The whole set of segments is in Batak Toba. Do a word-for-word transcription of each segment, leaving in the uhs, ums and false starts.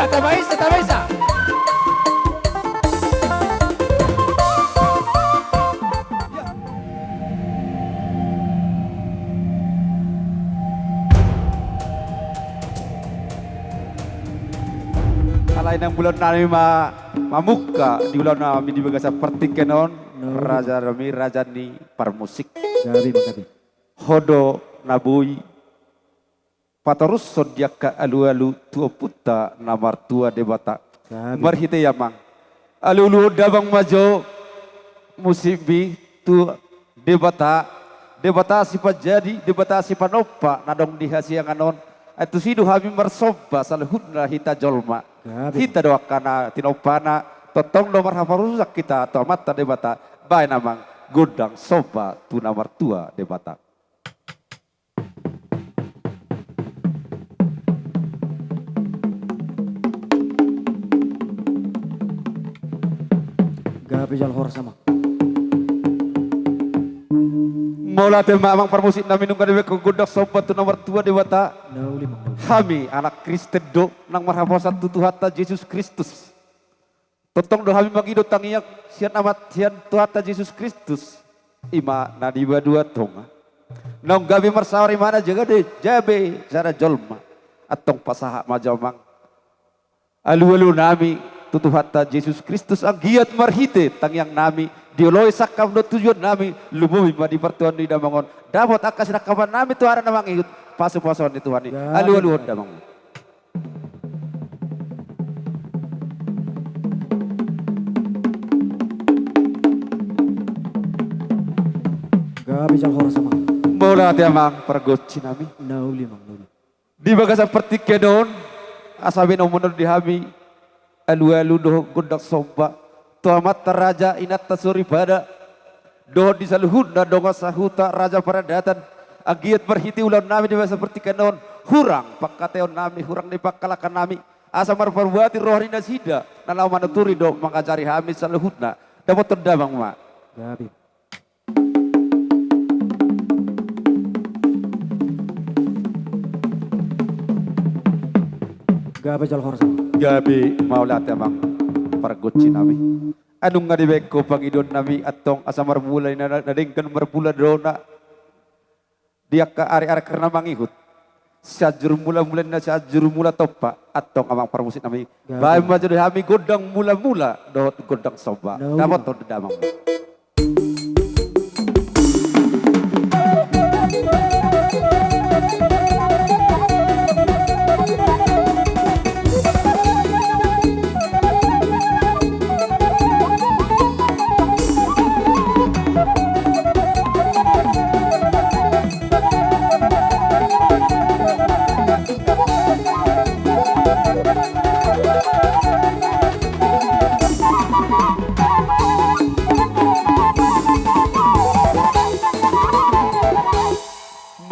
Tamaisa, tamaisa. Alai nang mula nami ma mamungka di ulaon nami di bagasan partingkian on. Raja nami, raja ni parmusik. Gabe ma gabe. Ho do na boi patorushon di angka alualu tu Ompunta na martua Debata. Marhite i amang, alualuhon damang ma jo musikmi tu Debata, Debata sipanjadi, Debata sipanompa na adong di hasiangan on. Ai tusi do hami marsomba saluhutna hita jolma. Hita do angka na tinompana, tongtong do marhaporusan hita tu Amanta Debata. Baen amang gondang somba tu na martua Debata. Gabe jala horas amang. Mauliate ma amang parmusik nami, nunga dibaen gondang somba tu na martua Debata. Hami anak Kristen do nang marhaposan tu Tuhanta Jesus Kristus. Tongtong do hami mangido tangiang sian Amat, sian Tuhanta Jesus Kristus, i ma na di banua tonga. Naung gabe marsaor ibana jaga de, gabe sada jolma. Antong pasahat ma jo amang alualu nami tu Tuhanta Jesus Kristus, anggiat marhite tangiang nami dioloi sangkap dohot tujuan nami, lumobi ma di partuaon ni damang on, dapot angka sinangkapan nami tu ari na mangihut, pasupasuon ni Tuhan i. Alualuhon damang. Gabe jala horas amang. Mauliate amang pargonsi nami. Na uli amang, na uli. Di bagasan partingkian on, asa baen hamu ma di hami alualu dohot gondang somba tu amanta raja, inanta soripada, dohot di saluhutna dongan sahuta raja paradatan. Anggiat marhite ulaon nami di bagasan partingkian on, hurang pangkataion nami, hurang ni pangkalangkan nami, asa marpabuati roha ni nasida na laho manuturi dohot mangajari hami saluhutna. Dapothon damang ma. Gabe. Gabe jala horas. Gabe, mauliate amang pargonsi nami. Ai nunga dibaen ho pangidoan nami, antong asa marmula i na, na denggan marmula do na. Di angka ari-ari na mangihut, Sianjur Mula, mula ni na Sianjur Mula Tompa, antong amang parmusik nami. Gabe. Baen ma jo di hami gondang mula-mula dohot gondang somba. Dapothon damang.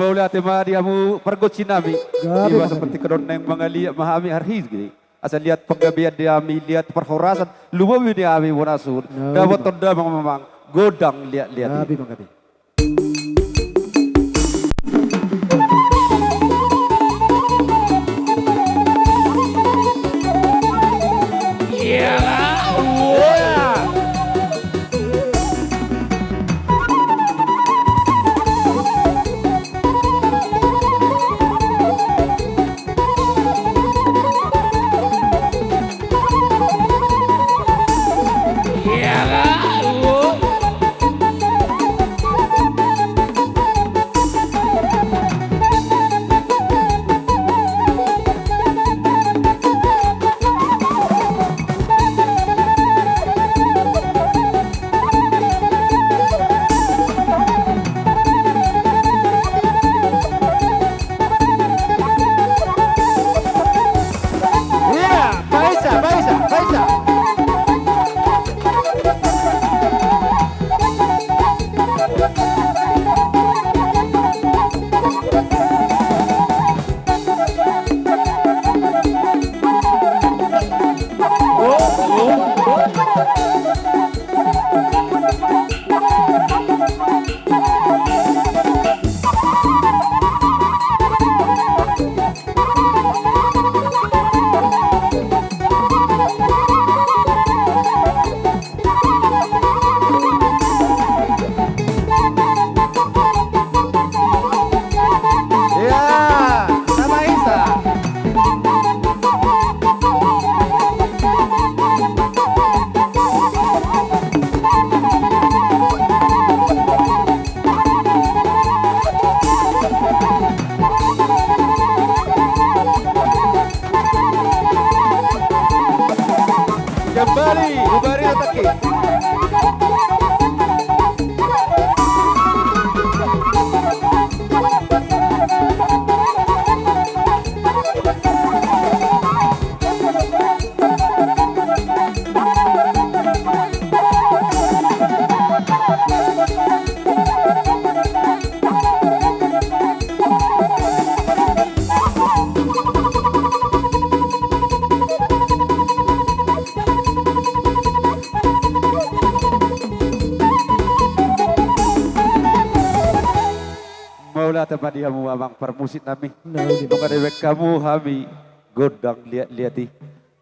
Mauliate ma di hamu pargonsi nami. Gabe. Iba ma seperti gabe. Kedoneng mangaliat ma hami harhis gini. Asa liat panggabean di hami, liat parhorasan, lumobi di hami bona suhut. Dapothon damang ma amang gondang liat-liat i. Gabe ma gabe. Mauliate ma di hamu amang parmusik nami. Nauli. Nunga dibaen hamu hami gondang liat-liat i.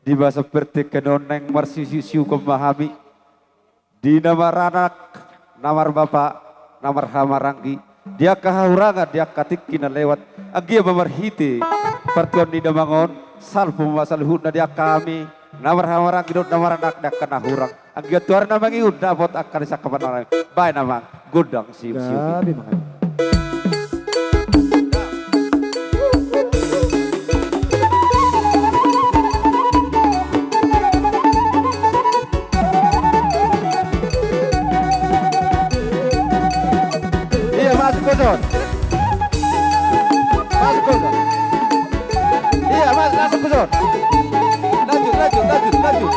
Di bagasan partingkian on naeng marsisiusiuhon ma hami di na maranak, na marbapa, na marhahamaranggi, di angka hahurangan, di angka tingki na lewat. Anggiat ma marhite partuaon ni damang on, salpu ma saluhutna di angka hami na marhahamaranggi dohot na maranak, di angka na hurang. Anggiat Tuhan na mangihut dapot angka na sangkapan nami. Baen amang gondang siuksiuk i. Gabe ma. Iya, masuk, Boson. Masuk, Boson. Iya, mas, masuk, Boson. Lanjut, lanjut, lanjut, lanjut.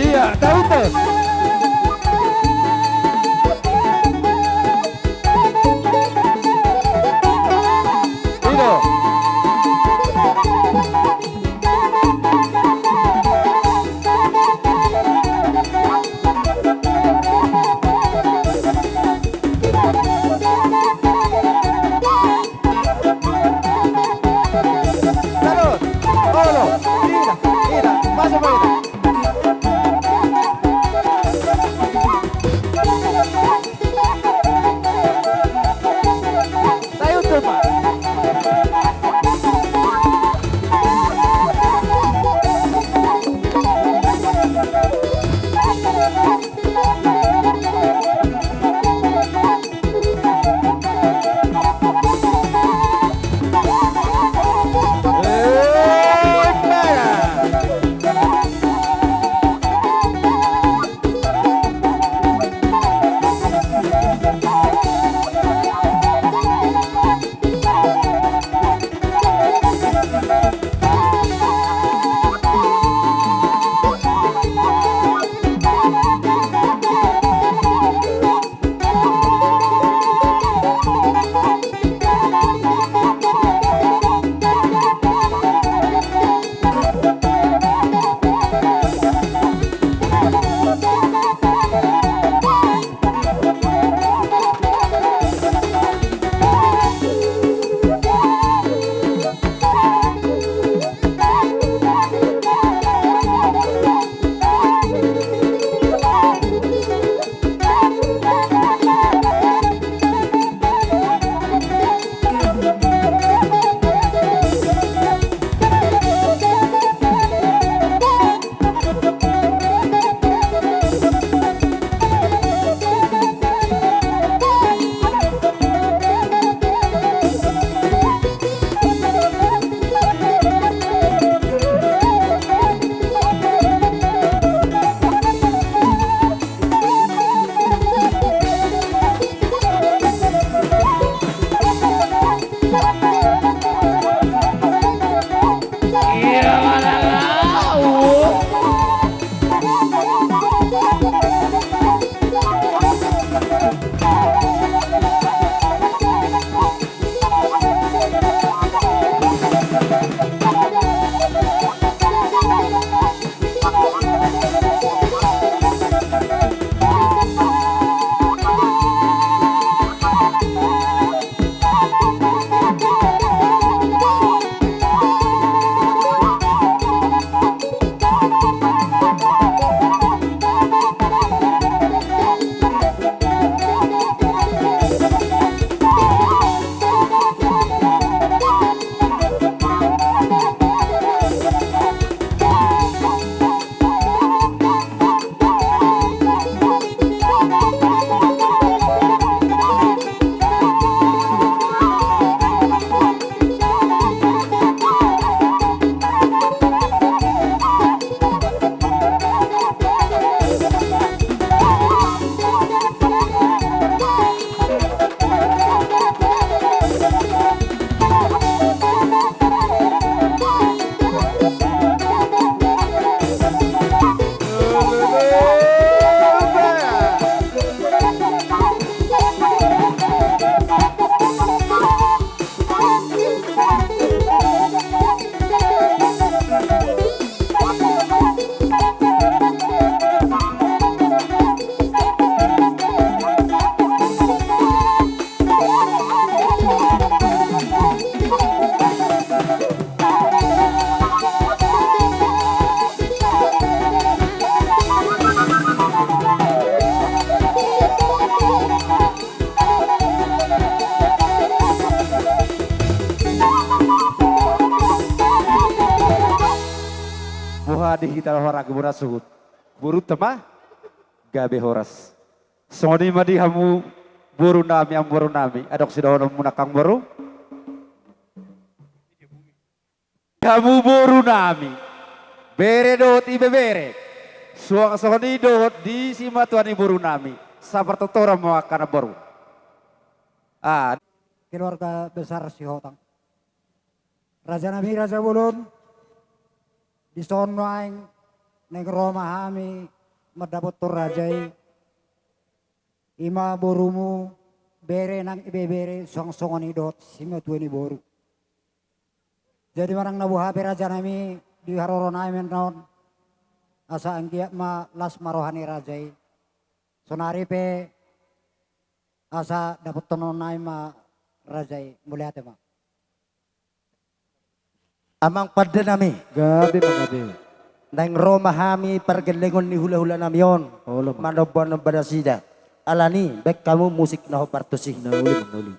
Iya, tahu tuh. Ido. Tarus. Olo. Ida, ida. Masuk, masuk. Di hita do harangan bona suhut. Borunta ma gabe horas. Songon i ma di hamu boru nami, amangboru nami. Adong sidohononmuna, amangboru? Hamu boru nami, bere dohot ibebere, suang songon i dohot di simatua ni boru nami, sapartotoran ma angka na boru. Ah. Keluarga besar Sihotang. Raja nami, Raja Bolon, dison nuaeng naeng ro ma hami mandapothon raja i, i ma borumu, bere nang ibebere, suang songon i dohot simatua ni boru. Jadi manang na boha pe raja nami di haroro nami annon, asa anggiat ma las ma roha ni raja i. Sonari pe asa dapothon nami ma raja i, mauliate ma. Amang pande nami. Gabe ma gabe. Naeng ro ma hami pargellengon ni hulahula nami on. Olo ma. Manombanomba nasida. Alani, baen hamu musik na hombar tusi. Na uli ma, na uli.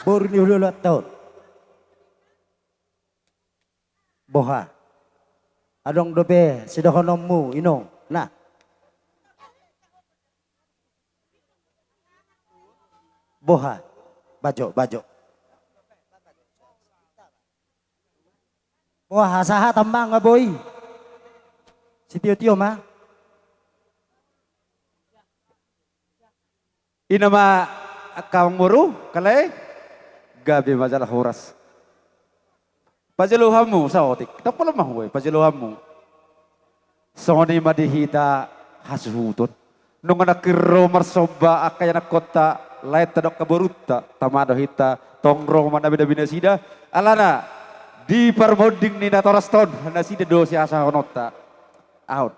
Boru ni hulahulanta on. Boha. Adong dope sidohononmu, Inong. Nah. Boha. Bajo, bajo. Boha, sahat amang, nga boi. Sitiotio ma. I nama angka amangboru, kale, gabe ma jala horas. Pajolo hamu, saotik. Ndang pola ma huboi, pajolo hamu. Songon i ma di hita hasuhuton. Nunga nangkin ro marsomba angka ianakhonta, laenta dohot angka borunta, tama do hita, tong ro manabenabe nasida. Alana, di parmonding ni natoras on, nasida do sihasahatonta. Aut.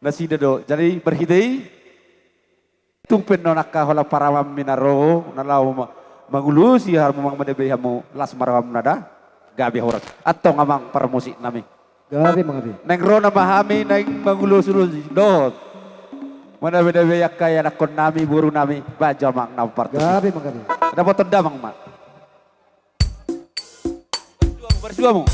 Nasida do. Jadi, marhite i, tung pe on angka holan paramanmi na ro, na laho ma-, mangulosi hamu, manang manabenabe hamu, las ma rohamuna da, gabe horas. Antong amang parmusik nami. Gabe ma gabe. Naeng ro nama hami, naeng mangulosi-ulosi dohot manabenabe angka ianakhon nami, boru nami, bajo amang na parmusik. Gabe ma gabe. Dapoton damang ma. Baris dua mu, baris dua mu.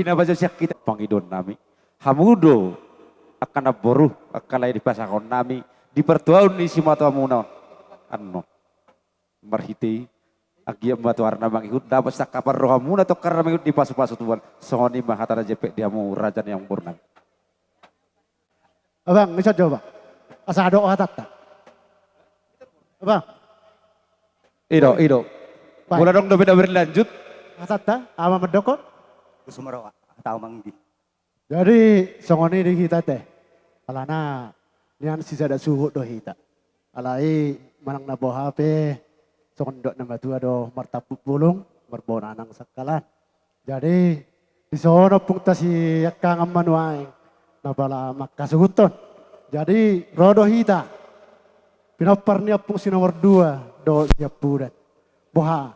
Ina bajo sian hita pangidoannami. Hamu do angka namboru, angka lae dipasahatonnami di partuaon ni simatuamuna on. Annon. Marhite i, anggiat ma tu ari na mangihut, dapot sian angka parrohamuna tu ari na mangihut dipasupasu Tuhan. Songon i ma hata na jempek di hamu raja ni namborunami. Abang, ison jo, Bang. Asa adong hatanta. Abang. I do, i do. Baik. Molo adong dope na berlanjut. Hatanta, aha mandokkon? Sumaroa, hata manggi. Jadi, songon i di hita te. Alana, nian sisada suhut do hita. Alai, manang na boha pe, songon didok na matua do martampuk bulung, marbona nang sangkalan. Jadi, dison ompungta siangkangan ma nuaeng, na pola manghasuhuthon. Jadi, ro do hita. Pinompar ni ompung si nomor dua, dohot siampudan. Boha.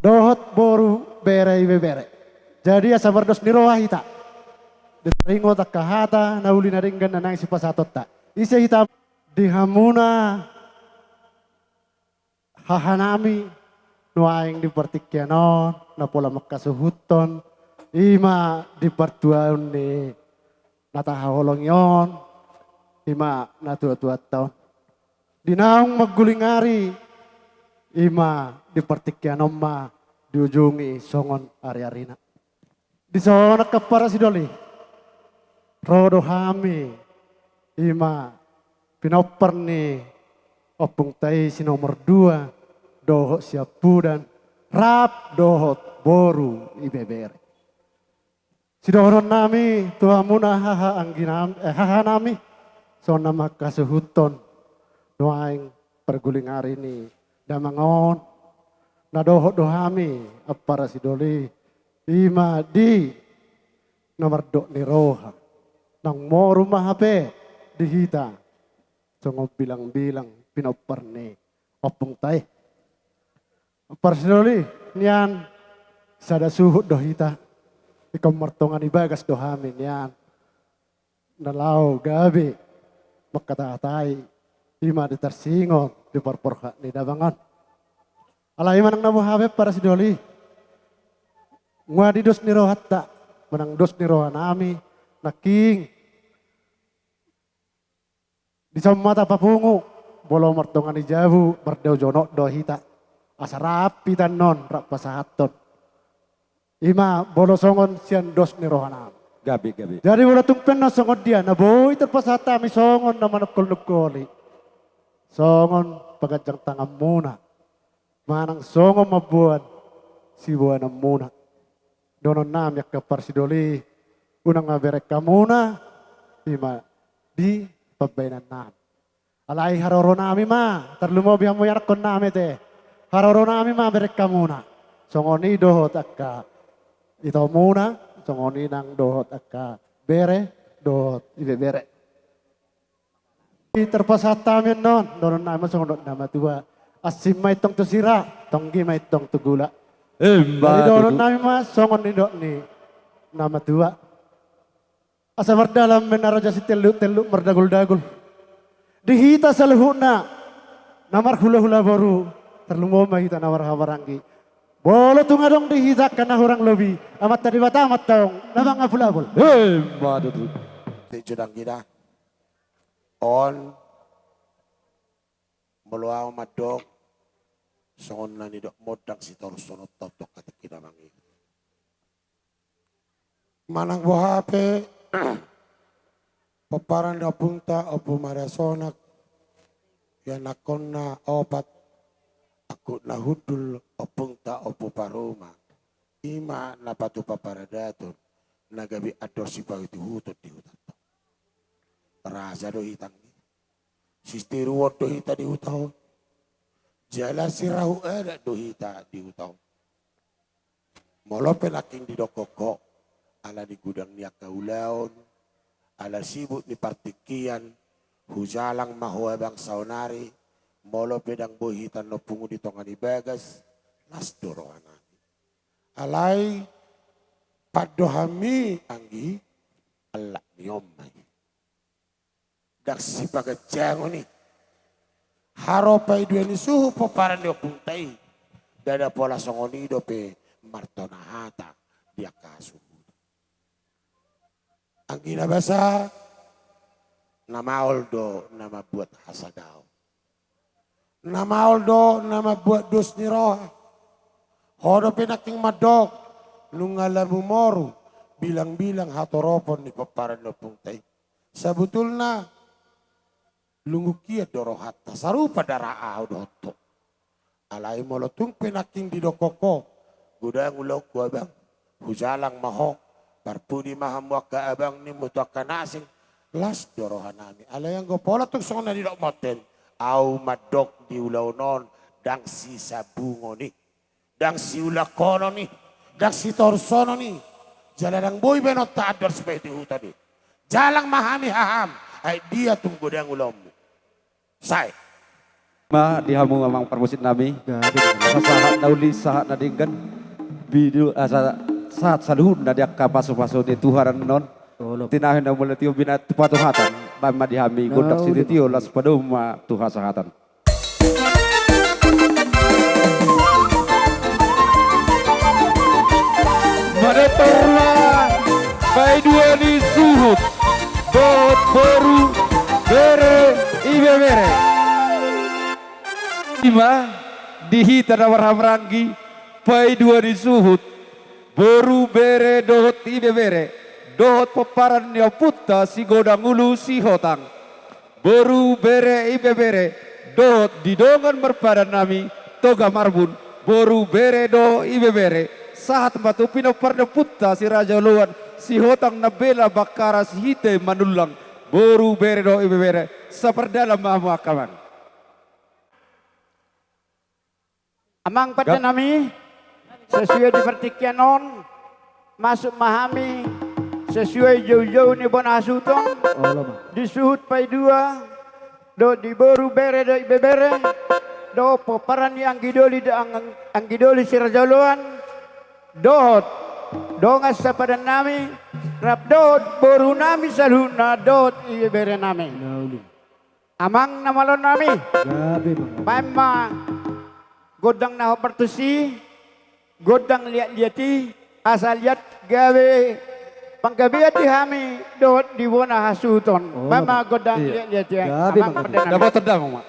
Dohot boru bere ibebere. Jadi asa mardos ni roha hita. Di taringot angka hata, na uli na denggan na naeng sipasahatonta. Ise hita di hamuna hahanami, nuaeng di partingkian on, na pola manghasuhuthon, i ma di partuaon ni na tahaholongi on, i ma natuatuanta on. Di naung mangguling ari, i ma di partingkian on ma diujungi songon ariarina. Dison angka parasidoli, ro do hami, i ma pinompar ni ompungta i si nomor dua, dohot siampudan, rap dohot boru ibebere. Sidohononnami tu hamuna haha angginam-, eh, hahanami, songon na manghasuhuthon nuaeng parguling ari ni damang on, na dohot do hami, ampara sidoli, i ma di na mardok ni roha, naung moru ma hape di hita, songon bilangbilang pinompar ni ompungta i. Parsidoli, nian sada suhut do hita. Ingkon martonga ni bagas do hami nian. Na laho gabe mangkatahatai, i ma di tarsingot di parporhat ni damang on. Alai manang na boha pe parsidoli, nunga didos ni rohanta, manang dos ni rohanami nangkin. Dison ma tapapungu, molo martonga ni jabu, mardao jonok do hita. Asa rap hita annon, rap pasahathon. I ma, molo songon sian dos ni rohanami. Gabe, gabe. Jadi molo tung pe annon songon dia, na boi tarpasahat hami songon na manungkolnungkoli. Songon paganjang tanganmuna. Manang songon mamboan siboanonmuna. Dohononnami angka parsidoli, unang ma bereng hamuna, i ma di pambahenannami. Alai haroronami ma, tarlumobi hamu ianakkonnami ate. Haroronami ma bereng hamuna. Songon i dohot angka itomuna, songon i nang dohot angka bere, dohot ibebere. Tarpasahat hami annon, dohononnami ma songon didok ni na matua. Asing ma i tong tu sira, tonggi ma i tong tu gula. Emma tutu. Jadi dohononnami ma songon didok ni na matua. Asa mardalan ma na raja sitelluk-telluk mardagul-dagul. Di hita saluhutna, na marhulahula boru, tarlumobi ma hita na marhahamaranggi. Molo tung adong di hita angka na hurang lobi, Amanta Debata ma antong na mangapulapul. Emma tutu. Sejo danggi da. On, molo ahu mandok, songon na nidokmon, ndang sitarushononta on tu angka tingki na mangihut. Manang boha pe, pomparan ni ompungta, Ompu Maria Sonak, ianakkonna opat, angkupna hundul, ompungta Ompu Paruma, i ma na patupa paradaton, na gabe andor sipaihut-ihuton di hutanta. Raja do hita i. Siseteruon do hita di huta on. Jala sirahut adat do hita di huta on. Molo pe nangkin didokkon ho, ala ni godang ni angka ulaon, ala sibuk ni partingkian, hujalang ma ho abang saonari, molo pe ndang boi hita annon pungu di tonga ni bagas, las do rohanami. Alai, pandohanmi anggi, allak ni on ma i. Ndang sipaganjangon i. Haropa i dua ni suhut pomparan ni ompungta i. Ndada pola songon i dope martona hata di angka suhut. Anggi na basa, na maol do na mambuat hasadaon. Na maol do na mambuat dos ni roha. Ho dope nangkin mandok, nunga lam umoru, bilang-bilang hatoropon ni pomparan ni ompunta i. Sabutulna, lungun hian do rohanta, sarupa darah ahu dohot ho. Alai molo tung pe nangkin didok ho, godang ulaonku abang, hujalang ma ho, parpudi ma hamu angka abang nimmu tu angka na asing, las do rohanami. Alai anggo pola tung songon na nidok Monden, ahu mandok di ulaon on, ndang sisambungon i, ndang siulakhonon i, ndang sitorushonon i, jala ndang boi baenonta andor sipaihut-ihuton i. Jalang ma hami haham, ai dia tung godang ulaonmu. Sae. Ma di hamu amang parmusik nami. Gabe. Asa sahat na uli, sahat na denggan. Bidu, asa sahat saluhutna di angka pasu-pasu ni Tuhan annon. Olo. Tinahi na mula tio bina tu patuhatan. Baen ma di hami gondang sitio, laos padomu ma tu hasahatan. Manortor ma paidua ni suhut dohot boru, bere, ibebere. Ima di hita na marhahamaranggi paidua ni suhut, boru, bere dohot ibebere, dohot pomparan ni ompunta Sigodang Ulu Sihotang. Boru, bere, ibebere, dohot di dongan marpadan nami Toga Marbun, boru, bere dohot ibebere, sahat ma tu pinompar ni ompunta Si Raja Oloan, Sihotang Nambela Bakkara Sihite Manullang, boru, bere dohot ibebere, sapardalan ma hamu angka amang. Amang pande nami, sesuai di partingkian on, masuk ma hami sesuai joujou ni bona hasuhuton, olo ma, di suhut paidua, dohot di boru, bere dohot ibebere, dohot pomparan ni anggidoli, dohot ang-, anggidoli Si Raja Oloan, dohot dongan sapadan nami, rap dohot boru nami saluhutna, dohot ibebere nami. Amang na malo nami. Gabe ma. Baen ma gondang na hombar tusi, gondang liat-liat i, asa liat gabe panggabean di hami dohot di bona hasuhuton. Olo ma. Baen ma gondang liat-liat i. Gabe ma. Amang pande nami. Dapotan damang ma.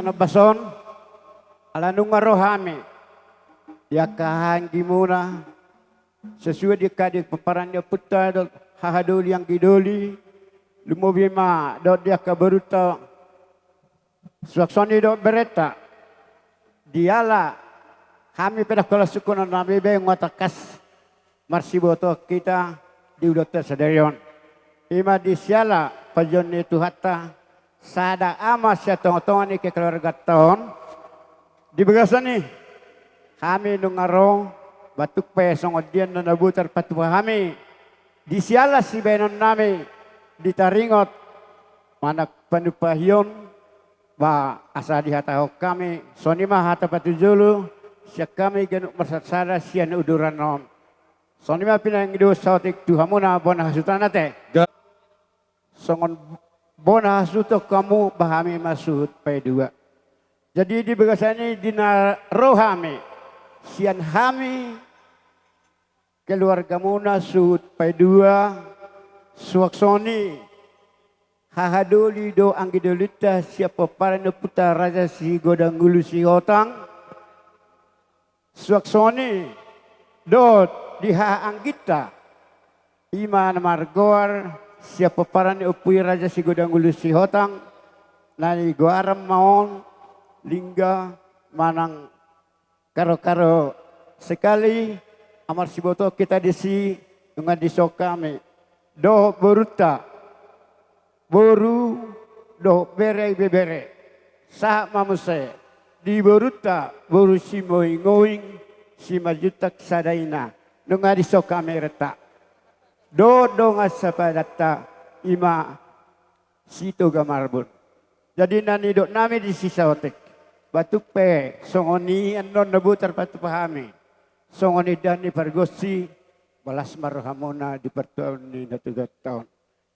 Nabas on, ala nunga ro hami di angka hahaanggimuna, sesuai di angka di pomparan ni ompunta dohot hahadoli anggidoli, lumobi ma dohot di angka borunta, suang songon i dohot berenta. Diala hami pe ndang holan sungkunon nami be nunga tangkas marsibotohon hita di ulaonta sadari on. I ma di siala panjouon ni Tuhanta, sada ama sian tongatonga ni kekeluargaanta on. Di bagasan i, hami nunga ro, batuk pe songon dia na boi tarpatupa hami di siala sibahenon nami di taringot manang panupahion, ba asa dihatahon hami, songon i ma hata patujolo sian hami ganup marsatsada sian uduran on. Songon i ma pinangido saotik tu hamuna bona hasuhuton ate. Ga- Songon bona hasuhuton hamu, ba hami ma suhut paidua. Jadi di bagasan i di na ro hami, sian hami keluargamuna suhut paidua, suang songon i hahadoli dohot anggidolinta sian pomparan ni ompunta Raja Sigodang Ulu Sihotang, suang songon i dohot di hahaangginta, i ma na margoar sian pomparan ni ompu i Raja Sigodang Ulu Sihotang, na nigoaran ma on Lingga manang Karokaro sekali, marsibotohon hita disi, nunga dison hami dohot borunta, boru dohot bere ibebere. Sahat ma muse di borunta, boru Simoingoing, Simanjuntak sada ina, nunga dison hami renta. Dohot dongan sapadanta, i ma Sitoga Marbun. Jadi na nidok nami disi saotik, batuk pe songon i annon na boi tarpatupa hami, songon indahan ni pargonsi, ba las ma rohamuna di partuaon ni natuatua on.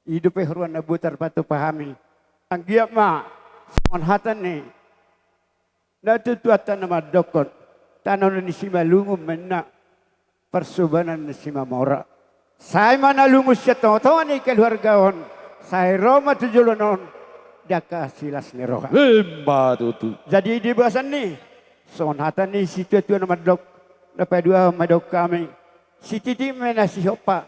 I dope huroha na boi tarpatupa hami. Anggiat ma songon hata ni natuatuanta na mandokkon, tano ni Simalungun ma inna, parsobanan ni Simamora. Sai ma na lungun sian tongatonga ni keluarga on, sai ro ma tu joloan on di angka silas ni roha. Ima tutu. Jadi di bagasan i, songon hata ni situatua na mandok, na paduahon ma didok hami, sititi ma na sihompa,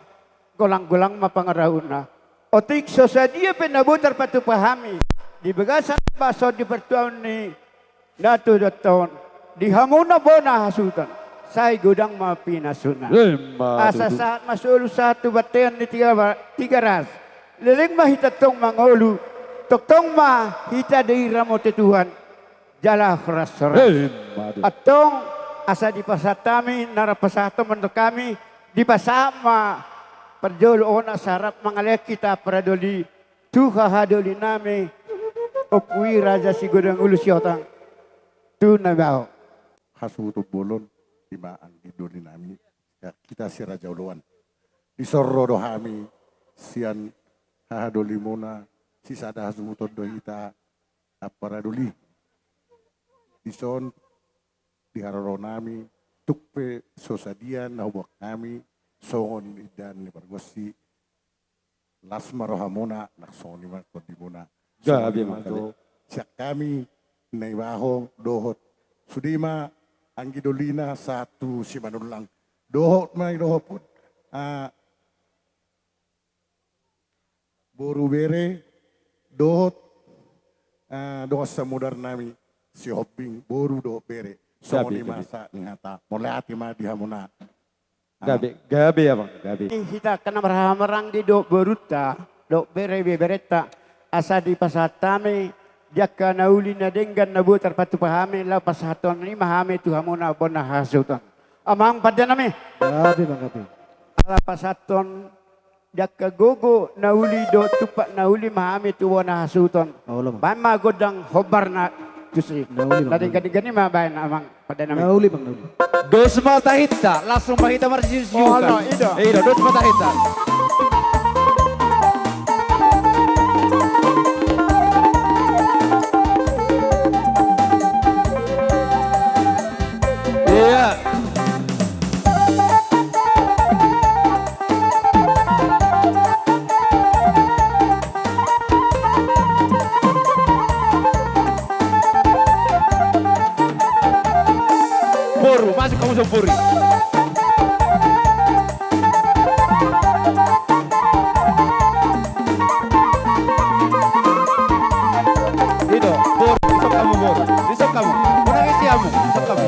golanggolang ma pangarahutna. Otik so sadia pe na boi tarpatupa hami di bagasan bahason di partuaon ni natuatuanta on, di hamuna bona hasuhuton, sai godang ma pinasuna. Ima tutu. Asa sahat ma solu sahat tu bontean ni Tiga ba-, Tigaras. Leleng ma hita tong mangolu, tongtong ma hita diramoti Tuhan jala horashoras. Ima tutu. Antong, asa dipasahat hami na rap pasahathon mandok hami, dipasahat ma parjolo on asa rap mangalean hita paradoli tu hahadoli nami, Ompu i Raja Sigodang Ulu Sihotang, tu Naibaho. Hasuhuton bolon, ima anggidoli nami, ya, hita si Raja Oloan. Dison ro do hami sian hahadolimuna, sisada hasuhuton do hita, paradoli. Dison di haroro nami, tung pe so sadia na huboan hami, songon indahan ni pargonsi, las ma rohamuna, nang songon i ma tondimuna. Gabe ma, gabe. Songon i ma jo sian hami Naibaho dohot sude ma anggidolina sahat tu Simanullang. Dohot ma i dohot pun, ah, boru bere dohot, ah, dongan samudar nami Sihombing, boru dohot bere. Gabe, gabe. Songon i ma sahat ni hata. Mauliate ma di hamuna. Gabe, gabe, Amang, gabe. Hita angka na marhahamaranggi dohot borunta, dohot bere ibeberenta, asa dipasahat hami di angka na uli na denggan na boi tarpatupa hami, laho pasahathon i ma hami tu hamuna bona hasuhuton. Amang pande nami. Gabe, Amang, gabe. Ala pasahathon di angka gogo na uli dohot tumpak na uli ma hami tu bona hasuhuton. Olo, Amang. Baen ma gondang hombar na tusi. Na uli, Amang. Na denggan-denggan i ma baen, Amang, pande nami. Na uli, Amang, na uli. Dos ma tahinta, langsung ma hita marsiusiukan. Olo, i do. I do, dos ma tahinta. Iya. Boru, masuk kamu somburi. Ido, boru, isok kamu boru. Isok kamu. Unang isi hamu, isok kamu.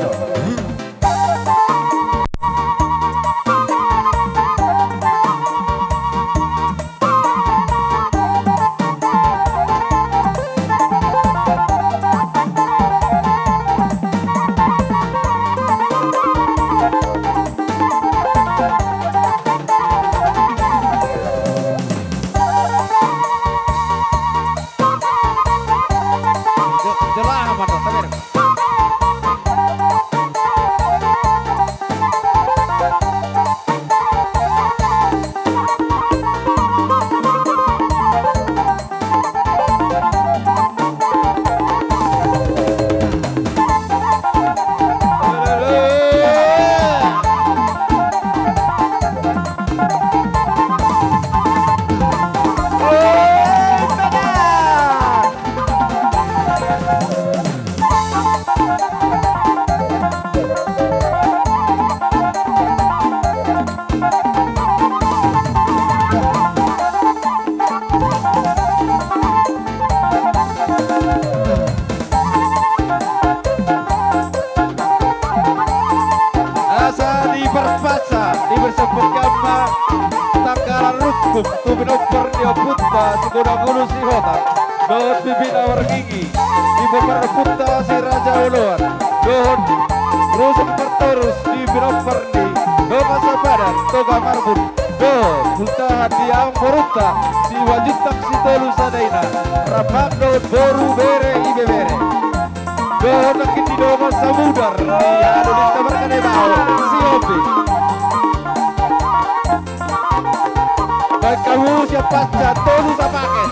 Asa diparpasa, diparsampurkan ma tanggalan rungkung tu pinompar ni ompunta Sigodang Ulu Sihotang dohot Bibina Warngingi, di pinompar ni ompunta Si Raja Oloan, dohot rusuk partorus di pinompar ni Dongan Sapadan, Toga Marbun, dohot hultahan di amang borunta Simanjuntak Sitolu Sadaina, rap dohot boru, bere, ibebere. Dohot nangkin di Dongan Samudar, di anu di tabarkan e bao, si Opi. Baik, hamu siap panca, tolu sapaket.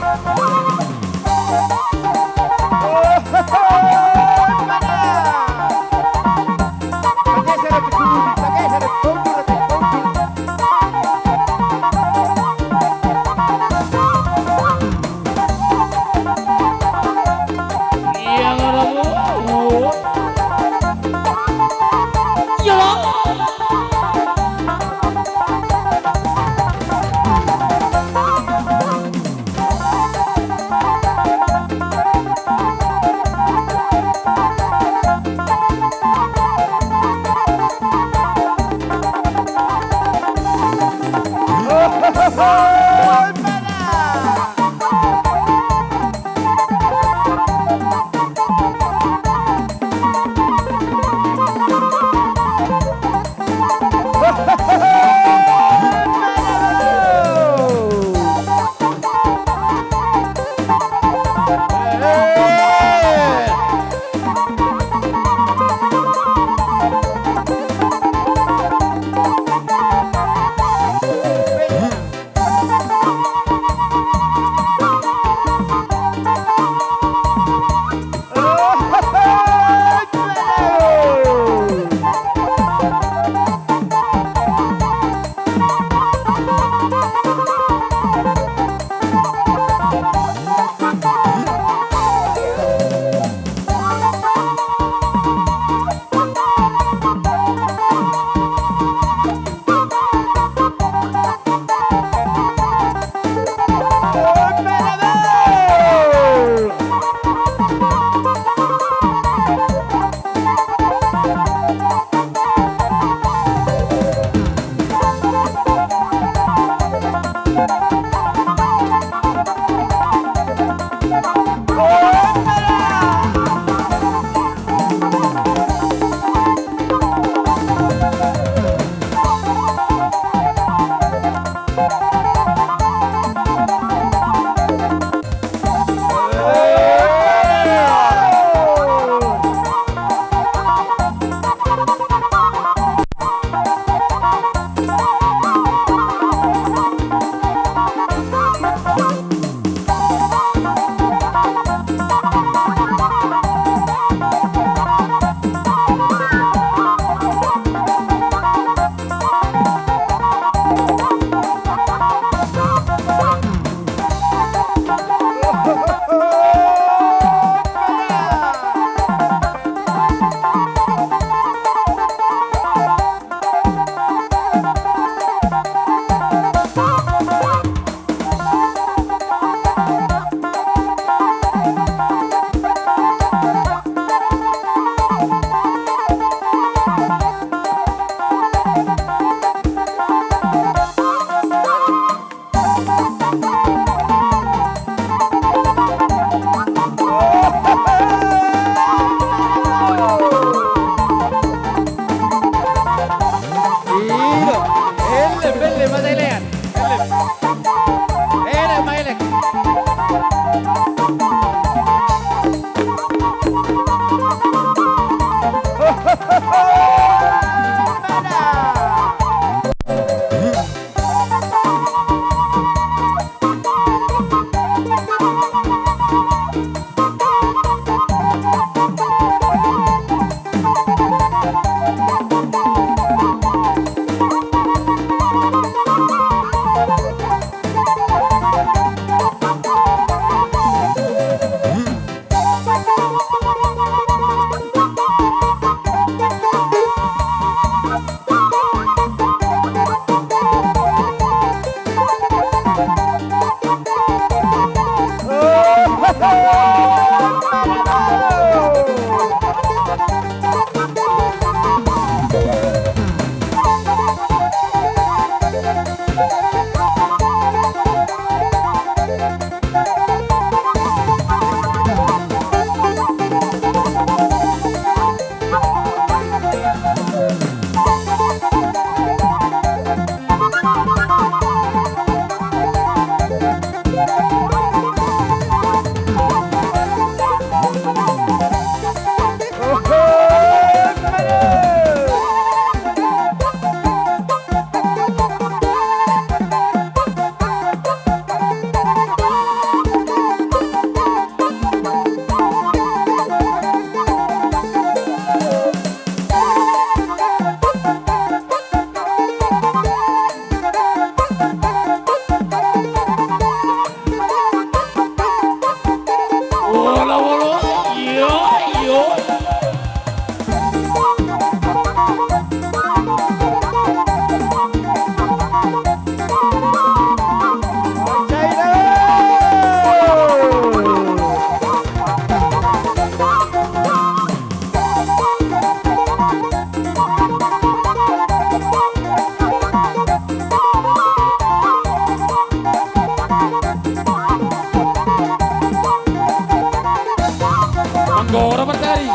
Anggora Partari.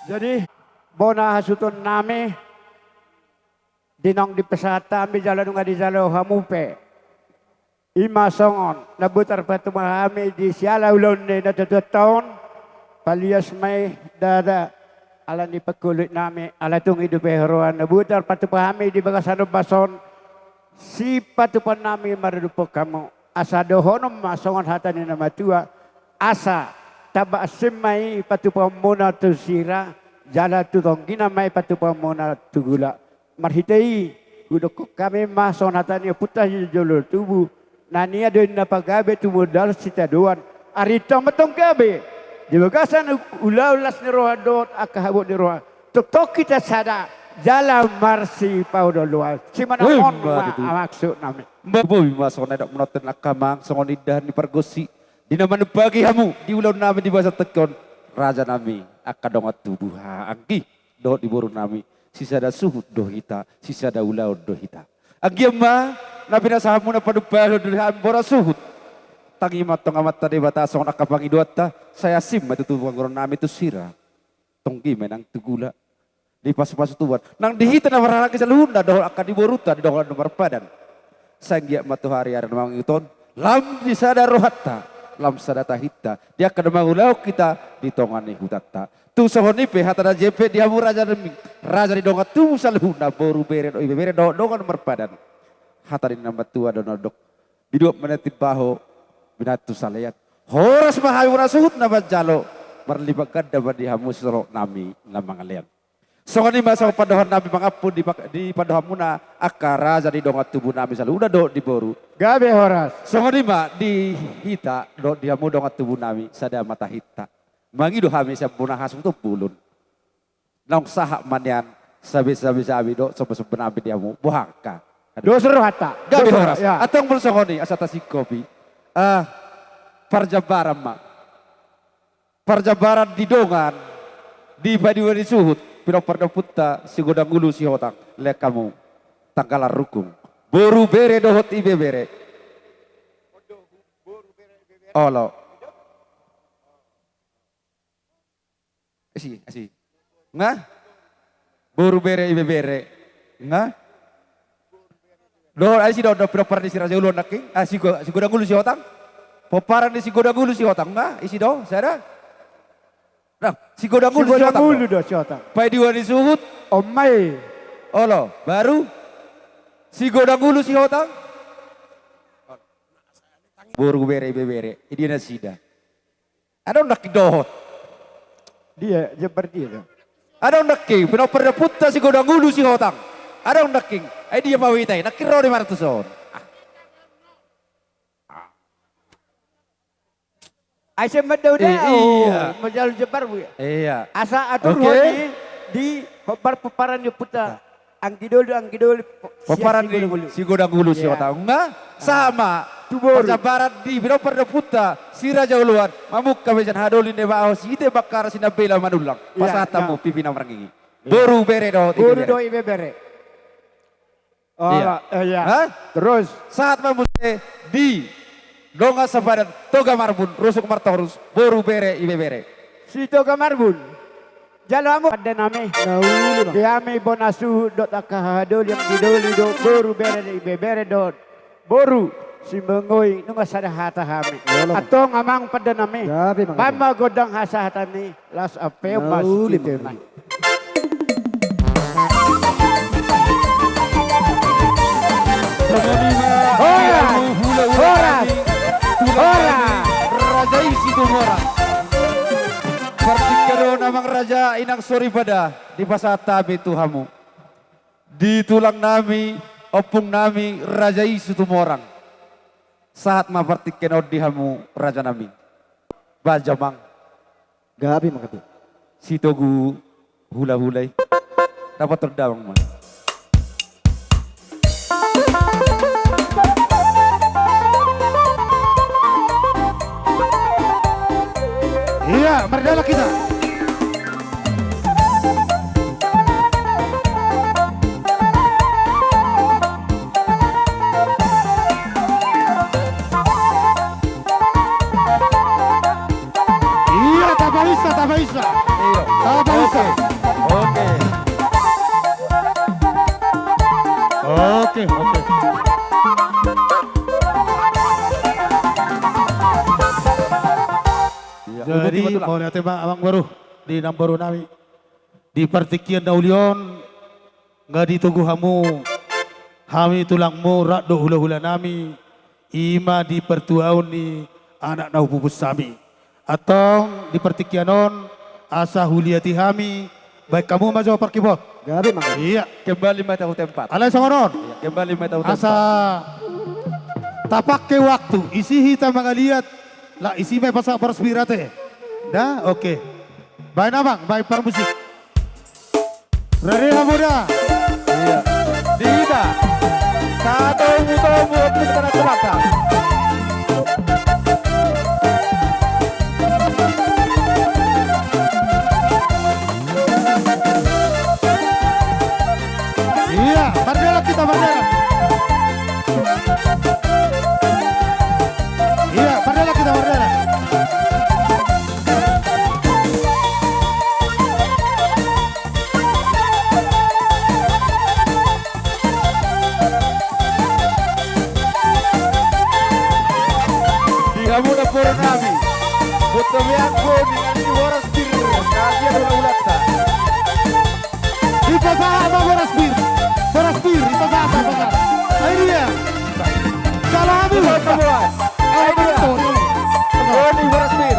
Jadi, bona hasuhuton nami, di naung dipasahat hami jala nunga dijalo hamu pe. I ma songon na boi tarpatupa hami di siala ulaon ni natuatuanta on, palias ma i ndada, ala ni pangkulit nami, ala tung i dope huroha na boi tarpatupa hami di bagasan ombas on, sipatupaon nami maradophon hamu, asa dohonon ma songon hata ni na matua, asa tamba asing ma i patupaonmuna tu sira, jala tu tonggina ma i patupaonmuna tu gula. Marhite i, hudokkon hami ma songon hata ni ompunta si Jolo Tubu, na nian do inna pagabe tumundalhon sitadoan, ari tong ma tong gabe di bagasan ulaon las ni roha dohot angka habot ni roha, tongtong hita sada jala marsipaolooloan. Simanang on ma maksud nami. Boi ma songon na didok manontem angka amang, songon indahan ni pargonsi di na manumpahi hamu di ulaon nami di bagasan tingki on, raja nami angka dongan tubu, ha anggi dohot di boru nami, sisada suhut do hita, sisada ulaon do hita. Anggiat ma na pinasahatmuna panumpahi do hami boru suhut. Tangi ma tong Amanta Debata songon angka pangidoanta, sai asing ma tutu panggoaran nami tu sira, tonggi ma i nang tu gula. Dipasupasu Tuhan nang di hita na marhahaanggi saluhutna dohot angka di borunta di dongan na marpadan. Sai anggiat ma tu ari-ari na mangihut on, lam di sada rohanta, lam sada tahinta, di angka na mangulahon hita di tonga ni hutanta. Tung songon i pe hata na jempek di hamu raja nami, raja ni dongan tubu saluhutna, boru, bere dohot ibebere dohot dongan marpadan. Hata ni na matua do na mandok: Binuat ma na timbaho, binantu salean. Horas ma hamuna suhut na manjalo, marlipat ganda ma di hamu saluhut nami na mangalean. Songon i ma songon pandohan nami mangampun di, di pandohanmuna angka raja ni dongan tubu nami saluhutna dohot di boru. Gabe horas. Songon i ma di hita dohot di hamu dongan tubu nami, sada ma tahinta. Mangido hami sian bona hasuhuton bolon. Naung sahat ma nian sabesa-besa nami dohot somba-somba nami di hamu, boha angka. Dos rohanta. Gabe horas. Ya. Antong molo songon i asa tasingkopi. Ah, parjambaran ma. Parjambaran di dongan, di paidua ni suhut, pinompar ni ompunta Sigodang Ulu Sihotang, lean hamu Tanggalan Rungkung. Boru, bere dohot ibebere. Olo. Asi, asi. Nga? Boru, bere, ibebere. Nga? Dohot, ai si do, do, pinompar ni si Raja Uluan nangkin. Ah, Sigo-, Sigodang Ulu Sihotang. Pomparan ni Sigodang Ulu Sihotang. Nga? Isi do, sada? Nah, Sigodang Ulu Sihotang. Sigodang Ulu do Sihotang. Paidua ni suhut. On ma i. Olo, baru. Sigodang Ulu Sihotang. Boru, bere, ibebere. Idia nasida? Adong nangkin dohot. Dia, jembar dia do. Adong nangkin, pinompar ni ompunta Sigodang Ulu Sihotang. Adong nangkin. Ai dia ma hita i, nangkin ro di martus on. Ah. Ai seng mandao-dao. Iya. Manjalo jembar, Bu, ya? Iya. Asa atur, oke, hon i di hombar pomparan ni ompunta. Anggidoli, anggidoli, po-, pomparan ni Sigodang Ulu. Sigodang Ulu Sihotang. Nga? Sahat ma. Tu boru. Parjambaran di pinompar ni ompunta si Raja Uluan. Mamungka ma sian hadoli ni baho, sititi bangkara sinambela manullang. Iya, pasahat hamu pipi na marngingi. Iya. Boru, bere dohot ibebere. Boru dohot ibebere. Iya. Ala, eh, iya. Hah? Terus. Sahat ma muse di dongan sapadan Toga Marbun, rusuk martorus, boru, bere, ibebere. Si Toga Marbun. Jalo hamu. Pande nami. Na uli, Bang. Di hami bona suhut dohot angka hahadoli, anggidoli dohot boru, bere, ibebere dohot boru. Simbangoi, nunga sada hata hami. Antong amang pande nami. Baen ma gondang hasahatan i, laos ampeon ma sititi nai. Horas! Horas! Horas! Raja i Situmorang. Partingkian on amang raja, inang soripada, dipasahat hami tu hamu. Di tulang nami, ompung nami, raja i Situmorang. Sahat ma partingkian on di hamu raja nami. Baen jo amang. Gabe ma gabe. Sitogu hulahula i. Dapothon damang ma. Iya, mardalan hita. Iya, tapaisa, tapaisa. Iya. Tapaisa. Oke. Oke, oke. Iya, jadi, mauliate ma amang boru, di namboru nami. Di partingkian na uli on, nga ditogu hamu, hami tulangmu, rap dohot hulahula nami, i ma di partuaon ni anak na hupupus hami. Antong di partingkian on, asa huliati hami, baen hamu ma jo parkibot. Gabe ma. Iya. Kembali ma hita tu tempat. Alai songon on. Iya, kembali ma hita tu tempat. Asa tapake waktu, isi hita mangaliat, la isi ma pasahat boras pir ate. Da, oke. Baen amang, baen parmusik. Rere hamu da. Iya. Di hita. Satomu-tomu, ompung, sanak-sanak. Iya, mardalan hita, mardalan. Iya, mardalan hita, mardalan. Di hamu namboru nami, boto be anggo ninna ni boras pir, na dia hulahulanta. Dipasahat ma boras pir. Boras pir, dipasahat ma, pasahat. Ai dia. Salam. Ayo, boras pir.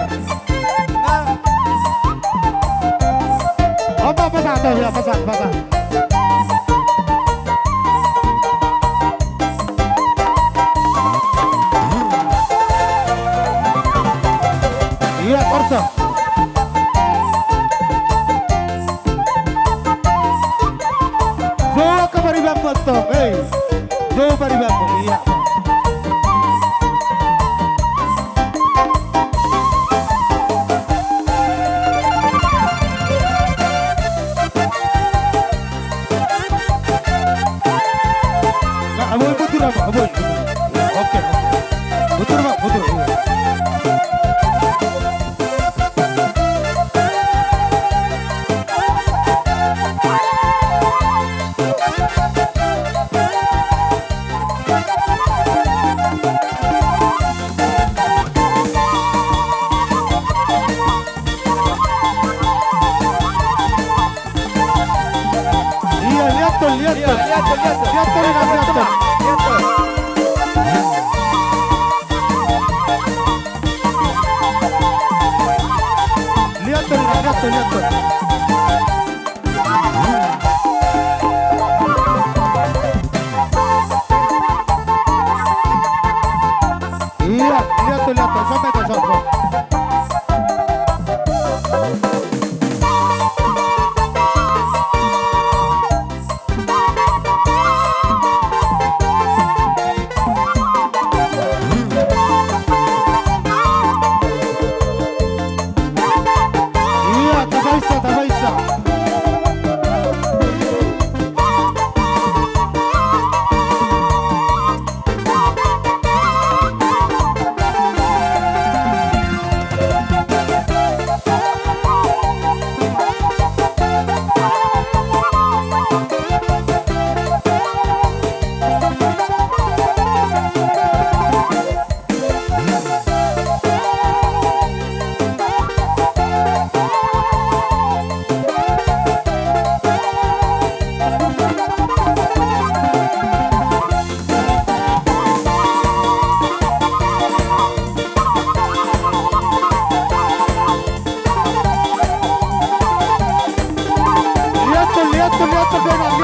Apa, pasahat, ya, pasahat, pasahat. Iya, Korsa. Jolo angka paribanmu antong, eh. Jolo paribanmu, iya. Nah, aboy, mundur, aboy, aboy. Oke, oke. Mundur, Bang, mundur. Iya, lihat tuh, lihat tuh. Iya, lihat tuh, lihat tuh. Lihat tuh, lihat tuh, lihat tuh. Lihat tuh. Lihat tuh, lihat tuh, lihat tuh. Iya, lihat tuh, lihat tuh. Sampai tuh, sampai. Iya, tapaisa, tapaisa.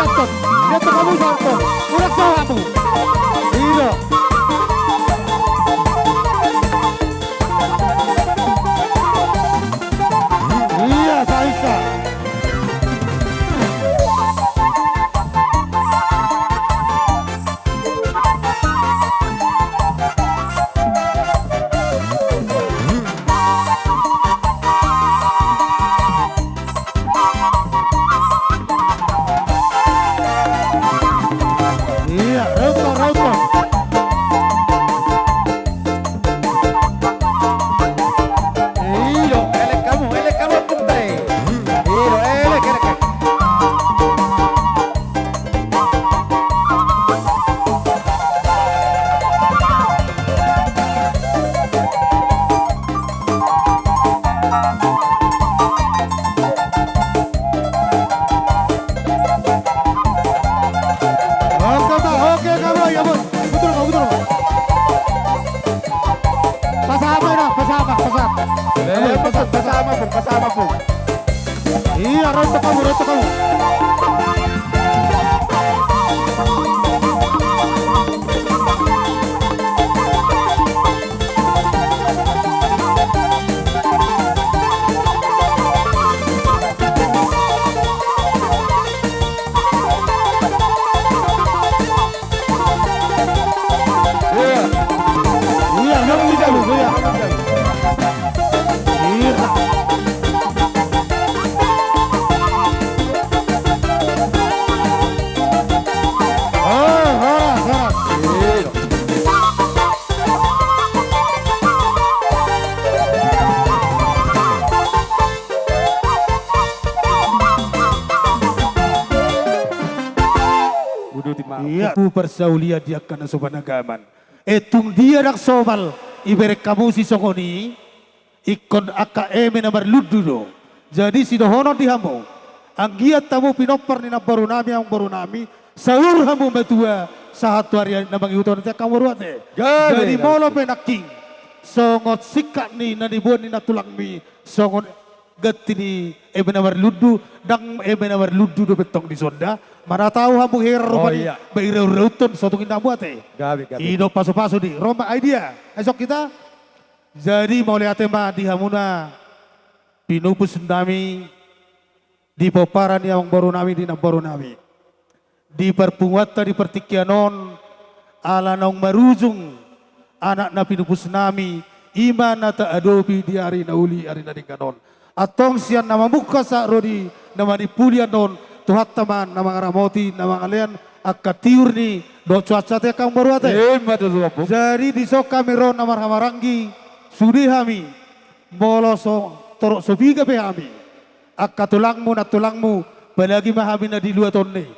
Anton, dia tu kamu Anton. Udah salah tu. Iya. Iya, Faisal. Iya, rauta, rauta. Iyo, elek hamu, elek hamu, Ompung, te. Iyo, elek, elek. Oke, Pak, oke, Pak, ya, Bos. Betul, Pak, betul, Pak. Pas apa, Pak? Pas apa? Pas apa? Eh, pas, pas apa, Bung? Pas apa, Bung? Iya, rontok kamu, rontok kamu. Iya. Iya, yang bisa lu, iya. Iya. Oh, horas, horas. Iya. Uduti ma. Iya. Huparsaulian di angka na so panagaman. E, tung dia ndang somal ibereng hamu sisongon i, ingkon angka eme na marlundu do. Jadi sidohonon di hamu, anggiat hamu pinompar ni namboru nami, amangboru nami, saur hamu matua, sahat tu ari na mangihuthon, ate, angka amangboru, ate. Gabe, gabe. Jadi molo pe nangkin songon singkat ni na niboan ni nantulangmi, songon ganti ni eme na marlundu, ndang eme na marlundu dope tong dison da. Manatau hamu heran rupani. Oh, iya. Ba iraurauthon so tung inna hamu, ate. Gabe, gabe. I do pasupasu di. Ro ma, ai dia? Ai songon hita. Jadi mauliate ma di hamuna pinupus nami, di pomparan ni amangboru nami, di namboru nami. Di parpunguanta di partingkian on, ala naung marujung anak na pinupus nami, i ma na taadopi di ari na uli, ari na denggan on. Antong sian na mamungka sahat ro di na manimpuli annon, Tuhanta ma na mangaramoti, na mangalean angka tiur ni dohot cuaca, ate, angka amangboru, ate. Ima tutu, Ompung. Jadi dison hami ro na marhahamaranggi, sude hami, molo so torop so piga pe hami, angka tulangmu, nantulangmu, apalagi ma hami na di luat on i.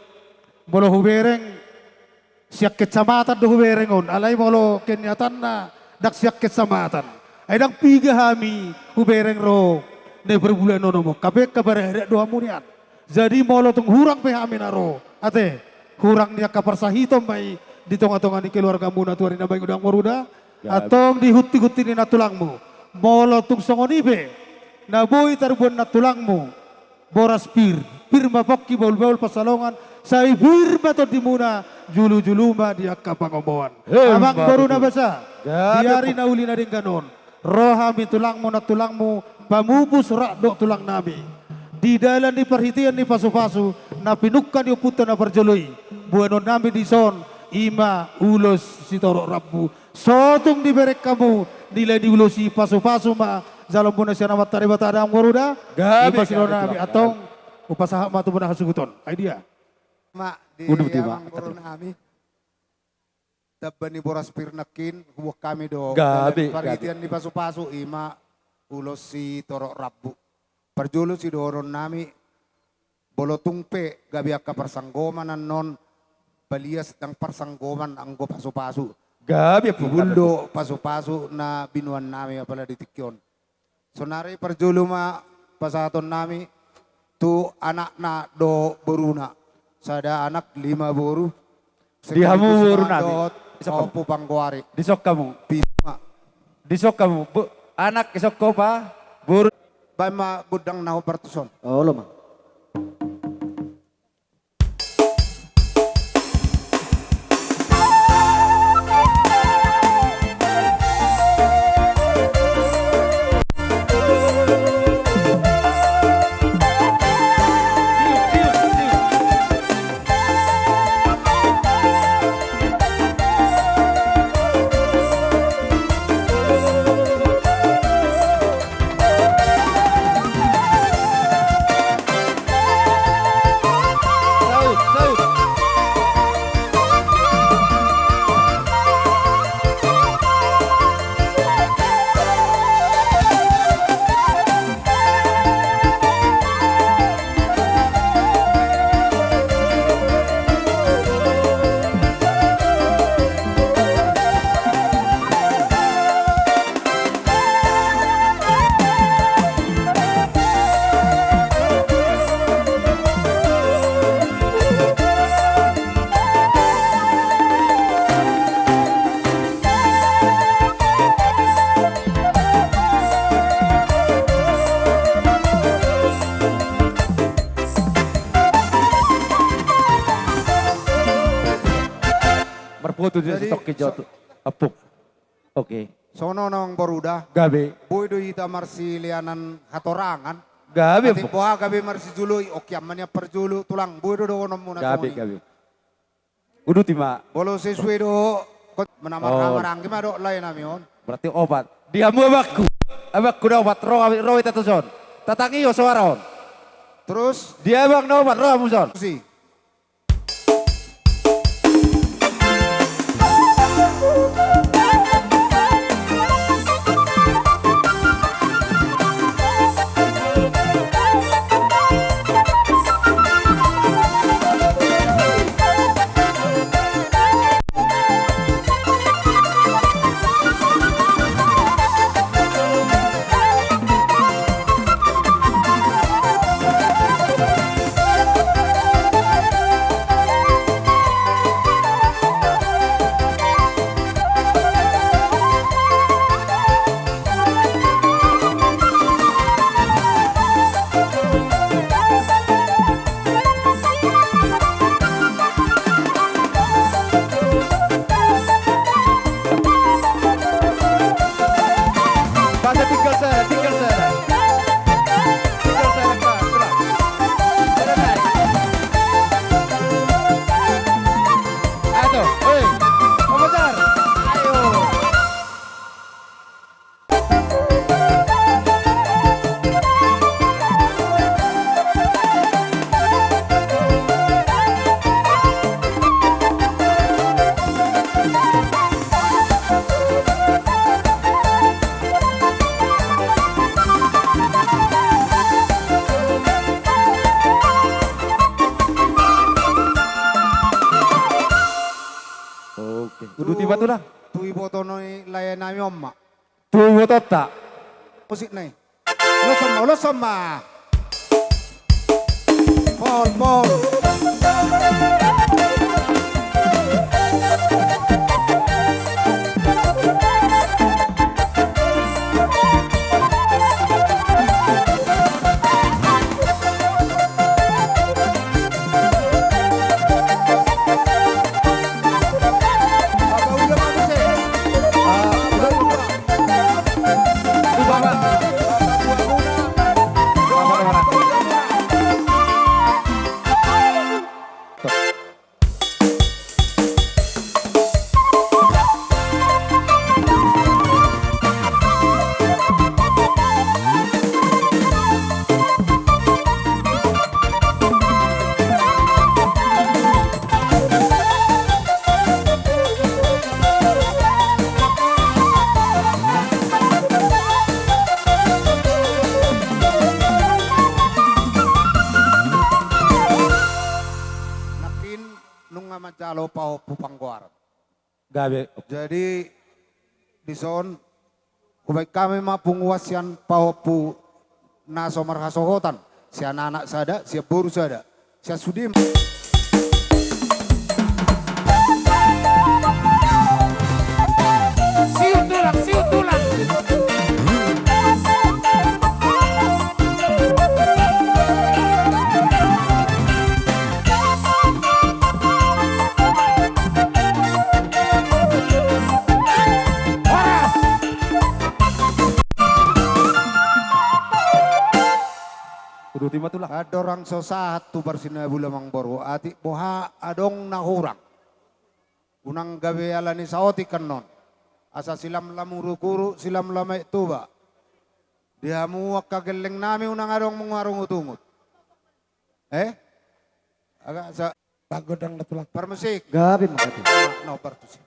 Molo hubereng, sian kecamatan do hubereng on, alai molo kenyataanna ndang sian kecamatan. Ai ndang piga hami hubereng ro na i, parbulan on, omo. Hape angka paradat do hamu nian. Jadi molo tung hurang pe hami na ro, ate, hurang ni angka parsahiton ma i di tongatonga ni keluargamu na tu ari na bahen on, amangboru, da. Ya. Antong di hunti-hunti ni nantulangmu. Molo tung songon i pe na boi tarbuan nantulangmu, boras pir, pir ma pongki, bahulbahul pansalongan, sai pir ma tondimuna, julujulu ma di angka pangomoan. Emma tutu. Amangboru na basa, gabe, di ari na uli na denggan on, ro hami tulangmu, nantulangmu, pamupus rap dohot tulang nami. Di dalan ni parhitean ni pasupasu na pinungka ni ompunta na parjolo i, boanon nami dison, i ma ulos sitorop rambu. So tung dibereng hamu nilai ni ulos i, pasupasu ma jaloonmuna sian Amanta Debata, da, amangboru, da. Gabe, gabe, gabe. I ma sidohonon nami, antong hupasahat ma tu hamuna hasuhuton. Ai dia? Ma, di, uduti ma, amangboru nami. Tamba ni boras pir nangkin, huboan hami do. Gabe, gabe. Dalan parhitean ni pasupasu, i ma ulos sitorop rambu. Parjolo sidohonon nami, molo tung pe gabe angka parsanggoman annon, palias ndang parsanggoman anggo pasupasu. Gabe, gabe. Tibul do pasupasu na binoan nami apala di tingki on. Saonari parjolo ma pasahaton nami tu anakna dohot boruna. Sada anak, lima boru. Di hamu boru nami. Sekaligus ma dohot Ompu Panggoari. Dison hamu. Pitu ma. Dison hamu. Bo-, anak, dison ho pa boru. Baen ma gondang na hombar tuson. Olo ma. Botu jadi, jadi tongkin so- jawab tu. Apuk. Oke. Songon on amang boru da. Gabe. Boi do hita marsileanan hatorangan. Gabe, atik Apuk. Boha gabe marsijolo i, oke, amanian parjolo tulang. Boi do dohononmuna. Gabe, songon i. Gabe. Uduti ma. Molo sesuai do, kot, menamar. Oh. Hamaranggi ma do lae nami on. Berarti opat. Di hamu abangku. Abangku na opat, ro, ro hita tu son. Tatangihon soara on. Terus? Di abang na opat, ro hamu son. Si. Basa tinggal sana, tinggal sana. Tinggal sana, Pak. Sudah. Sudah naik. Ayo, hei. Pamancar. Ayo. Oke. Uduti ma tulang. Tu iboto ni lae nami on ma. Tu ibotonta. Musik nai. Ulos on ma, ulos on ma. Pol, pol. Nangkin nunga manjalo pahompu panggoaran. Gabe. Jadi, dison, hubaen hami ma punguan sian pahompu na so marhasohotan, sian anak sada, sian boru sada, sian sude ma. Siut tulang, siut tulang. Horas. Uduti ma tulang. Andorang so sahat tu Parsinabula amang boru, atik boha adong na hurang. Unang gabe ala ni saotik annon. Asa silamlam uruk-uruk, silamlam aek Toba. Di hamu angka gelleng nami unang adong muna marungut-ungut. Eh? Agak sa- Paggodang na tulang. Parmusik. Gabe ma tulang. Nomor tusi.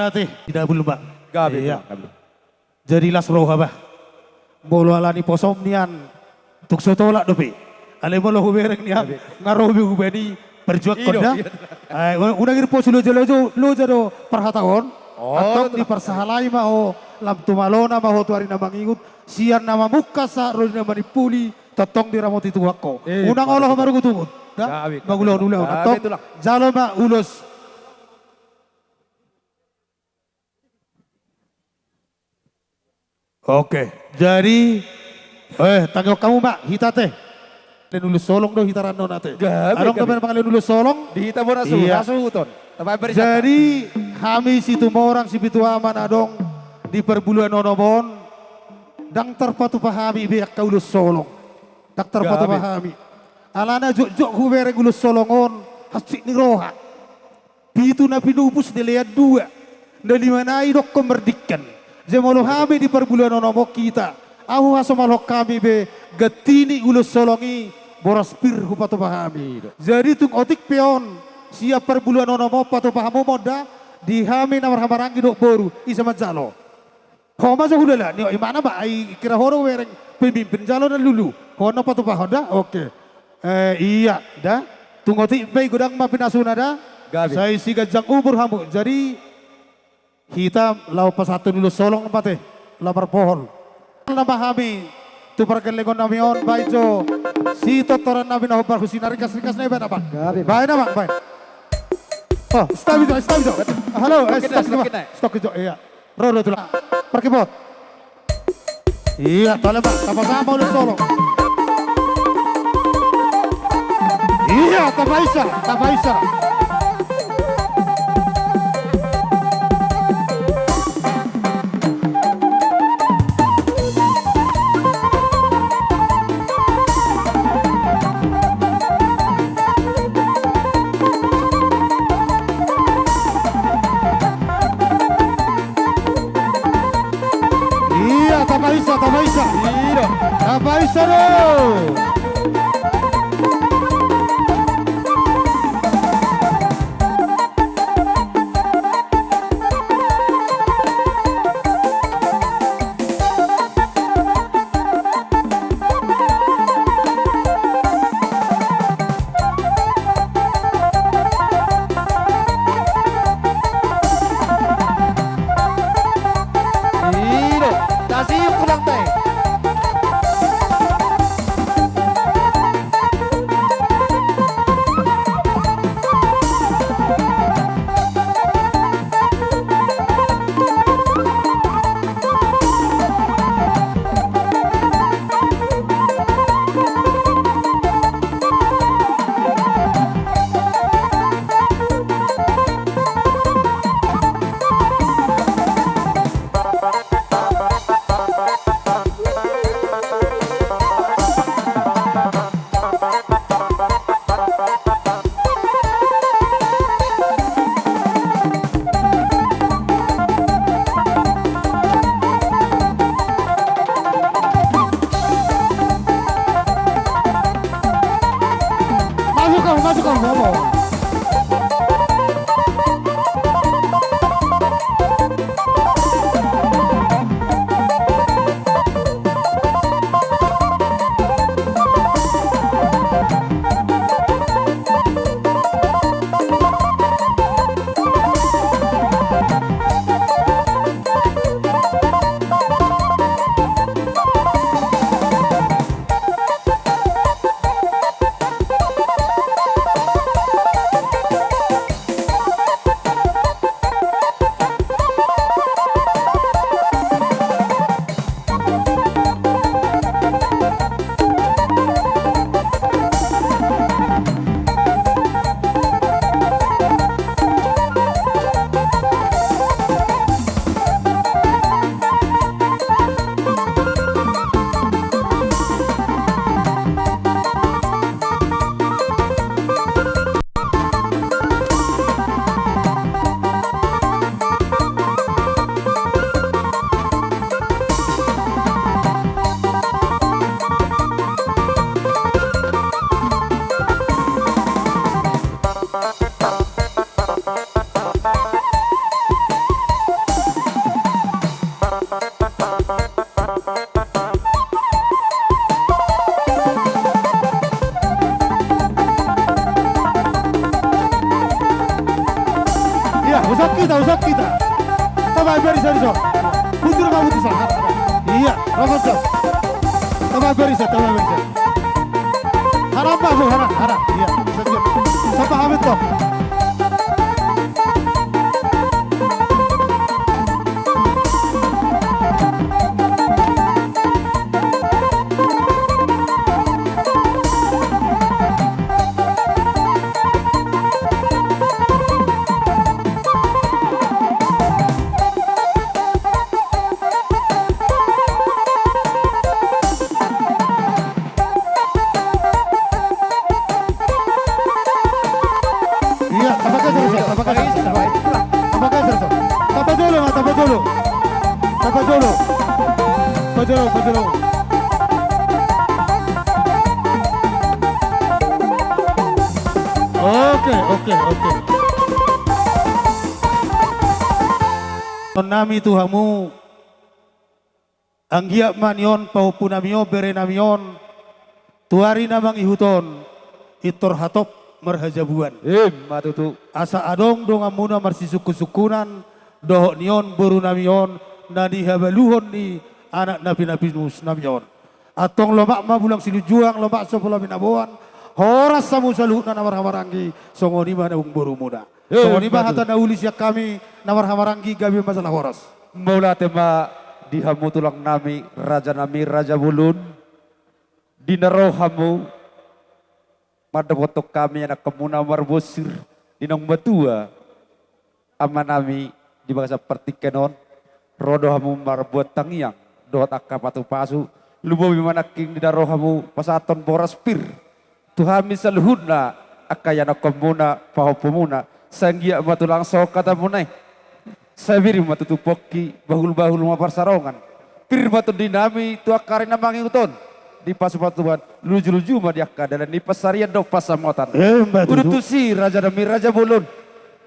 Ate, di dabul ma. Gabe, iya. Gabe. Jadi las roha bah. Molo alani posom nian, tung so tolap dope. Alai molo hubereng nian, gabe, nga ro be hubani parjuangkon da. Iya, iya. Eh, unang irpos loja-loja, loja do parhataon. Oh, antong betul. Diparsahalai ma ho, lam tumalona ma ho tu ari na mangihut, sian na mamungka sahat ro di na manimpuli, tongtong diramoti Tuhan ho. Eh, unang olo ho marugut-ugut. Da? Gabe, gabe. Mangulahon ulaon. Gabe, antong, tulang. Jalo ma ulos. Oke, jadi, eh, tangihon hamu ma hita ate. Pangalean ulos holong do hita rannon ate. Gabe, gabe. Adong dope pangalean ulos holong? Di hita bona su, iya, hasuhuton. Jadi, hami Situmorang Sipitu Ama na adong di parbuluan onom on, ndang tarpatupa hami be angka ulos holong. Ndang tarpatupa hami. Gabe. Alana jotjot hubereng ulos holong on, hansit ni roha. Pitu na pinupus dilean dua. Na lima nai dokkon mardingkan. Jadi molo hami di parbuluan onom on hita, ahu hasomalhon hami be ganti ni ulos holong i boras pir hupatupa hami. Iya, do. Jadi tung otik pe on, sian parbuluan onom on patupa hamu ma on da, di hami na marhahamaranggi dohot boru, ise manjalo. Ho ma jo hulala ni, o, imana ma, ai kira ho do hubereng pemimpin jalo na lulu. Ho na patupahon da, oke. Eh, iya, da. Tung otik pe i godang ma pinasuna da. Gabe. Sai siganjang umur hamu. Jadi, hita laho pasahathon ulos holong ma ate. Laho marpohol. Na ma hami, tu pargellengon nami on, baen jo. Sitortoran nami na hombar husi na ringkas-ringkas na i baen abang. Gabe. Baen abang, baen. Oh, stop i jo, stop i jo. Halo, eh, stop i jo. Stop i jo, iya. Ro do tulang. Parkipot. Iya, tole ma, tapa sama ulos holong. Iya, tapa isa, tapa isa. Iya, tapa isa, tapa isa. Iya. Tapa isa do. Ido, tasiuk tulang te. Tamba bari sa dison. Mundur ma mundur sa. Iya, robot sa. Tamba bari sa, tamba bari sa. Haram, Bah, haram, haram. Iya, sampah habis toh. Iya, tamba geser, Sob, tamba geser, Sob. Tamba geser, Sob. Tamba jolo, Mas, tamba jolo. Tamba jolo. Tamba jolo, tamba jolo. Oke, oke, oke. Nami tu hamu. Anggiat ma nion pahompu nami on, bere nami on, tu ari na mangihut on, pintor hatop marhajabuan. Ima tutu. Asa adong donganmuna marsisungkunsungkunan, dohot nion boru nami on, na nihabaluhon ni anak na pinapinus nami on. Antong lomak ma bulang silinjuang, lomak so pola binaboan, horas hamu saluhutna na marhahamaranggi, songon i ma naung borumuna. Songon i ma hata na uli sian hami na marhahamaranggi, gabe ma jala horas. Mauliate ma di hamu tulang nami, raja nami, raja bolon. Di na ro hamu mandapothon hami anakhonmuna marbosir di naung matua ama nami di bagasan partingkian on, ro do hamu marbuat tangiang dohot angka pasupasu, lumobi ma nangkin di na ro hamu pasahathon boras pir tu hami saluhutna angka ianakhonmuna, pahompumuna, sai anggiat ma tulang songon hatamuna i. Sai pir ma tutu pongki, bahulbahul ma parsarongan. Pir ma tondi nami tu angka ari na mangihut on. Dipasupasu Tuhan, lujuluju ma di angka dalan ni pansarian dohot pansamotan. Ima tutu. Udut tusi raja nami, raja bolon.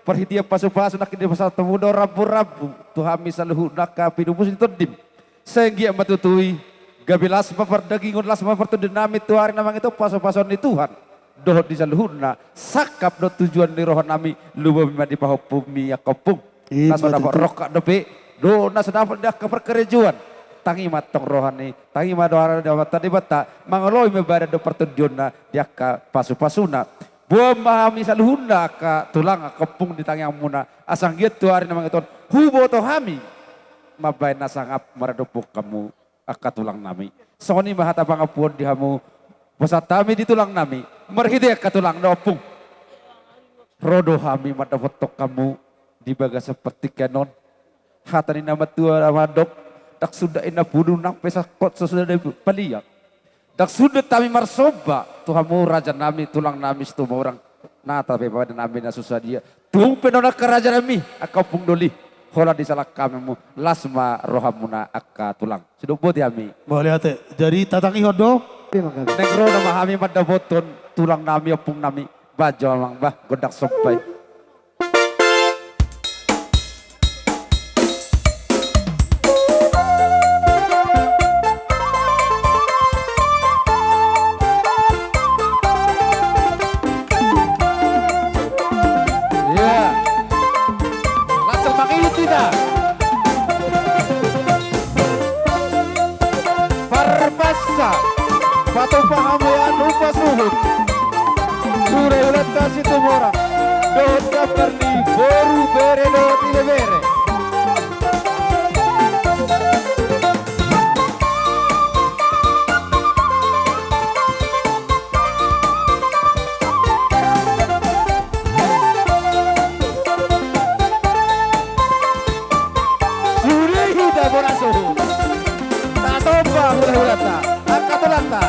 Parhitean pasupasu nangkin dipasahat hamu do ramburambu tu hami saluhutna angka pinupus ni tondim. Sai anggiat ma tutu i, gabe las ma pardagingon, las ma partondion nami tu ari na mangihut on, pasupasuon ni Tuhan dohot di saluhutna, sangkap dohot tujuan ni roha nami, lumobi ma di pahompumi angka ompung. Ima tutu. Na so dapot rongkap dope, dohot na so dapot di angka parkarejoan. Tangi ma antong roha ni, tangi ma roha ni Amanta Debata, mangoloi ma badan dohot partondionna di angka pasupasuna. Boan ma hami saluhutna angka tulang, angka ompung di tangiangmuna, asa anggiat tu ari na mangihut on huboto hami mambahen na sangap maradophon hamu angka tulang nami. Songon i ma hata pangampuon di hamu pasahat hami di tulang nami marhite angka tulang dohot ompung. Ro do hami mandapothon hamu di bagasan partingkian on. Hata ni na matua na mandok, ndang sundat inna pundu nang pe sangkot so suda dipaliat. Ndang sundat hami marsomba tu hamu raja nami, tulang nami Situmorang Nata, pe pada nami na so sadia. Tung pe non angka raja nami, angka ompung doli, holan disalang hami hamu, las ma rohamuna angka tulang. Sidok boti hami. Mauliate. Jadi tatangihon do. Naeng ro nama hami mandapothon tulang nami, ompung nami. Bah, jo amang, bah, gondang somba i. Iya. Langsung mangihut hita. Parpasa, patupa hamu i, anak pasuhut. Sude hulahulanta Situmorang dohot gambar ni boru, bere dohot ibebere. Sude hita bona suhut. Tasomba hulahulanta, angka tulangta.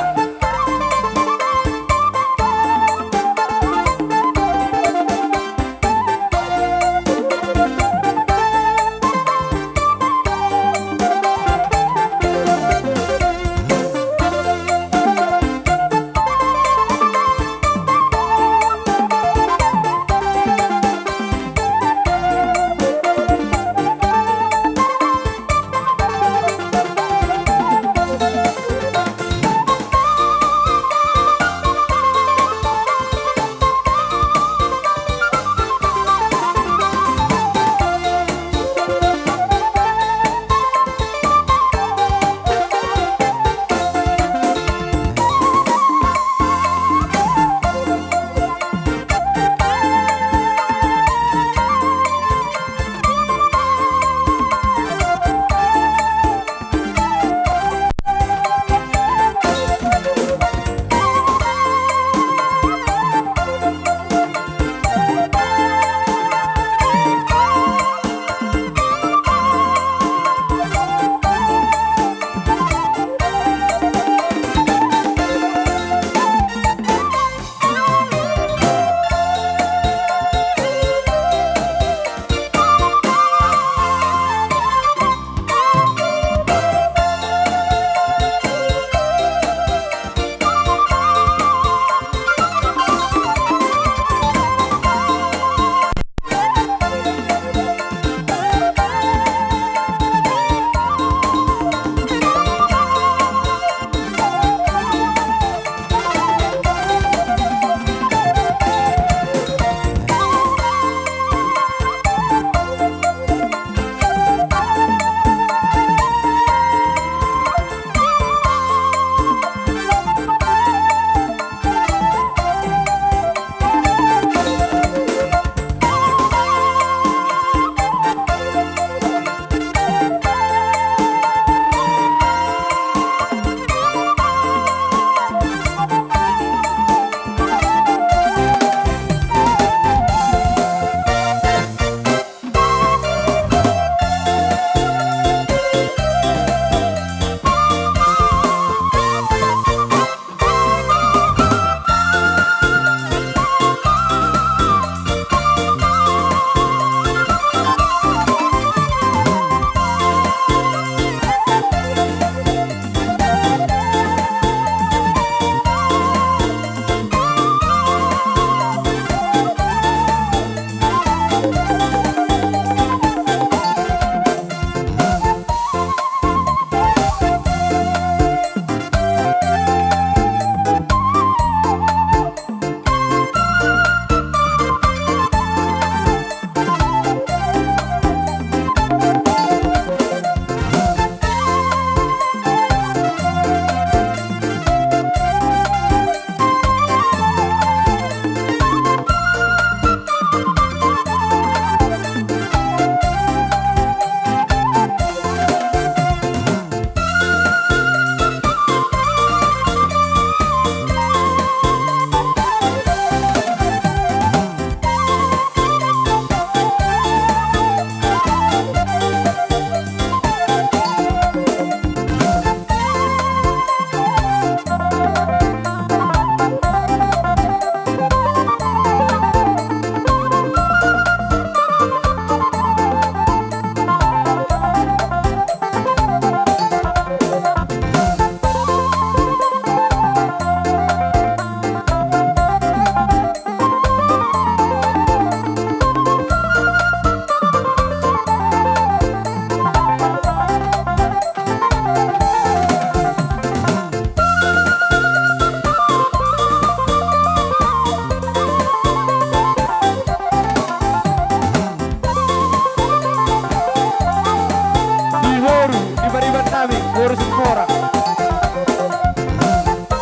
Boru Sempora.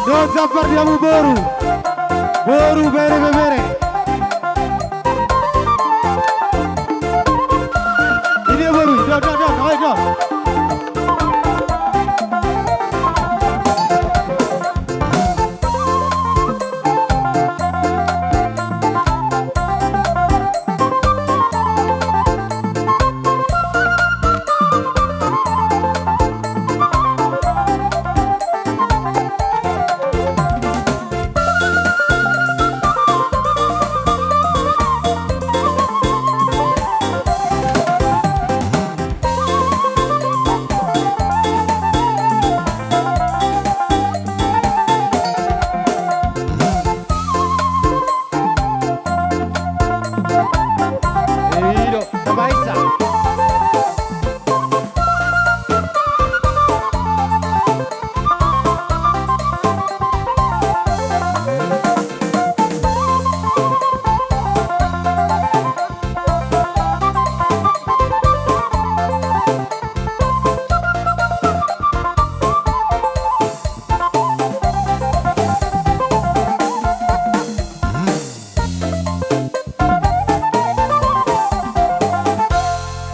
Dohot jambar di hamu boru. Boru, bere, bebere. Ini boru, do, do, do, do, do.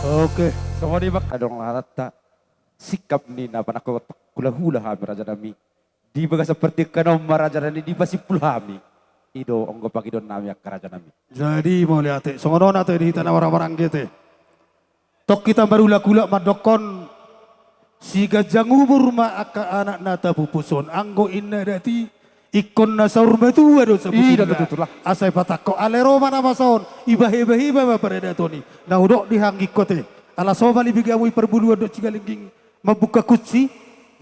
Oke, songon i ma adong lahatanta. Sikap ni na panangkok hulahula hami raja nami. Di bagasan partingkian on ma raja nami dipasimpul hami. I do anggo pangidoan nami angka raja nami. Jadi mauliate, songon on ate di hita na marhahamaranggi ate. Tong hita marulakulak mandokkon, siganjang umur ma angka anak na tapupus on. Anggo inna dati, ingkon na saur matua do sabutinna. Asa ipatangkok, alai ro ma na masa on, ibahe-bahe ma paradaton i. Na hudok di anggingku ate, ala somal i bege hamu i parbuluan dohot sigalingging mambuka kunci,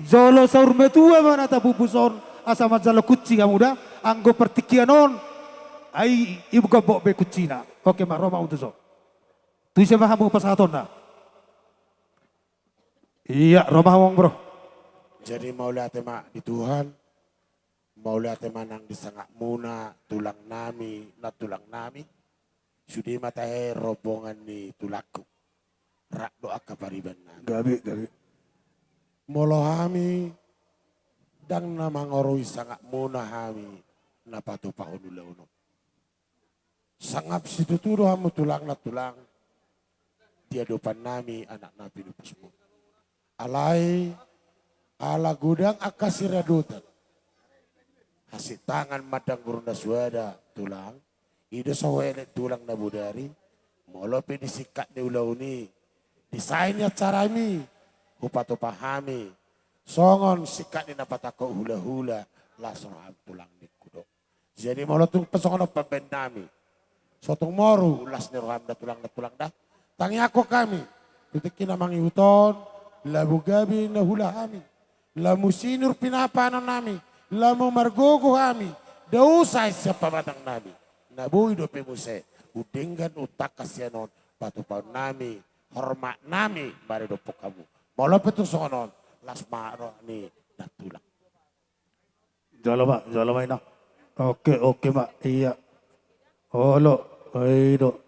jolo saur matua ma na tapupus on, asa manjalo kunci hamu da, anggo partingkian on, ai ibuka bok be kuncina. Oke ma, ro ma hamu tuson. Tu ise ma hamu pasahatonna? Ia, ro ma hamu, Bro. Jadi mauliate ma di Tuhan, mauliate ma nang di sangapmuna, tulang nami, nantulang nami. Sude ma tahe rombongan ni tulangku. Rap do angka pariban nami. Gabe, gabe. Molo hami, ndang na mangorui sangapmuna hami, na patupahon ulaon on. Sangap situtu do hamu tulang nantulang, di adopan nami anak na pinupusmuna. Alai, ala godang angka siradotan. Hasintangan mandang guru na suada tulang, i do so huelek tulang na bodari, molo pe di singkat ni ulaon i, di sae ni acara i, hupatupa hami, songon singkat ni na patangkok hulahula, las roham tulang ningku do. Jadi molo tung pe songon on pambahen nami. So tung moru las ni roham da tulang, da tulang da. Tangiangkon hami. Tu tingki na mangihut on, lamu gabe na hula hami. Lamu sinur pinapanon nami. Lamu margogo hami. Dausa sian pamatang nami. Na boi dope muse. Undenggan untangka sian on. Patupahon nami. Hormat nami. Mari dompok hamu. Molo pe tung songon on. Las ma roha ni da tulang. Jalo ma, jalo ma inang. Oke, oke ma, ia. Olo, i do.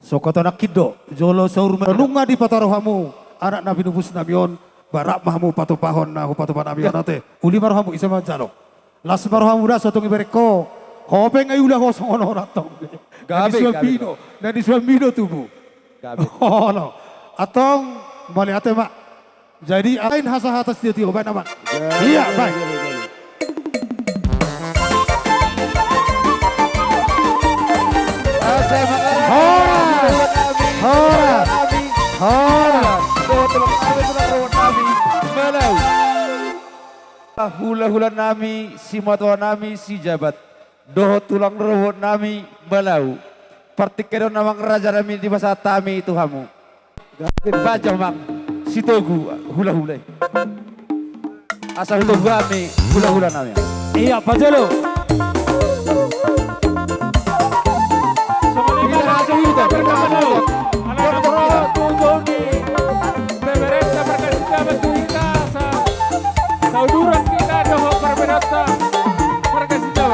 Sokota nangkin do, jolo saur ma nunga dipataro hamu, anak na pinupus nami on, ba rap ma hamu patupahon na hupatupa nami on ate. Uli ma rohamu ise manjalo. Las ma rohamu da so tung ibereng ho. Ho pe nga iula ho songon on antong. Gabe, gabe. Na di suami do, na di suami do tubu. Gabe. Olo. Antong, mauliate ma. Jadi, alai hata-hata sitio-tio, baen amang. Ia, baen. Horas. Horas. Horas. Hula-hula nami, simatua nami, sijabat. Dohot tulang rorobot nami Malau. Partingkian on amang raja nami dipasahat hami tu hamu. Baen jo amang sitogu hula-hula i. Asa hutogu hami hula-hula nami. Ia, pajolo. Beberapa perkara kita berkata tu hita, sa-, sauduran kita dohot perbedasan perkara kita.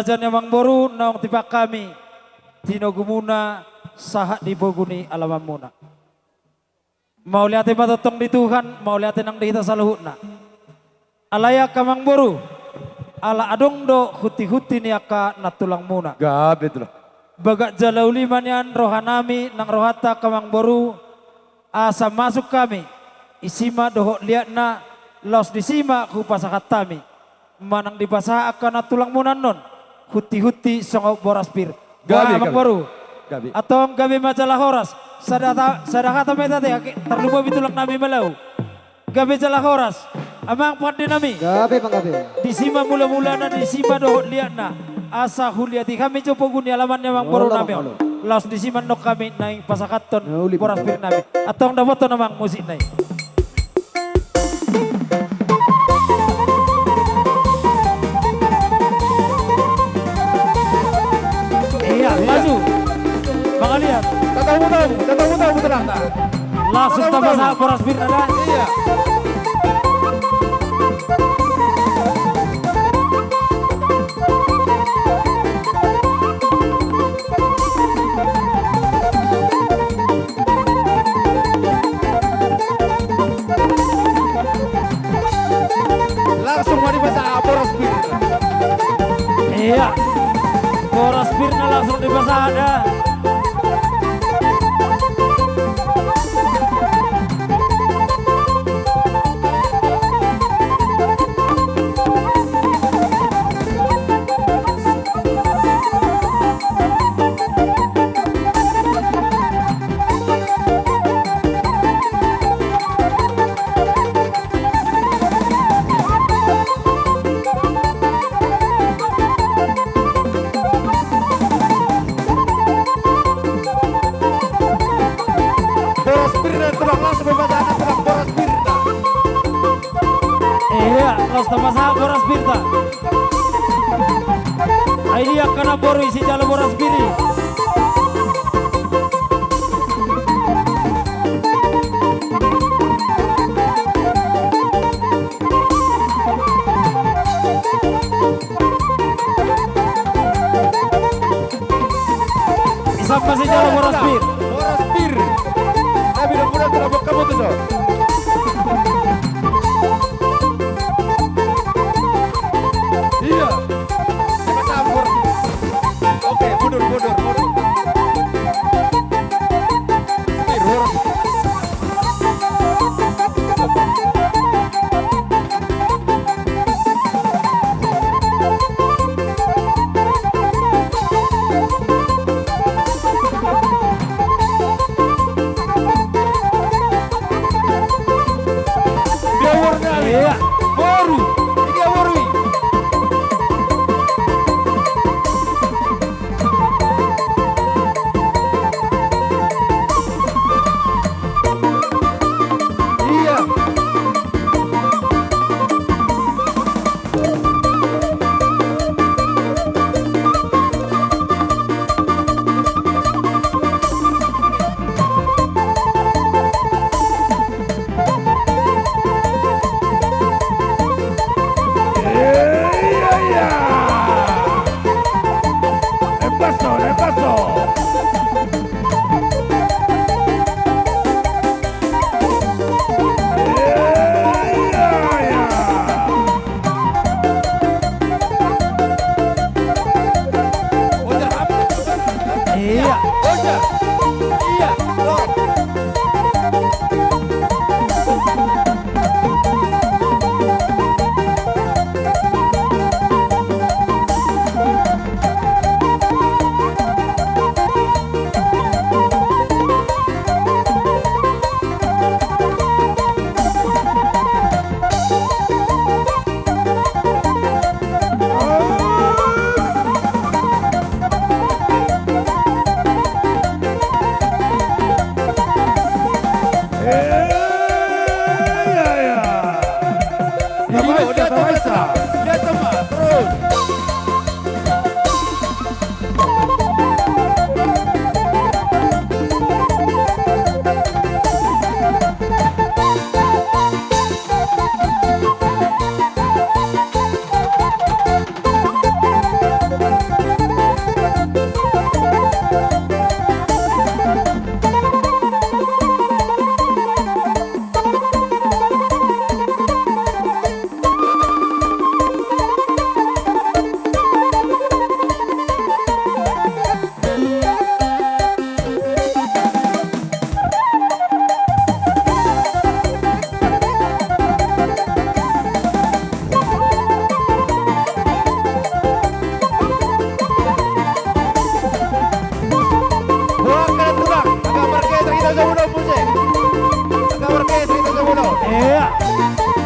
Raja ni amangboru, naung tipak hami tinogumuna sahat di pogu ni alamanmuna. Mauliate ma tongtong di Tuhan, mauliate nang di hita saluhutna. Alai angka amangboru, ala adong do hunti-hunti ni angka nantulangmuna. Gabe, Tulang. Bagak jala uli ma nian rohanami nang rohanta angka amangboru, asa masuk hami, disi ma dohot liatna, laos disi ma hupasahat hami manang dipasahat angka nantulangmuna annon, hunti-hunti songon boras pir. Gabe, gabe. Boha, amangboru? Gabe. Antong gabe ma jala horas. Sada ta-, sada hata ma hita, ate, ake, tarlumobi tulangnami Malau. Gabe jala horas, amang pandenami. Gabe, amang, gabe. Disi ma mula-mulana, disi ma dohot liatna. Asa huliati hami jo pogu ni alaman ni amangborunami on. Olo, olo. Laos disi ma annon hami naeng pasahathon boras pirnami. Antong dapothon, amang, musikna i. Iya, maju. Mangaliat. Tatamu-tamu, tatamu-tamu, tenang, tenang. Langsung tapasahat boras pirna da. Iya. Langsung ma dipasahat boras pirna. Iya. Boras pirna langsung dipasahat da. Boras pirna, tulang, langsung ma dipasahat, tulang, boras pirna. Iya, laos tapasahat boras pirna. Ai dia angka namboru, isi jala boras pir i. Isap masih jala boras pir. Boras pir. Tapi udah mudah, tidak buat kamu tuh, Cok. Iya. Cepat campur. Oke, mundur, mundur, mundur. Pir, boras. Dia boru nami. Iya. Boru. Dia boru i. Iya. Iya. Iya.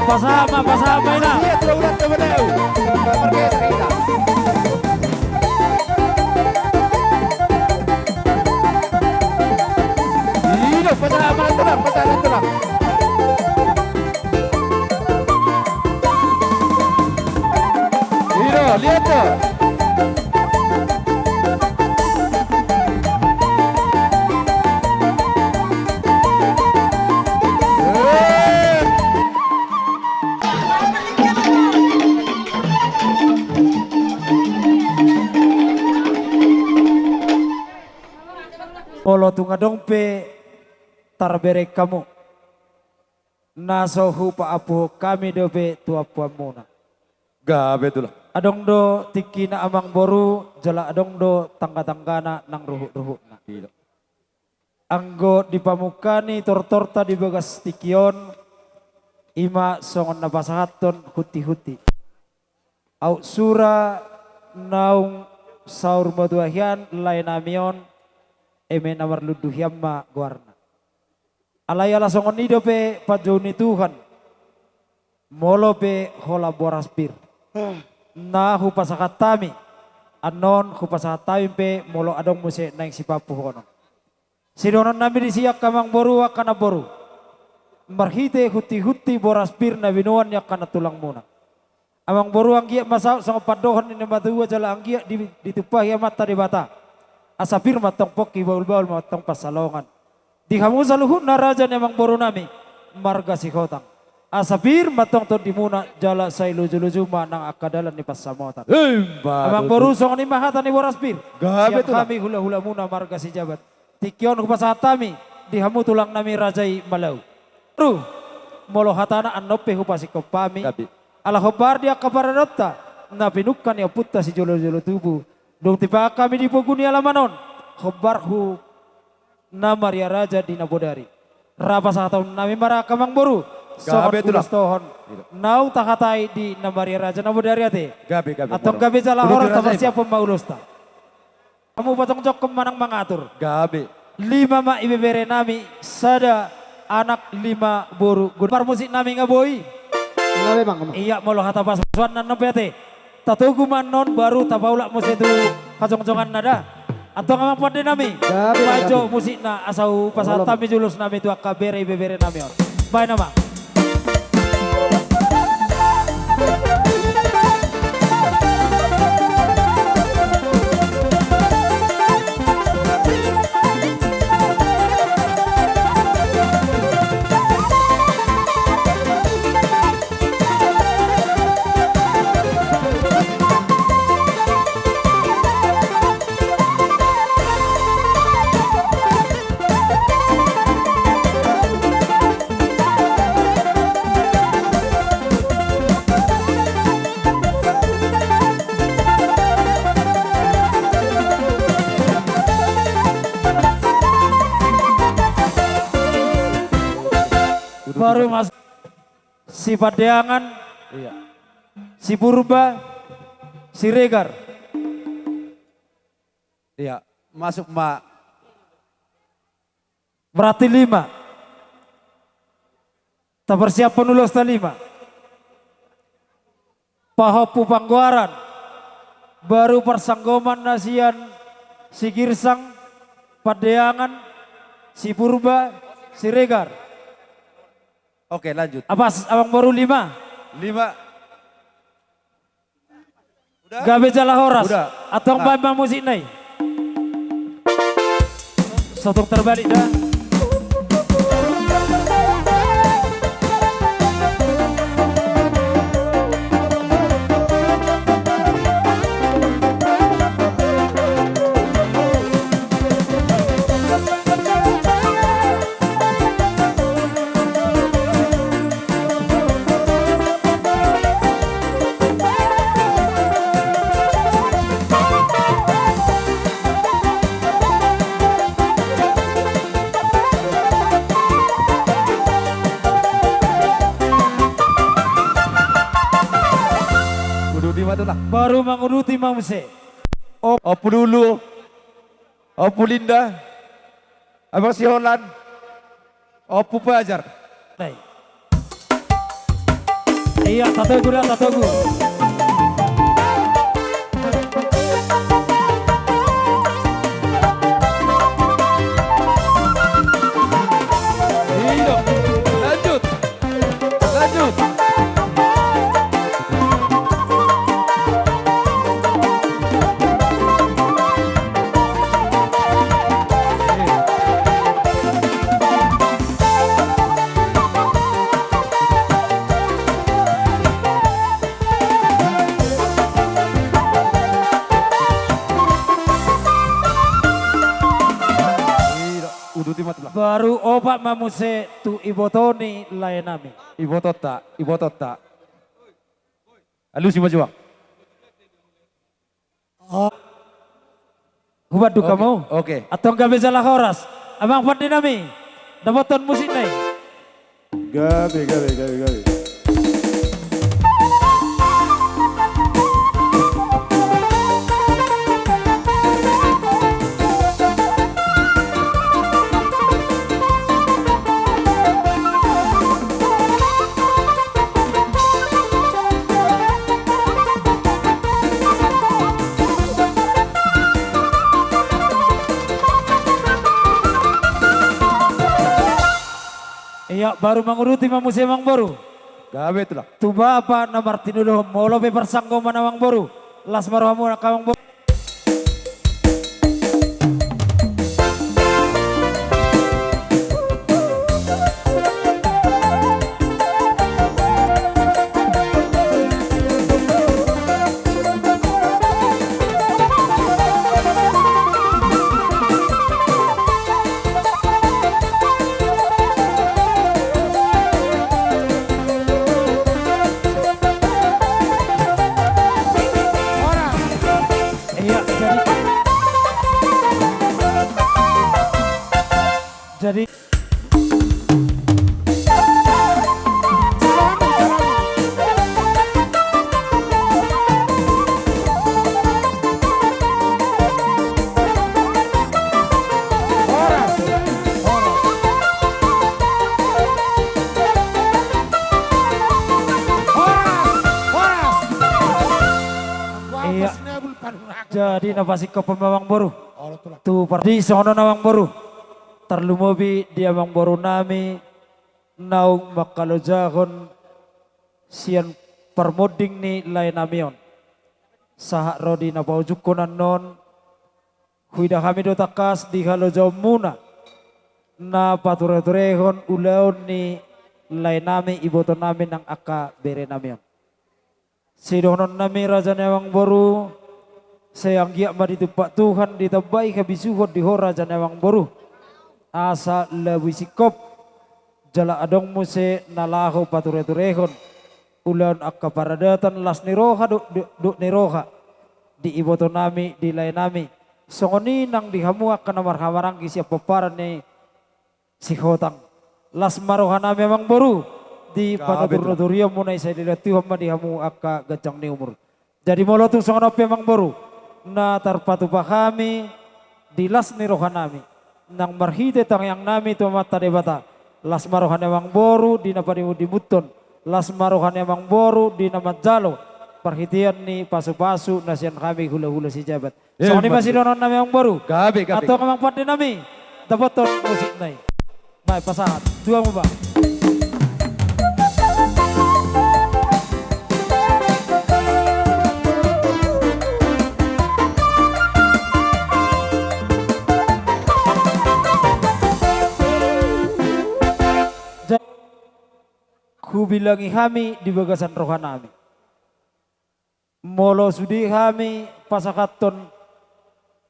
Pasahat ma, pasahat ma, ina. Iya, tulang, tulang, tulang, tulang. Marga Esa, ina. Ina, pasahat ma, tulang, pasahat ma, tulang. Ina, lihat tuh. Molo tung adong pe tarbereng hamu, na so hupaampuhon hami dope tu ampuanmuna. Gabe, tulang. Adong do tingkina amangboru, jala adong do tangga-tanggana nang ruhut-ruhutna. Iya. Anggo di pamungka ni tortorta di bagas tingki on, i ma songon na pasahathon hunti-hunti. Aut sura naung saur matua hian lae nami on, eme na marlundu hian ma goarna. Alai ala songon i dope panjou ni Tuhan, molo pe holan boras pir na hupasahat hami, annon hupasahat hami pe molo adong muse naeng sipaampuhonon. Sidohonon nami disi angka amangboru, angka namboru, marhite hunti-hunti boras pir na binoan ni angka nantulangmuna. Amangboru, anggiat ma saut songon pandohan ni na matua jala anggiat di, ditumpahi Amanta Debata. Asa pir ma antong pongki, bahul-bahul ma antong pansalongan. Di hamu saluhutna raja ni amangboru nami, marga Sihotang. Asa pir ma antong tondimuna jala sai loju-loju ma nang angka dalan ni pansamotan. Emma tutu. Amangboru, songon i ma hata ni boras pir. Gabe, tulang. Sian hami hula-hulamuna marga Sijabat. Tingki on hupasahat hami di hamu tulang nami raja i Malau. Ru, molo hatana annon pe hupasingkop hami. Gabe. Ala hombar di angka paradaonta na pinungka ni ompunta sijolo-jolo tubu. Dung tipahan hami di pogu ni alaman on, hombar hu na maria raja di na bodari. Ra pasahaton nami ma ra angka amangboru. Gabe, tulang. Songon ulos tohon. Iya. Naung tahatai di na maria raja na bodari ate. Gabe, gabe. Antong moro. Gabe jala horas. Taparsiaphon ma ulosta. Hamu pajongjongkon manang mangatur. Gabe. Lima ma ibebere nami, sada anak, lima boru. Guru parmusik nami nga boi. Gabe, Bang. Iya, molo hata pasupasu annon pe ate. Tatogu ma annon baru tapaulak muse tu hajongjonganna da. Antong amang pande nami. Gabe, gabe. Pajo musikna asa hupasahat hami ulos nami tu angka bere ibebere nami on. Baen ma. Baru masuk Sipandeangan, iya. Sipurba, Siregar. Iya, masuk ma. Berarti lima. Taparsiaphon ulosta lima. Pahompu panggoaran, baru parsanggoman na sian Sigirsang, Pandeangan, Sipurba, Siregar. Oke, lanjut. Apas, amangboru, lima. Lima. Udah? Gabe jala horas. Udah. Antong baen ma musikna i. Sotung terbalik da. Uduti ma tulang. Baru manguduti ma muse. Ompu Lulu, Ompu Linda, Abang Siholan, Ompu Pajar. Baik. Iya, tatogu dah, tatogu. Iya, lanjut. Lanjut. Uduti ma tulang. Baru opat ma muse tu iboto ni laenami. Ibotonta, ibotonta. Alusi ma juang. Oh. Hubandung hamu. Oke. Antong gabe jala horas. Amang pandenami, dapothon musikna i. Gabe, gabe, gabe, gabe. Iya, baru manguduti ma muse, Amangboru. Gabe tulang. Tu bapa na martinodohon, molo pe parsanggoman, Amangboru. Las ma rohamu, Amangboru. Iya, jadi, jadi. Iya. Jadi na pasingkophon ma, Amangboru. Tu pardi songon on, Amangboru. Tarlumobi di amangborunami naung mangkalojahon sian parmonding ni laenami on. Sahat ro di na paujungkon annon, huida hami do tangkas di halojaonmuna na patureturehon ulaon ni laenami, ibotonami nang angka berenami on. Sidohononnami, raja ni amangboru, sai anggiat ma ditumpak Tuhan, ditambai habisuhon di ho, raja ni amangboru. Asa labui singkop jala adong muse na laho patureturehon ulaon angka paradatan, las ni roha dohot, dohot, dohot ni roha di ibotonami, di laenami. Songon i nang di hamu angka na marhahamaranggi sian pomparan ni Sihotang. Las ma rohanami, amangboru, di panatur-naturionmuna i, sai dilehon Tuhan ma di hamu angka ganjang ni umur. Jadi molo tung songon on pe, amangboru, na tarpatupa hami di las ni rohanami nang marhite tangiangnami tu Amanta Debata, las ma roha ni amangboru di na padimundimunhon, las ma roha ni amangboru di na manjalo parhitean ni pasupasu na sian hami hulahula sijabat. Songon i ma sidohononnami, amangboru. Gabe, gabe. Antong, amang pandenami, dapothon musikna i. Baen pasahat tu hamu, ba. Hubilangi hami di bagasan rohanami. Molo sude hami pasahathon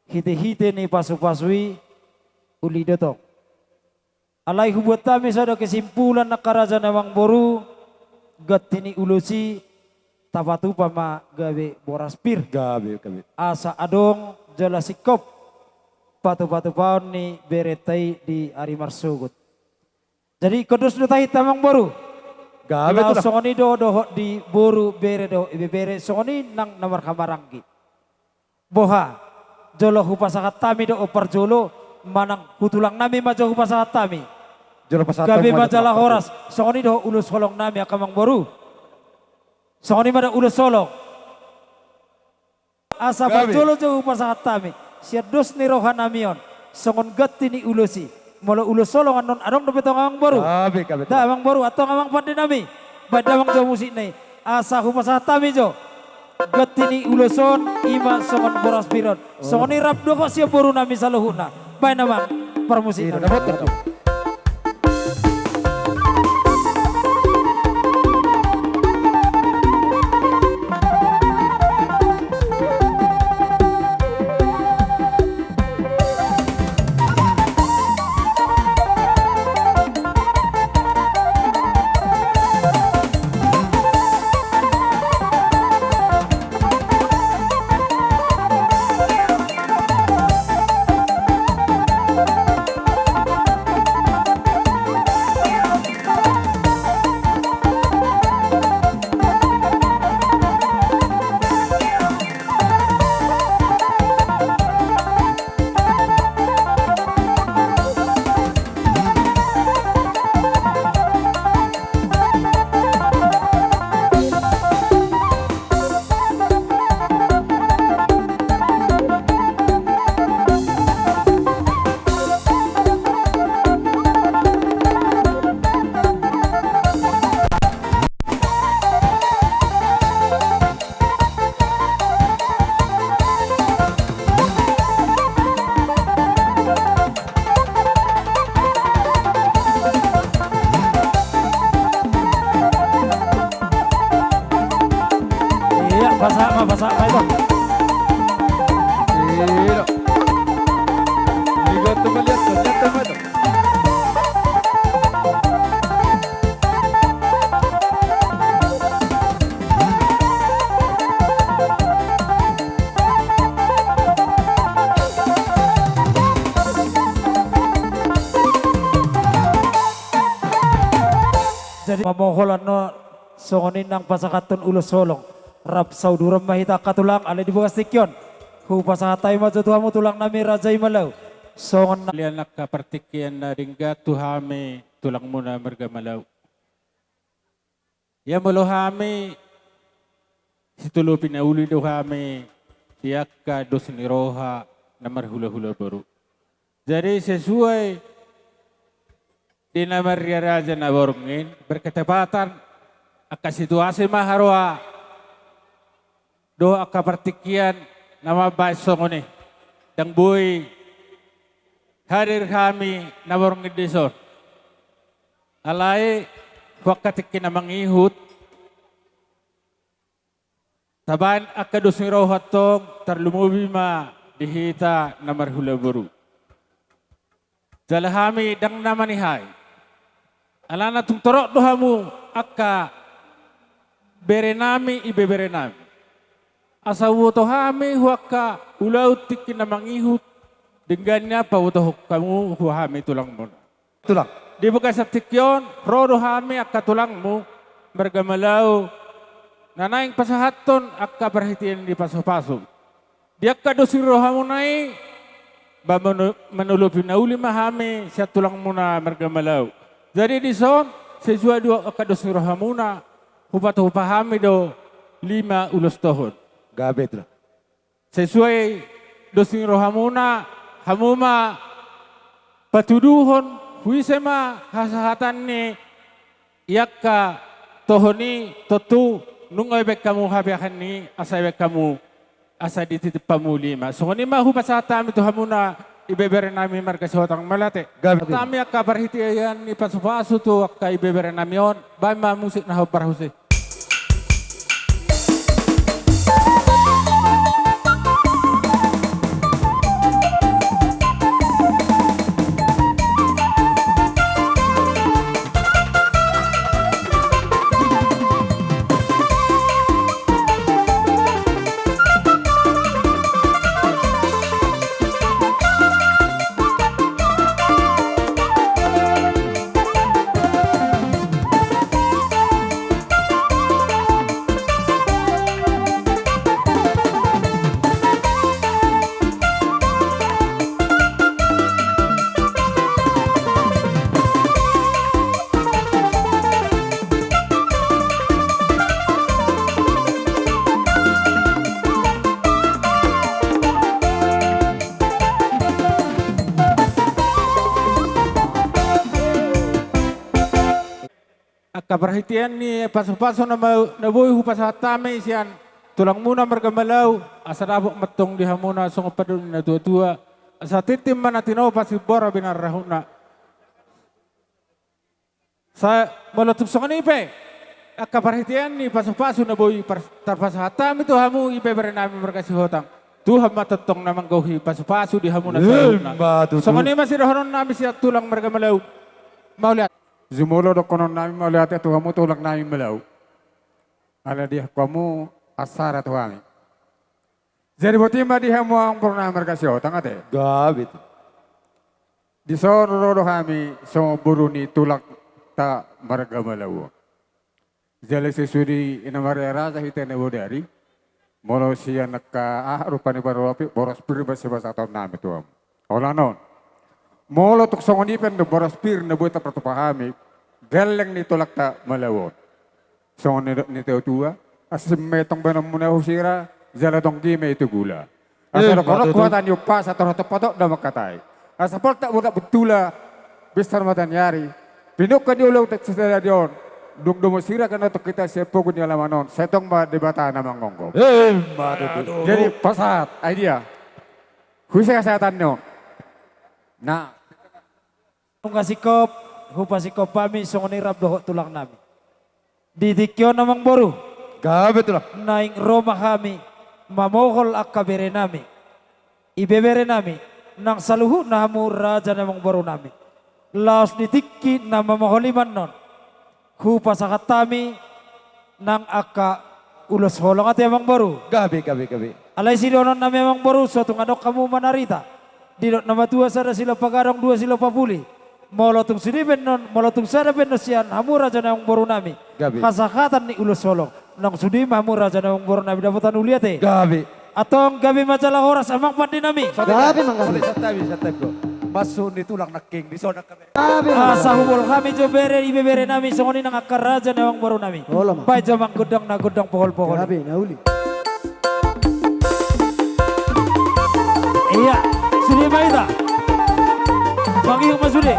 hite-hite ni pasupasu i, uli do tong. Alai hubuat hami sada kesimpulan, angka raja ni amangboru, ganti ni ulos i, tapatupa ma gabe boras pir. Gabe, gabe. Asa adong jala singkop patupatupaon ni berenta i di ari marsogot. Jadi ingkon dos do tahinta, amangboru. Gabe tulang. Songon i do dohot di boru, bere dohot ibebere, songon i nang na marhahamaranggi. Boha, jolo hupasahat hami do on parjolo, manang tu tulangnami ma jo hupasahat hami? Jolo pasahat hami ma jala horas. Songon i dohot ulos holongnami, angka amangboru. Songon i ma da ulos holong. Asa parjolo jo hupasahat hami sian dos ni roha nami on songon ganti ni ulos i. Molo ulos holong annon adong dope tong amang boru. Gabe, gabe, da amang boru, antong amang pande nami. Baen damang jo musik na i. Asa hupasahat hami jo ganti ni ulos on, i ma songon boras pir on. Songon i rap do ho sian boru nami saluhutna. Baen amang parmusik nami. Iya, pasahat ma, pasahat ma ito. Iya. Lihat tu, lihat tu, lihat tu, lihat tu. Jadi mamoholan no songon i nang pasahathon ulos holong. Rap sauduran ma hita angka tulang, alai di bagas tingki on hupasahat hami ma jo tu hamu tulang nami Raja i Malau. Songon na lian angka partingkian na denggan tu hami tulangmuna marga Malau. Ia molo hami sitolopi na uli do hami di angka dos ni roha na marhulahula boru. Jadi sesuai di na marria raja na borngin, berketepatan angka situasi ma haroa dohot angka partingkian na mambahen songon i. Ndang boi hadir hami na borngin dison. Alai tu angka tingki na mangihut, tabahen angka dos ni roha antong, tarlumobi ma di hita na marhula boru. Jala hami ndang na manihai. Alana tung torop do hamu angka bere nami, ibebere nami. Asa huboto hami tu angka ulaon tingki na mangihut, denggan i pabotohon hamu tu hami tulangmuna. Tulang. Di bagasan tingki on, ro do hami angka tulangmu, marga Malau, na naeng pasahathon angka parhitean ni pasupasu. Di angka dos ni rohamuna i, ba manu-, manolopi na uli ma hami sian tulangmuna marga Malau. Jadi dison, sesuai do angka dos ni rohamuna, hupatupa hami do lima ulos tohon. Gabe, Tulang. Sesuai dos ni rohamuna, hamu ma patuduhon, tu ise ma hasahatan ni angka tohon i, tontu nunga dibaen hamu habeahan ni i, asa dibaen hamu, asa dititip hamu lima. Songon i ma hupasahat hami tu hamuna ibebere nami marga Sihotang Malate. Gabe. Hami angka parhitean ni pasupasu tu angka ibebere nami on, baen ma musik na hombar muse. Angka parhitean ni pasupasu na ma-, na boi hupasahat hami sian tulangmuna marga Malau, asa dapot ma antong di hamuna songon pandok ni na tuatua, asa tintin ma na tinopa, simbora binarrahutna. Sa-, molo tung songon i pe angka parhitean ni pasupasu na boi par-, tarpasahat hami tu hamu, ibebere nami marga Sihotang, Tuhan ma tongtong na manggohi pasupasu di hamuna saluhutna. Emma tutu. Songon i ma sidohonon nami sian tulang marga Malau. Mauliate. Jumolo dohonon nami mauliate tu hamu tulang nami Malau. Ala dihaku hamu ansara tu hami. Jadi boti ma di hamu amangboru nami marga Sihotang ate. Gabe tutu. Dison ro do hami songon boru ni tulangta marga Malau on. Jala sesuai di ina marga raja hita na bodari. Molo sian angka aha rupani parropi, boras pir ma sipasahaton nami tu hamu. Holan on. Molo tung songon i pe do boras pir na boi tarpatupa hami, gelleng ni tulangta Malau on. Songon nidok ni natuatua, asa simmetong baenonmuna husira, jala tonggi ma i tu gula. Asa dohonon huhata ni umpasa, torop patop do mangkatai. Asa poltak butak buntula, binsar mata ni ari, pinungka ni ulaon tu sadari on, dung domu sira kena tong hita sian pogu ni alaman on, sai tong ma Debata na mangonggom. Emma tutu. Jadi pasahat, ai dia. Husea sahatan ni on. Nah. Nunga singkop, hupasingkop hami songon i rap dohot tulang nami. Di tingki on amangboru. Gabe tulang. Naeng ro ma hami mamohol angka bere nami, ibebere nami, nang saluhutna hamu raja ni amangboru nami. Laos di tingki na mamohol i ma annon. Hupasahat hami nang angka ulos holong ate amangboru. Gabe, gabe, gabe. Alai sidohonon nami amangboru, so tung adong hamu manarita. Didok na matua sada silop pagadong, dua silop papuli. Molo tung sude pe annon, molo tung sada pe annon sian hamu raja ni amangboru nami. Gabe. Hasahatan ni ulos holong. Nang sude ma hamu raja ni amangboru nami dapotan uli ate. Gabe. Antong gabe ma jala horas amang pande nami. Gabe ma gabe. Santabi, santabi do. Masuk ni tulang nangkin, di son angka bere. Gabe ma gabe. Asa hubohol hami jo bere, ibebere nami, songon i nang angka raja ni amangboru nami. Olo ma. Baen jo amang gondang na gondang pohol-pohol. Gabe na uli. Ia, sude ma hita. Mangihut ma sude.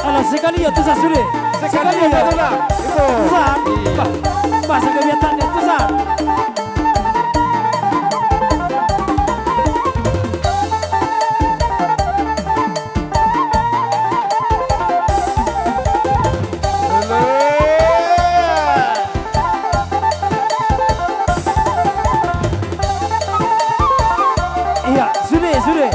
Ala sekali ia tusan sude. Sekali ia tusan. Tusan. Bah, bah, sekali ia tusan. Ia, sude, sude.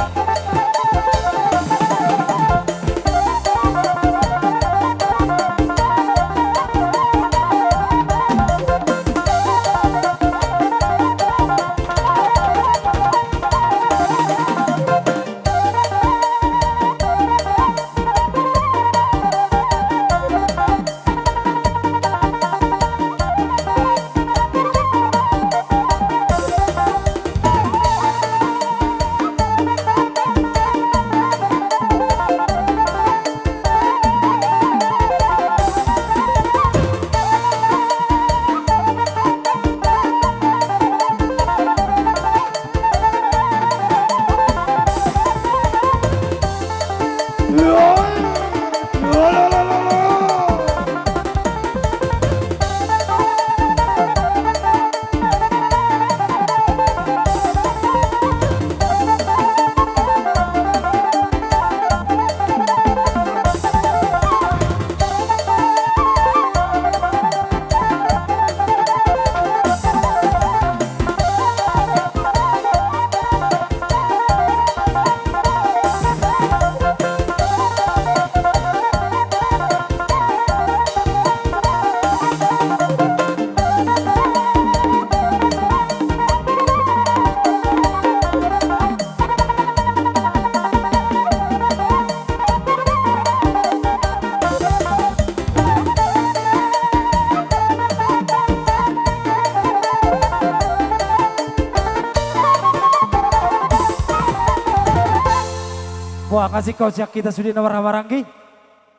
Wah, kasih kau siak kita sudah nomor maranggi.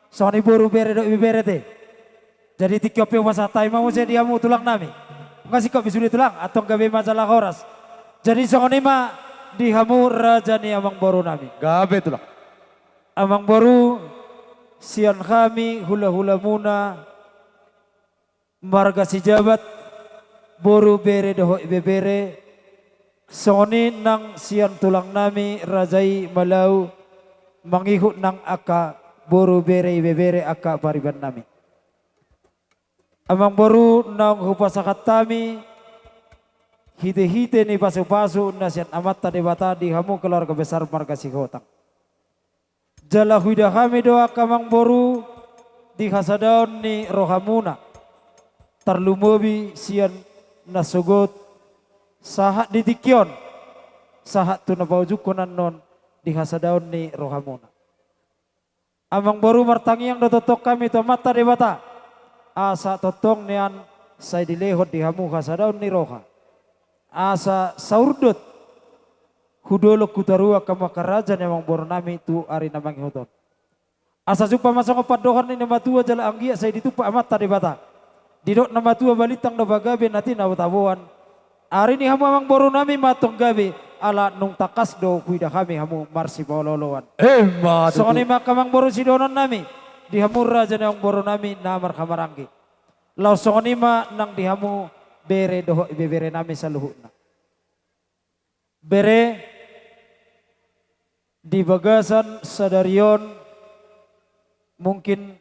Songon i boru, bere dohot ibebere te. Jadi tingki on pe hupasahat hami ma muse di hamu tulang nami. Nga singkop be sude tulang, antong gabe ma jala horas. Jadi songon i ma di hamu raja ni amangboru nami. Gabe tulang. Amangboru, sian hami hulahulamuna marga Sijabat, boru, bere dohot ibebere, songon i nang sian tulang nami raja i Malau, mangihut nang angka boru, bere, ibebere, angka pariban nami. Amangboru, naung hupasahat hami hitehite ni pasupasu na sian Amanta Debata di hamu keluarga besar marga Sihotang. Jala huida hami do angka amangboru di hasadaon ni rohamuna, tarlumobi sian na sogot sahat di tingki on, sahat tu na paujungkon annon di hasadaon ni rohamuna. Amangboru, martangiang do tongtong hami tu Amanta Debata, asa tongtong nian sai dilehon di hamu hasadaon ni roha, asa saurdot hudolok hutaruan hamu angka raja ni amangboru nami tu ari na mangihut on. Asa jumpang ma songon pandohan ni na matua jala anggiat sai ditumpak Amanta Debata. Didok na matua, balintang do pagabe, na tinabotaboan. Ari ni hamu amangboru nami ma antong gabe, ala nunga tangkas do huida hami hamu marsipaolooloan. Emma tutu. Songon i ma angka amangboru sidohonon nami di hamu raja ni amangboru nami na marhahamaranggi. Laos songon i ma nang di hamu bere dohot ibebere nami saluhutna. Bere, di bagasan sadari on mungkin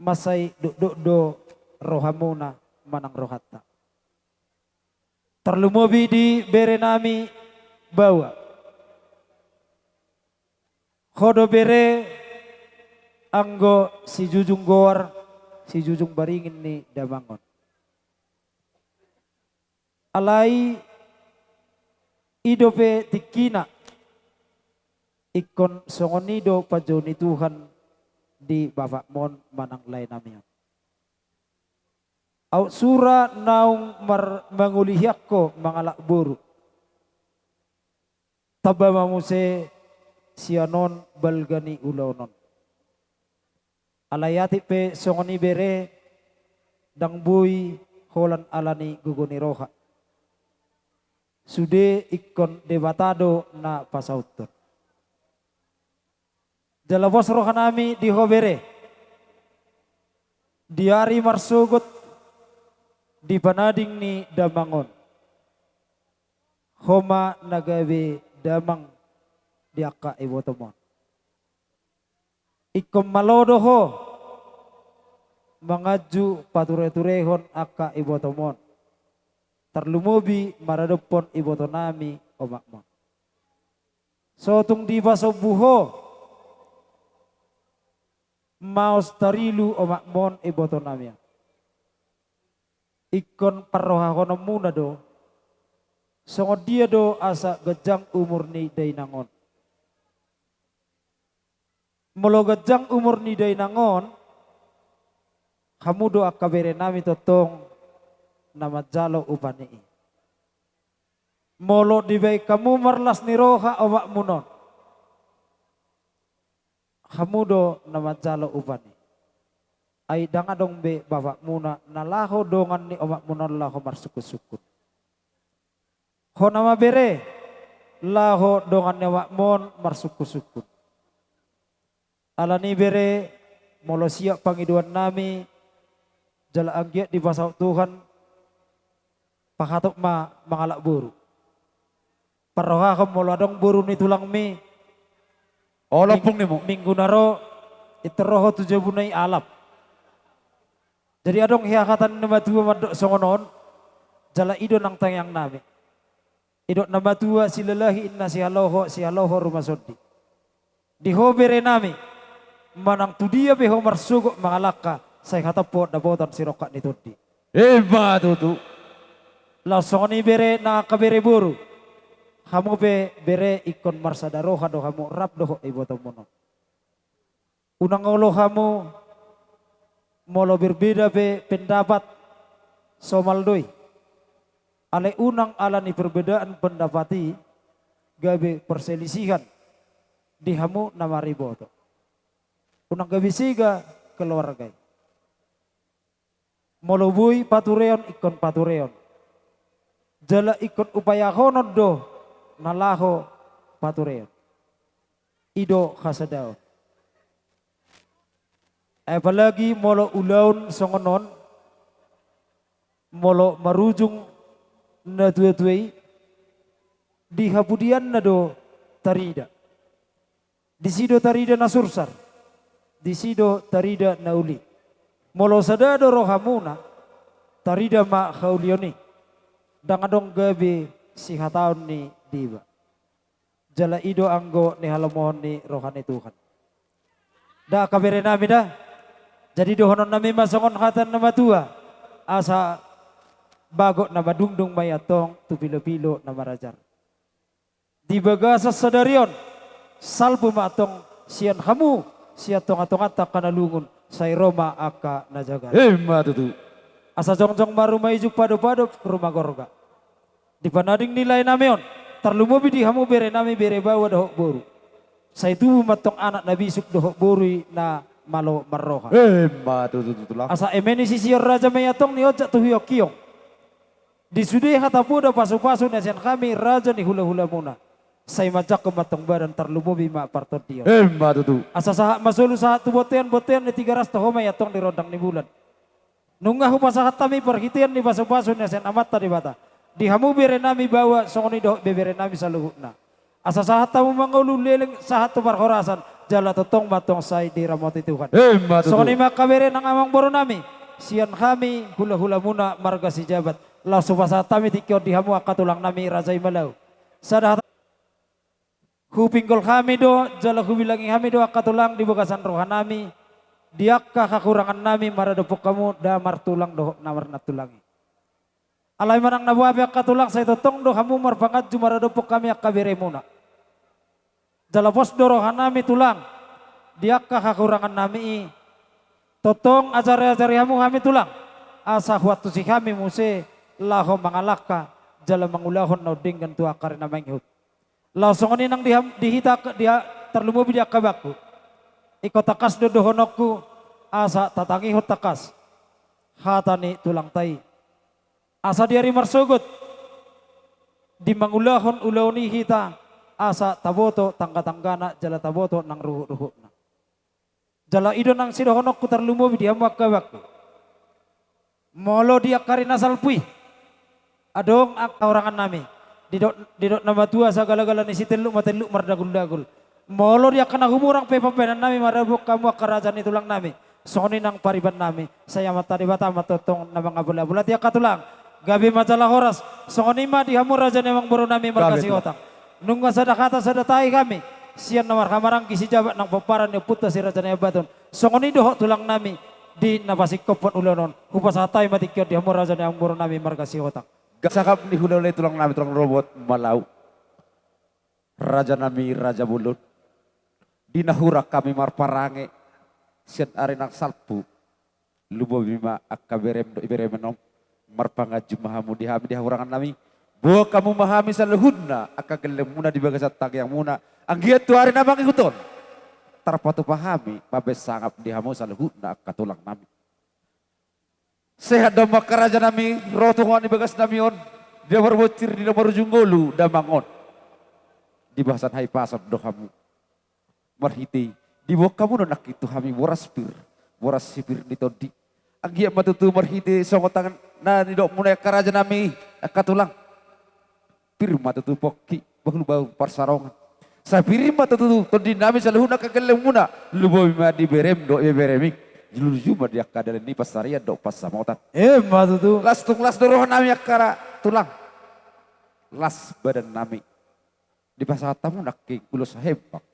mansai dokdok do rohamuna manang rohanta. Tarlumobi di bere nami Baoa. Ho do bere anggo sijujung goar, sijujung baringin ni damang on. Alai i dope tingkina, ingkon songon i do panjou ni Tuhan di bapakmon manang laenami on. Aut sura naung mar-, mangulihian ho mangalap boru. Tamba ma muse sian on balga ni ulaon on. Alai atik pe songon i bere, ndang boi holan ala ni gogo ni roha. Sude ingkon Debata do na pasauthon. Jala pos rohanami di ho bere. Di ari marsogot, di panading ni damang on, ho ma na gabe damang di angka ibotom on. Ingkon malo do ho manganju patureturehon angka ibotom on, tarlumobi maradophon ibotonami omakmon. So tung dipasombu ho maos tarilu omakmon ibotonami on. Ingkon parrohahononmuna do, songon dia do asa ganjang umur ni dainang on. Molo ganjang umur ni dainang on, hamu do angka berenami tongtong na manjalo upa ni i. Molo dibahen hamu marlas ni roha omakmuna on, hamu do na manjalo upa ni i. Ai ndang adong be bapakmuna na laho dongan ni omakmuna on laho marsungkunsungkun. Ho nama bere, laho dongan ni omakmon marsungkunsungkun. Alani bere, molo siap pangidoan nami, jala anggiat dipasaut Tuhan, pahatop ma mangalap boru. Parrohahon molo adong boru ni tulangmi, Olo ming-, pung nimu. Minggu na ro, intor ro ho tu jabuna i alap. Jadi adong hahatan ni na matua mandok songon on, jala i do nang tangiang nami. Didok na matua, silalahi inna sihaloho, sihaloho ruma sondi. Di ho bere nami, manang tu dia pe ho marsogot mangalangka, sai hatop ho dapotan sirongkap ni tondi. Ima tutu. Laos songon i bere nang angka bere boru. Hamu pe bere ingkon marsada roha do hamu rap dohot ibotomuna on. Unang olo hamu molo berbeda pe pendapat, somal do i. Alai unang alani perbedaan pendapat i gabe perselisihan di hamu na mariboto. Unang gabe sega keluarga i. Molo boi patureon ingkon patureon. Jala ingkon upayahonon do na laho patureon. I do hasadaon. Apalagi molo ulaon songon on, molo marujung na tuatua i, di hapudianna do tarida. Disi do tarida na sursar, disi do tarida na uli. Molo sada do rohamuna, tarida ma haulion i. Ndang adong gabe sihataon ni deba. Jala i do anggo nihalomohon ni roha ni Tuhan. Da angka bere nami da. Jadi dohonon nami ma songon hata na matua. Asa bagot na madungdung ma i antong tu pilopilo na marajar. Di bagasan sadari on, salpu ma antong sian hamu, sian tongatonganta angka na lungun, sai ro ma angka na jagar. Ima tutu. Asa jongjong ma ruma ijuk, padopadop ruma gorga. Di panading ni lae nami on, tarlumobi di hamu bere nami, bere baoa dohot boru. Sai tubu ma antong anak na bisuk dohot boru i na malo marroha. Ima tutu, tulang. Asa eme ni sisior raja ma i antong nionjak tu hionghiong. Di sude hata poda pasupasu na sian hami raja ni hulahulamuna, sai manjangkon ma antong badan, tarlumobi ma partondion. Ima tutu. Asa sahat ma solu sahat tu bontean, bontean ni Tigaras toho ma i antong di rondang ni bulan. Nunga hupasahat hami parhitean ni pasupasu na sian Amanta Debata di hamu bere nami baoa, songon i dohot bebere nami saluhutna. Asa sahat hamu mangolu leleng sahat tu parhorasan, jala tongtong ma antong sai diramoti Tuhan. Ima tutu. Songon i ma angka bere nang amangboru nami, sian hami hulahulamuna marga Sijabat, laos hupasahat hami tingki on di hamu angka tulang nami raja i ma laho. Sada hata, hupinggol hami do, jala hubilangi hami do angka tulang di bagasan roha nami, di angka hahurangan nami maradophon hamu da martulang dohot na marnantulang i. Alai manang na boha pe angka tulang, sai tongtong do hamu marpanganju maradophon hami angka beremuna. Jala pos do roha nami tulang, di angka hahurangan nami i, tongtong ajariajari hamu hami tulang, asa huantusi hami muse laho mangalangka, jala mangulahon na umdenggan tu angka ari na mangihut. Laos songon i nang di ham-, di hita angka, di ha-, tarlumobi di angka bangku. Ingkon tangkas do dohononku, asa tatangihon tangkas hata ni tulangta i. Asa di ari marsogot, di mangulahon ulaon i hita, asa taboto tanggatanggana jala taboto nang ruhutruhutna. Jala i do nang sidohononku tarlumobi di hamu angka bangku. Molo di angka ari na salpu i, adong angka hahurangan nami. Didok, didok na matua, sagalagala ni sitelluk ma telluk mardaguldagul. Molo di angka na humurang pe pambahenan nami maradophon hamu angka raja ni tulang nami, songon i nang pariban nami, sai Amanta Debata ma tongtong na mangabulabulati angka tulang. Gabe ma jala horas, songon i ma di hamu raja ni amangboru nami marga Sihotang. Gabe tulang. Nunga sada hata sada tahi hami sian na marhahamaranggi Sijabat nang pomparan ni ompunta Si Raja Naiambaton. Songon i dohot tulang nami di na pasingkophon ulaon on. Hupasahat hami ma tingki on di hamu raja ni amangboru nami marga Sihotang. Sangap ni hulahula i tulang nami, tulang rorobot Malau. Raja nami, raja bolon. Di na hurang hami marparange sian ari na salpu, lumobi ma angka berem dohot iberem on, marpanganju ma hamu di hami di hahurangan nami. Boan hamu ma hami saluhutna angka gellengmuna di bagasan tangiangmuna, anggiat tu ari na mangihut on tarpatupa hami mambahen sangap di hamu saluhutna angka tulang nami. Sehat do hamu angka raja nami, ro tu hona ni bagas nami on, di na marbonsir, di na marujung ngolu damang on. Di bahasan hahipason do hamu marhite Diboan hamu do nangkin tu hami boras pir, boras si pir ni tondi. Anggiat ma tutu marhite songon tangan na nidokmuna i angka raja nami, angka tulang. Pir ma tutu pongki, bahul-bahul parsarongan. Sai pir ma tutu tondi nami saluhutna angka gellengmuna. Lumobi ma di berem dohot ibeberemi. Luju ma di angka dalan ni pansarian dohot pansamotan. Emma tutu. Las tung las do roha nami angka ra-, tulang. Las badan nami. Dipasahat hamu nangkin ulos hahembang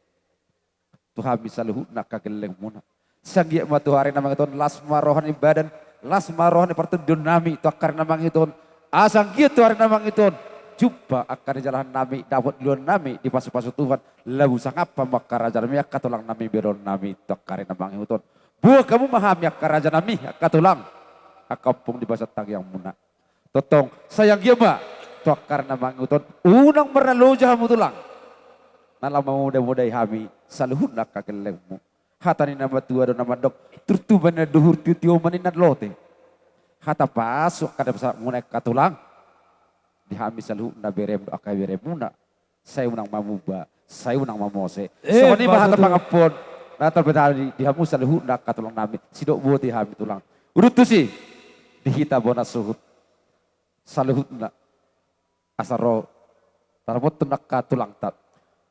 tu hami saluhutna angka gellengmuna. Sai anggiat ma tu ari na mangihut on las ma roha ni badan, las ma roha ni partondion nami tu angka ari na mangihut on. Asa anggiat tu ari na mangihut on jumpa angka ni jalahan nami, dapot dilehon nami, dipasu-pasu Tuhan, labu sangap hamu angka raja nami, angka tulang nami, bereon nami tu angka ari na mangihut on. Boan hamu ma hami angka raja nami, angka tulang, angka ompung di bagasan tangiangmuna. Tongtong, sai anggiat ma tu angka ari na mangihut on, unang marnaloja hamu tulang. Na laho mamoda-modai hami saluhutna angka gellengmu. Hata ni na matua do na mandok, turtu ma ninna duhur, tio-tio ma ninna lote. Hata pasu angka na pasahatmuna i angka tulang. Di hami saluhutna berem dohot angka ibeberemuna. Sai unang mamuba, sai unang mamose. Eh, songon i ma hata pangampon na tarpinta di, di hamu saluhutna angka tulang nami, sidok boti hami tulang. Udut tusi, di hita bona suhut saluhutna. Asa ro tarbontun angka tulangta.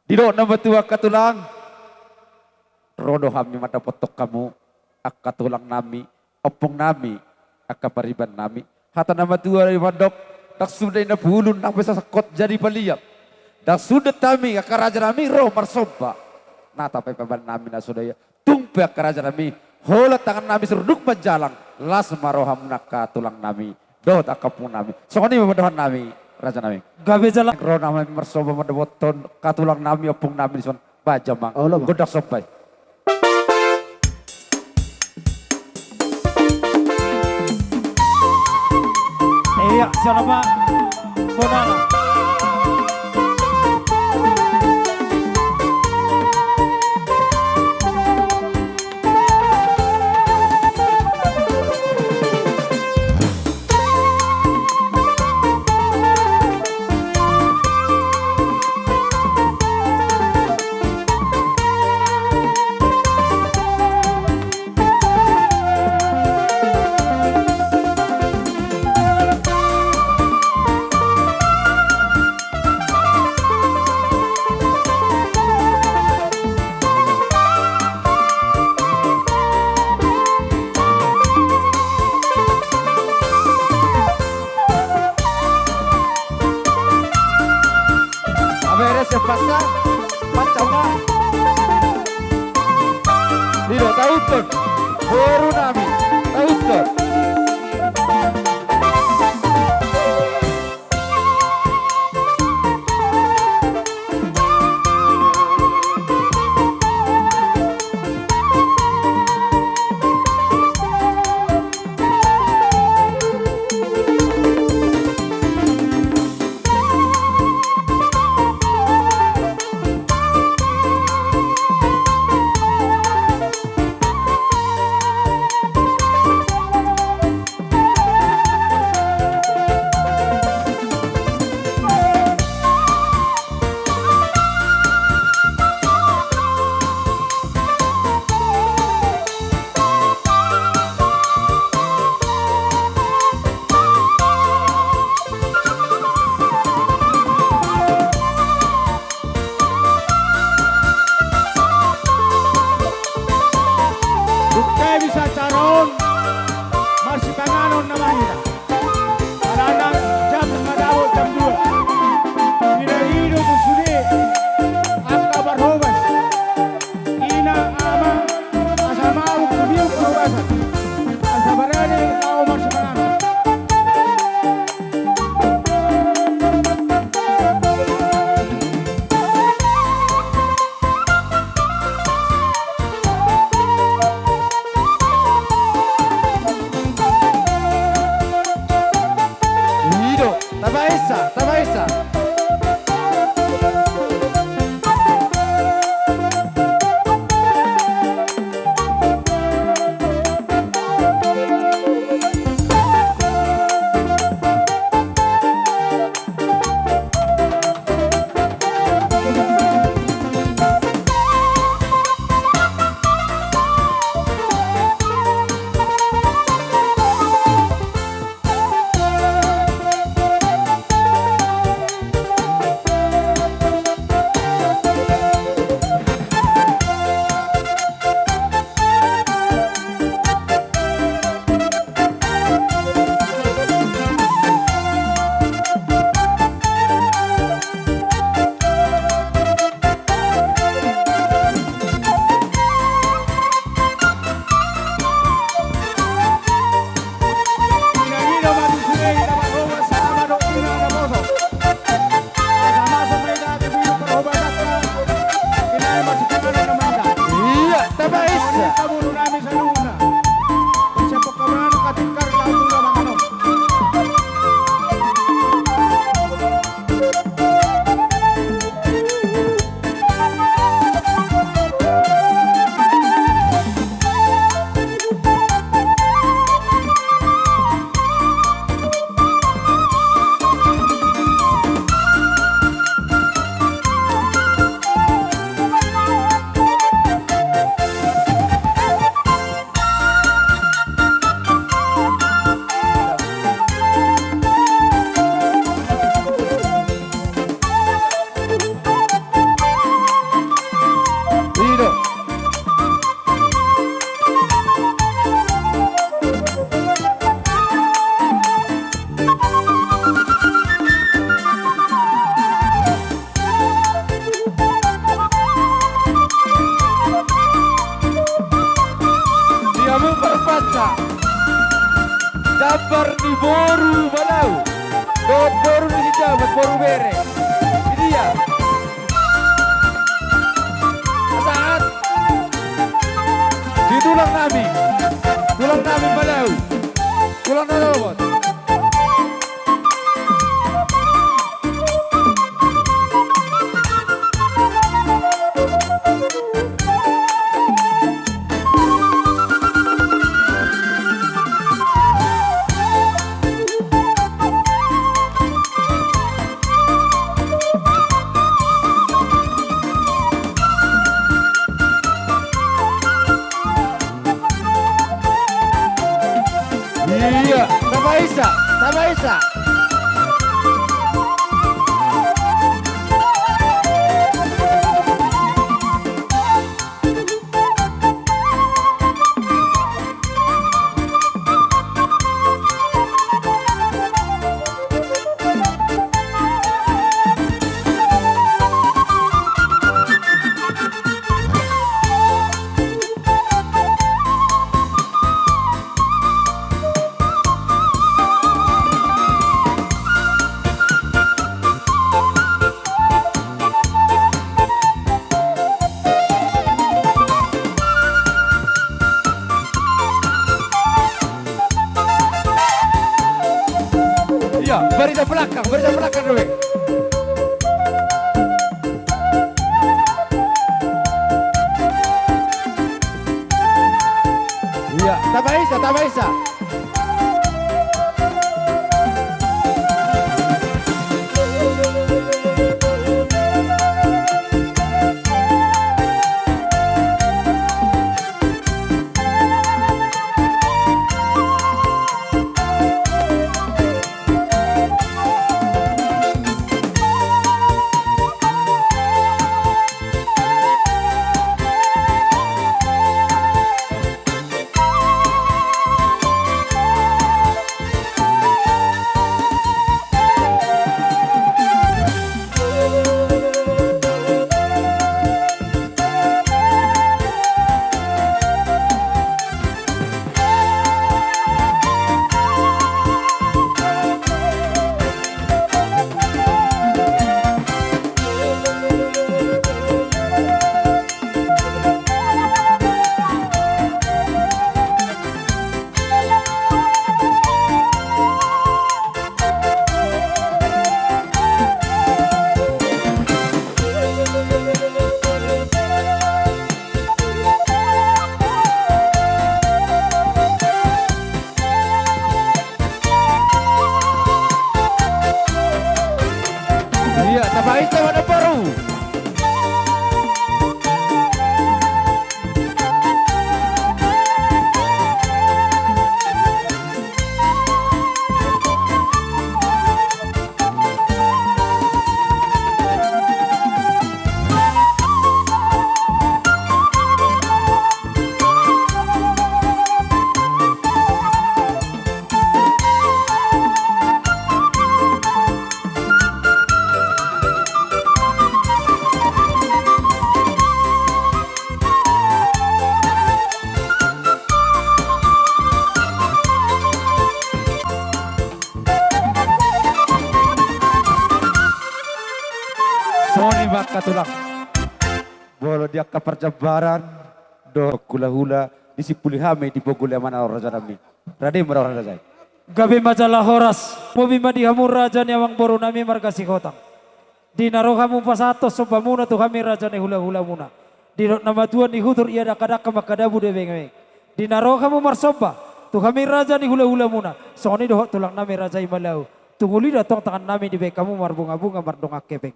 Didok na matua angka tulang. Ro do hami mandapothon hamu, angka tulang nami, ompung nami, angka pariban nami. Hata na matua do i mandok, ndang suda inna bulung nang pe sasangkot jadi paliat. Ndang suda hami, angka raja nami, ro marsomba. Na tapabaen nami na suda ia. Tung pe angka raja nami, holan tangan nami surduk manjalang, las ma rohamuna angka tulang nami. Dohot angka ompung nami. Songon i ma pandohan nami, raja nami. Gabe jala. Ro nami marsomba mandapothon angka tulang nami, ompung nami dison. Bahen ma. Olo, Bang. Gondang somba i. Iya, siapa? Bonana. Abe rese pasa, pasa ma. Didok tahuthon, boru nami, tahuthon. Dung pe bisa acara on, marsipanganon nama hita. Alana jam na dapot jam dua. Ina i do tu sude angka parhobas. Ina ama asa mabuk tu biu parhobasan. Asa barani laho marsipanganon. Jambar ni boru Malau dohot boru ni si Jabat, boru bere. Idia. Sahat. Di tulang nami. Tulang nami Malau. Tulang na lobot. Iya, tapaisa, tapaisa. Iya, barisan belakang, barisan belakang dulu. Iya, tapaisa, tapaisa. Iya, tapaisa ma na boru. Songon i ma angka tulang. Molo di angka parjambaran dohot hulahula disimpuli hami di pogu ni amanami raja nami. Rade ma roha raja i. Gabe ma jala horas. Lobi ma di hamu raja ni amangboru nami marga Sihotang. Di na ro hamu pasahathon sombamuna tu hami raja ni hulahulamuna. Didok na matua ni hutur ia dangkadangka mangkadabu do bengebenge. Di na ro hamu marsomba tu hami raja ni hulahulamuna. Songon i dohot tulang nami raja i Malau. Tunguli do antong tangan nami dibahen hamu marbungabunga mardongan hepeng.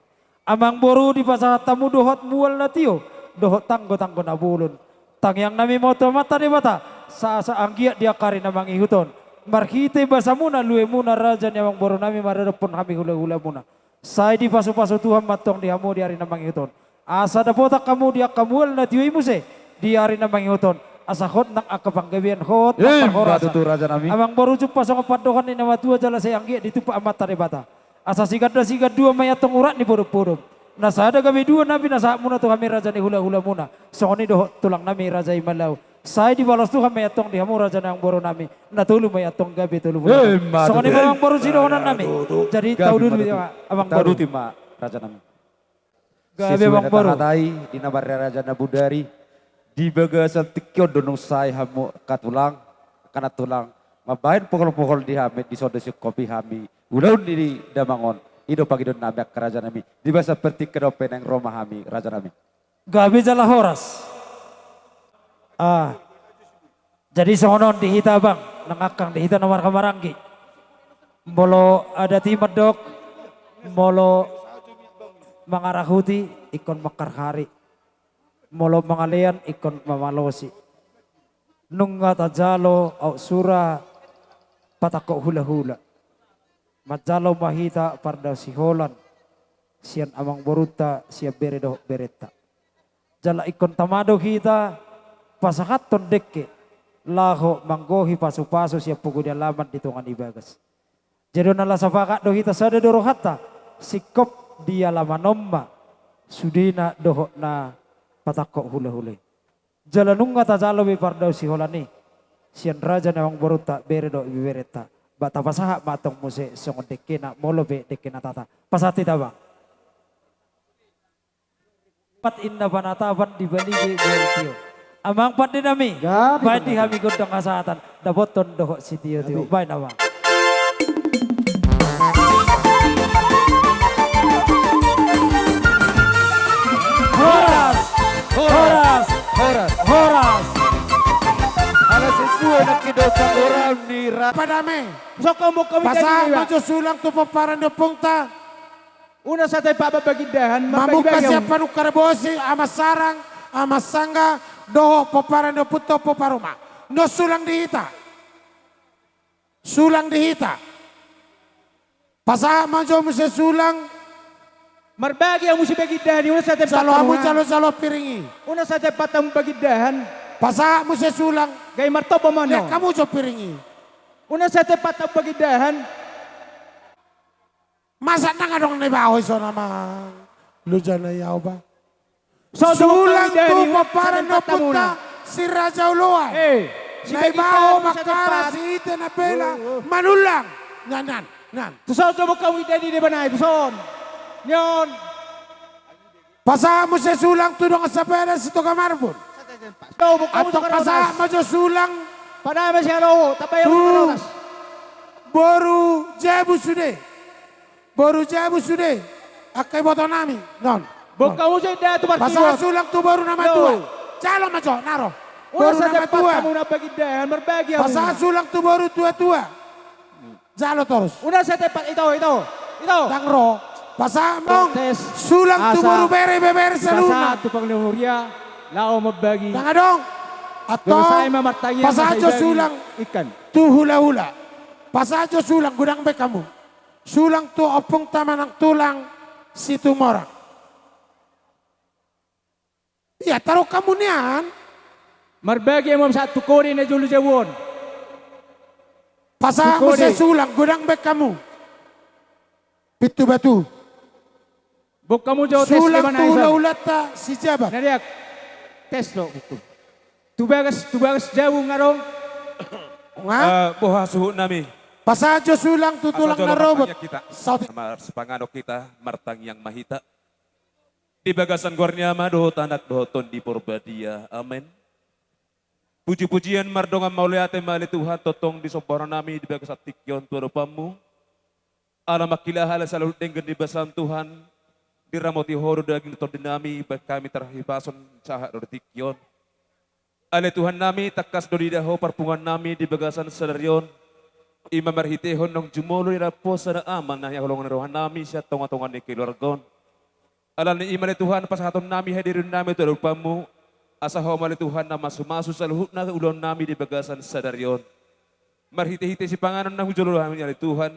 Amangboru, dipasahat hamu dohot mual na tio dohot tanggotanggo na bolon. Tangiang nami ma on tu Amanta Debata, sa asa anggiat di angka ari na mangihut on, marhite basamuna luemuna raja ni amangboru nami maradophon hami hulahulamuna, sai dipasupasu Tuhan ma antong di hamu di ari na mangihut on. Asa dapotan hamu di angka mual na tio i muse di ari na mangihut on, asa hot nang angka panggabean, hot nang parhorasan. Ima tutu raja nami. Amangboru, jumpang songon pandohan ni na matua jala sai anggiat ditumpak Amanta Debata. Asa siganda siganduan ma i antong urat ni podompodom. Na sada gabe dua na pinasahatmuna tu hami raja ni hulahulamuna. Songon i dohot tulang nami raja i Malau. Sai dibalos Tuhan ma i antong di hamu raja nami, amangboru nami. Na tolu ma i antong, gabe tolu bolas. Songon i ma, amangboru, sidohonon nami. Jadi tauduti ma, amangboru. Tauduti ma, raja nami. Gabe, amangboru. Sesuai na tahatai di na marhaha raja na bodari, di bagasan tingki on do nunga sai hamu angka tulang, angka nantulang, mambahen pohol-pohol di hami, dison do singkopi hami ulaon ni damang on. I do pangidoan nami, angka raja nami. Di bagasan partingkian on pe naeng ro ma hami, raja nami. Gabe jala horas. Ah. Jadi songon on di hita, abang, nang angkang, di hita na marhaha maranggi. Molo adat i mandok, molo mangarahuti ingkon mangharhari. Molo mangalean ingkon mamalosi. Nunga tajalo aut sura patangkok hulahula. Manjalo ma hita pardao siholan sian amangborunta, sian bere dohot berenta. Jala ingkon tama do hita pasahathon dengke laho manggohi pasupasu sian pogu ni alaman di tonga ni bagas. Jadi on ala sapakat do hita, sada do rohanta, singkop di alaman on ma sudena dohot na patangkok hulahula i. Jala nunga tajalo be pardao siholan i sian raja ni amangborunta, bere dohot ibeberenta. Ba tapasahat ma antong muse songon dengkena, molo pe dengke na tata. Pasahat hita, abang. Pat inna panatapan di balige biar tio. Amang pande nami, baen di hami gondang hasahatan, dapothon dohot sitiotio. Baen, amang. Horas, horas, horas, horas. Ala sisue nangkin do sanggoran ni ra- Padame. Pasahat ma jo sulang tu pomparan ni ompungta. Unang sai taimpak bagindahan, mambagi-bagi hamu. Mamungka sian panungkar bosi, Ama Sarang, Ama Sangga, dohot pomparan ni ompunta, Ompu Paruma. Nunga sulang di hita. Sulang di hita. Pasahat ma jo muse sulang. Marbagi hamu sibagindahan i, unang sai taimpak hamu, jalo-jalo piring i. Unang sai taimpak hamu bagindahan. Pasahat muse sulang. Gabe martombo ma annon. Lehon hamu jo piring i. Unang sai taimpak hamu bagindahan. Masa ndang adong na ibaho i, songon amang loja na i, au ba. Sulang tu pomparan ni ompunta si Raja Oloan. Na ibaho Makara, Sihite, Nambela, Manullang. Nian, nian, nian. Tuson jo mungka mui dadi deba nai, tuson. Nian. Pasahat muse sulang tu dongan sapeda Sitoga Marbun. Antong pasahat ma jo sulang tu boru jabu sude. Boru jabu sude. Angka iboto nami. Non. Pasahat sulang tu boru na matua. Jalo ma jo, na ro. Boru na matua. Pasahat sulang tu boru tua-tua. Jalo torus. Unang sai taimpak, ito, ito, ito. Ndang ro. Pasahat muse sulang tu boru bere, ibebere saluhutna. Ndang adong. Antong pasahat jo sulang tu hula-hula. Pasahat jo sulang, godang bahen hamu. Sulang tu ompungta manang tulang Situmorang. Ia, taruhon hamu nian. Marbagi hamu sahat tu kode na jolo jabu on. Pasahat muse sulang, godang bahen hamu. Pintu batu. Boan hamu jo tes. Sulang tu hula-hulanta Sijabat. Na diak. Tes do buku. Tu bagas, tu bagas jabu nga adong. Nga? Eh, boha suhut nami. Pasahat jo sulang tu tulang na robot. Saut. Marsipanganon hita, martangiang ma hita. Di bagasan goar ni Ama dohot Anak dohot Tondi Porbadia. Amen. Puji-pujian mardongan mauliate ma ale Tuhan, tongtong disomba roha nami di bagasan tingki on tu adopanmu. Ala manghilas ale saluhut denggan ni basam Tuhan, diramoti Ho do daging dohot tondi nami, bahen hami tarhipason sahat ro di tingki on. Ale Tuhan nami, tangkas do diida Ho parpunguan nami di bagasan sadari on. I ma marhitehon naung jumolo diida Ho sada Ama na hinaholongan ni roha nami sian tonga-tonga ni keluarga on. Alani i ma ale Tuhan, pasahaton nami hadirion nami tu adopanmu, asa Ho ma ale Tuhan na masu-masu saluhutna ulaon nami di bagasan sadari on. Marhite-hite sipanganon na hujolo hami ale Tuhan,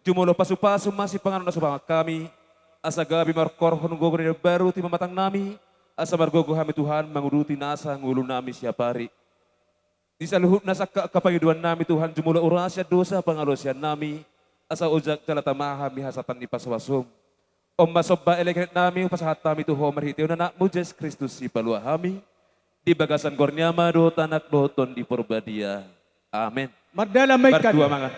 jumolo pasu-pasu ma sipanganon na so pamangan hami, asa gabe markorhon gogo ni na baru tu pamatang nami, asa margogo hami Tuhan manguduti nasa ngolu nami siapari. Di saluhutna sangkap angka pangidoan nami Tuhan, jumolo urasi dosa pangalaosian nami, asa ojak jala tama hami hasahatan ni pasu-pasum. On ma somba elekelek nami hupasahat hami tu Ho marhitehon Anakmu Jesus Kristus Sipalua hami. Di bagasan goar ni Ama dohot Anak dohot Tondi Porbadia. Amen. Mardalan ma ingkon. Martua mangan.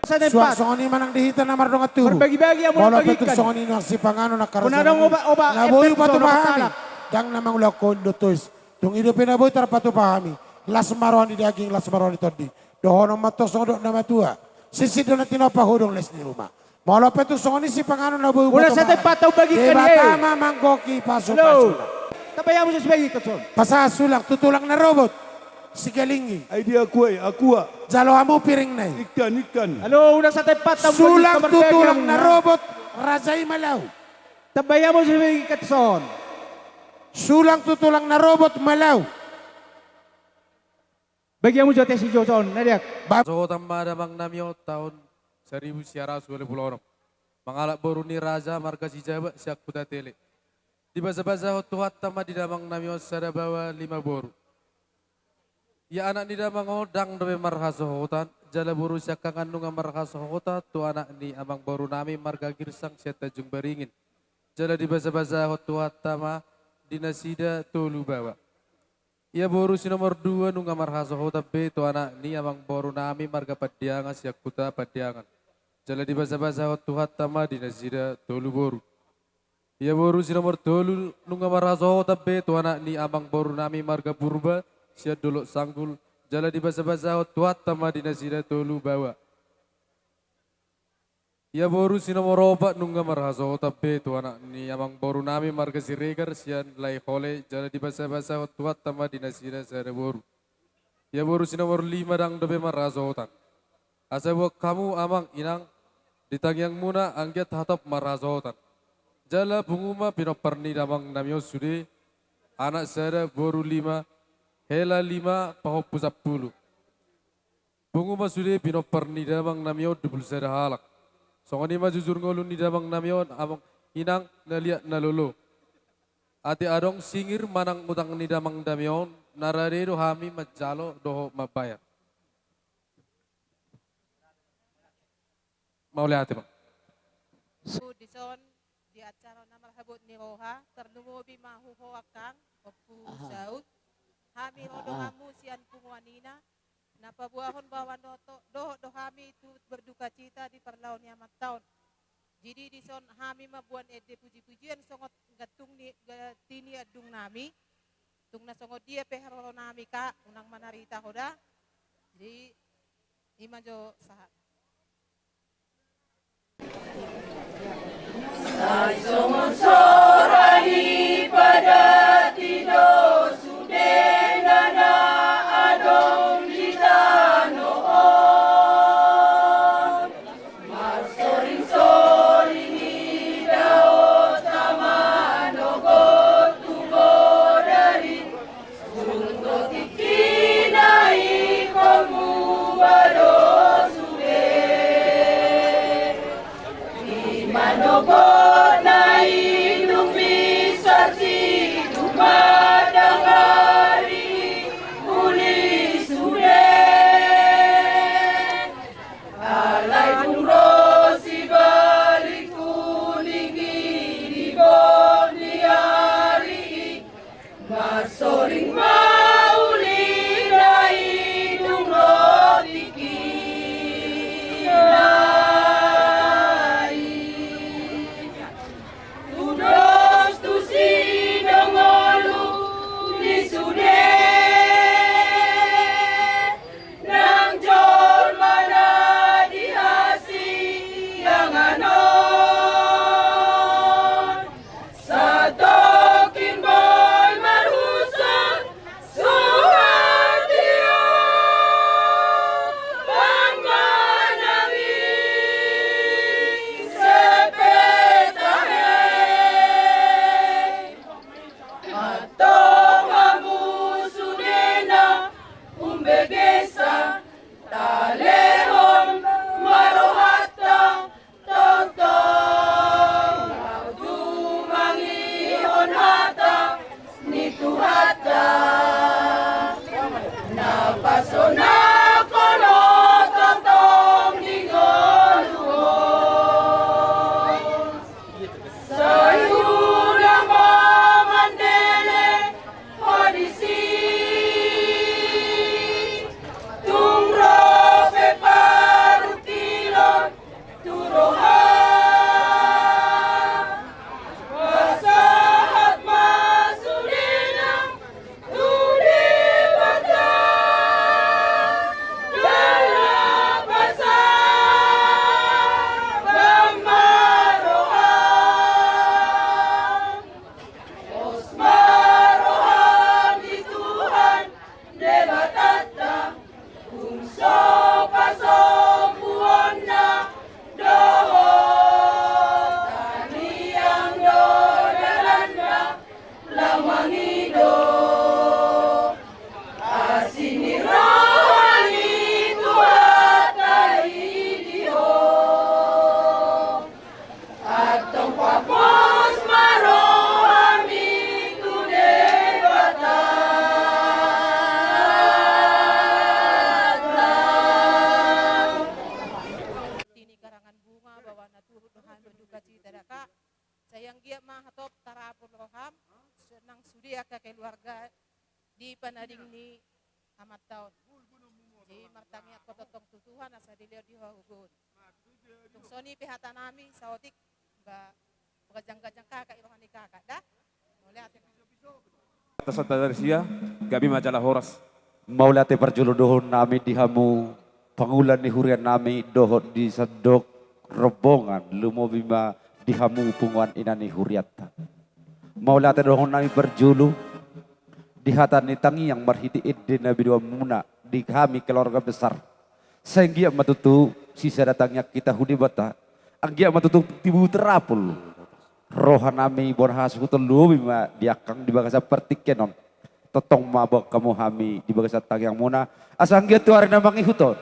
Suang songon i ma nang di hita na mardongan tubu. Marbagi-bagi hamu. Molo pe tung songon i nuaeng sipanganon angka raja na boi hupatupa hami. Ndang na mangulahon do tois. Tung i dope na boi tarpatupa hami. Las ma roha ni daging, las ma roha ni tondi. Dohonon ma tong songon dok ni na matua. Sisit do na tinompa, hudong les ni ruma. Molo pe tung songon i sipanganon na boi hupatupa hami. Debata ma manggohi pasu-pasuna. Tambai hamu jolo sibagian ingkon son. Pasahat sulang tu tulang na robot. Sigalinggi. Ai dia kue, akua. Jalo hamu piringna i. Ikan, ikan. Alo, unang satempat hamu. Sulang tu tulang na robot, raja i ma lau. Tambai hamu jolo sibagian ingkon son. Sulang tu tulang na robot ma lau. Bagi hamu jolo tes i jolo son, na diak. Ba- Sohotan ma damang nami on taon saribu sia ratus ualu pulu onom. Mangalap boru ni raja marga Sijaba sian Huta Tele. Dibasa-basahon Tuhanta ma di damang nami on sada baoa lima boru. Ia anak ni damang on ndang dope marhasohotan, jala boru siangkangan nunga marhasohotan tu anak ni amangboru nami marga Girsang sian Tanjung Baringin. Jala dibasa-basahon Tuhanta ma di nasida tolu baoa. Ia boru si nomor dua nunga marhasohotan be tu anak ni amangboru nami marga Pandiangan sian Huta Pandiangan. Jala dibasa-basahon Tuhanta ma di nasida tolu boru. Ia boru si nomor tolu nunga marhasohotan be tu anak ni amangboru nami marga Purba sian Dolok Sanggul. Jala dibasa-basahon Tuhanta ma di nasida tolu baoa. Ia boru si nomor opat nunga marhasohotan be tu anak ni amangboru nami marga Siregar sian Laihole, jala dibasa-basahon Tuhanta ma di nasida sada boru. Ia boru si nomor lima ndang dope marhasohotan. Asa buat hamu amang inang, di tangiangmuna anggiat hatop marhasohotan. Jala pungu ma pinompar ni damang nami on sude, anak sada boru lima, hela lima, pahompu sampulu. Pungu ma sude pinompar ni damang nami on dua pulu sada halak. Songon i ma jujur ngolu ni damang nami on, amang inang na liat na lolo. Ate adong singir manang utang ni damang nami on, na rade do hami manjalo dohot mambayar. Mauliate ma. Dison di acara na marhabot ni roha, tarlumobi ma tu ho angkang, Ompu Saud. Hami ro donganmu sian punguan ina, na paboahon baoa dohot, dohot do hami tu berdukacita di parlao ni amanta on. Jadi dison hami mamboan ende puji-pujian songon gantung ni, gantini andung nami. Tung na songon dia pe haroro nami, Kak, unang manarita ho da. Jadi i ma jo sahat. Sai songon sora ni padati do sudena na adong di tano on. Marsoring-soring i daonta manogot tu bodari. Tung do tingkina ingkon muba do sude. I manogotna i So pasombuonna dohot tangiang do dalanna, laho mangido asi ni roha ni Tuhanta i di ho. Antong pos ma rohami tu Debata. Tini karangan bunga bawa na turut do hami duka cita da, Kak. Sai anggiat ma hatop tarapul roham, senang sude angka keluarga di panading ni amanta on. Jadi martangiang ho tongtong tu Tuhan asa dilehon di ho hagogoon. Tung songon i pe hata nami saotik, ba, pagajang-gajang kakak i roha ni kakak da. Mauliate. Atas atas sia, gabe ma jala horas. Mauliate parjolo dohonon nami di hamu pangula ni huria nami dohot di sandok rombongan, lumobi ma di hamu punguan ina ni hurianta. Mauliate dohonon nami parjolo di hata ni tangiang marhite ende na binoanmuna di hami keluarga besar. Sai anggiat ma tutu sisada tangiang hita hu Debata. Anggiat ma tutu tibu tarapul roha nami bona hasuhuton, lumobi ma di angka di bagasan partingkian on. Tongtong ma boan hamu hami di bagasan tangiangmuna. Asa anggiat tu ari na mangihut on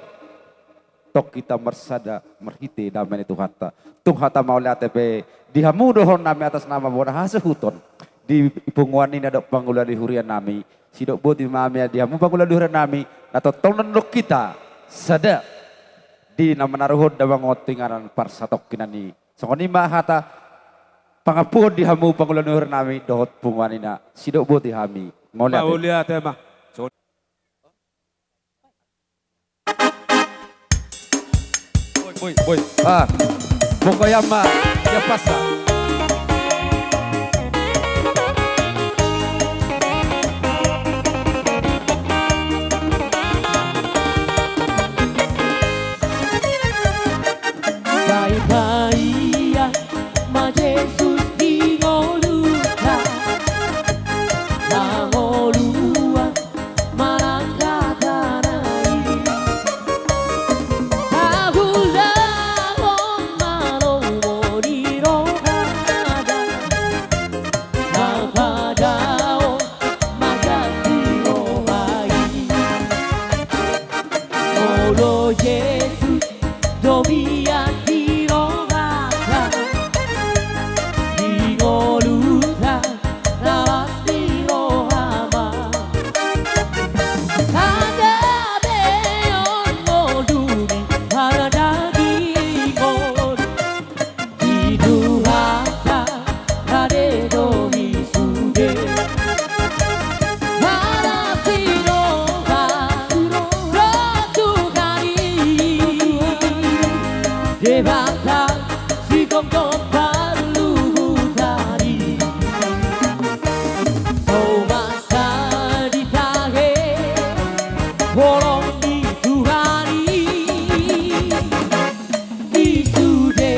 tong hita marsada marhite dame ni Tuhanta. Tung hata mauliate pe di hamu dohonon nami atas nama bona hasuhuton di punguan ina dohot pangula ni huria nami. Sidok boti ma hami di hamu pangula ni huria nami na tongtong nondok hita sada di na manaruhon damang on tu inganan parsatongkinan i. Songon i ma hata pangampuon di hamu pangula ni huria nami dohot punguan ina. Sidok boti hami. Mauliate. Mauliate ma. Boi, boi. Ah, pokokna ma, ya pasa. Baen paia ma Jesus di ngolunta, na ngolunta manang hata na i. Haulahon ma lomo ni rohada, na padaon ma ganti roha i. Olo Jesus, do mian di rohata, di ngolunta, na las ni roha ma. Hagabeon ngolu ni pardagingon, di Tuhanta rade do i sude. Alas ni roha, roha tu hami, Debata sitongtong parluhutan i. So masa ditahe holong ni Tuhan i, i sude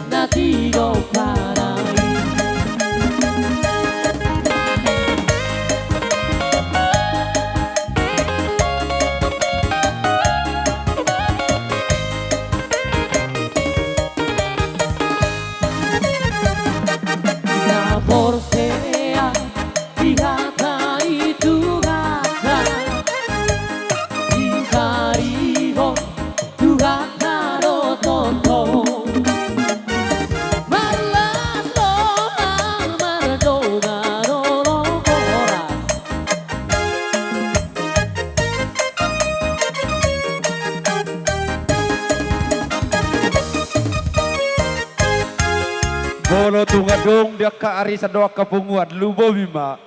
na tiga panai. Na porsea di hata ni Tuhanta, disarihon Tuhanta do tongtong. Marlas roha mardongan holong horas. Molo tung adong di angka arisan dohot angka punguan, lumobi ma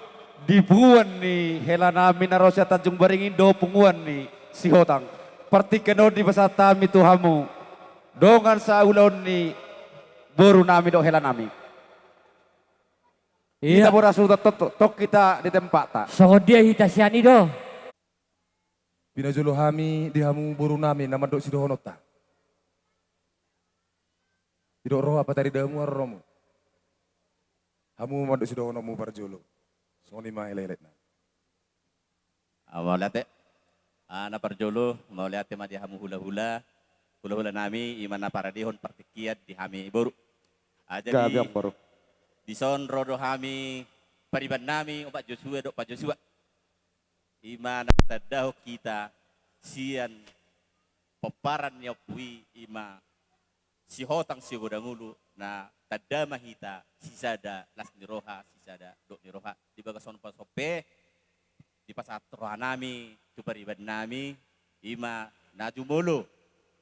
di punguan ni hela nami na ro sian Tanjung Baringin dohot punguan ni Sihotang. Partingkian on dipasahat hami tu hamu dongan saulaon ni boru nami dohot hela nami. Ia. Hita boras huta tong, tong hita di tempatna. Songon dia hita sian i do. Pinajolo hami di hamu boru nami na mandok sidohononta. Didok roha pataridamu aro rohamu. Hamu mandok sidohononmu parjolo. Songon i ma hela-hela na. Mauliate. Ah, na parjolo, mauliate ma di hamu hulahula, hulahula nami, i ma na paradehon partingkian di hami boru. Ah, jadi, gabe ambaru. Dison ro do hami pariban nami, Omak Josua dohot Pa Josua. I ma na tandahon hita sian pomparan ni ompu i, i ma Sihotang Sigodang Ulu, na tanda ma hita sisada las ni roha, sisada dok ni roha. Di bagasan on pe, dipasahat roha nami tu pariban nami, i ma na jumolo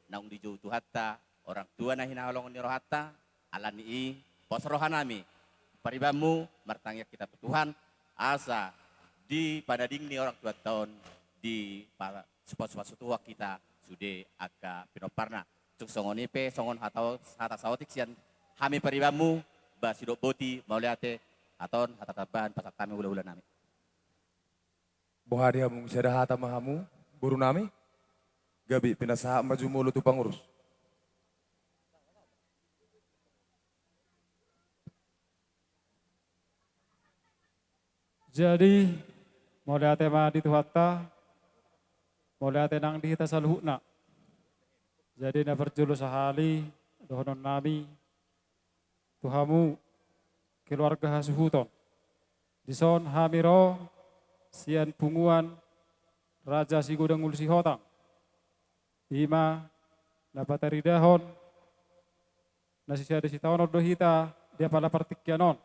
naung dijou Tuhanta, orang tua na hinaholongan ni rohanta. Ala ni i, pos roha nami paribanmu, martangiang hita tu Tuhan, asa di panading ni orang tuanta on, dipasupasu Tuhan hita sude angka pinomparna. Tung songon i pe, songon hata, hata saotik sian hami paribanmu, ba sidok boti, mauliate, hata on hata tambahan pasahat hami hulahula nami. Boha di hamu, sada hata ma hamu, boru nami? Gabe, pinasahat ma jumolo tu pangurus. Jadi, mauliate ma di Tuhanta, mauliate nang di hita saluhutna. Jadi, na parjolo sahali dohonon nami tu hamu keluarga hasuhuton. Dison hami ro sian punguan Raja Sigodang Ulu Sihotang. I ma na pataridahon na sisada sitaonon do hita di apala partingkian on.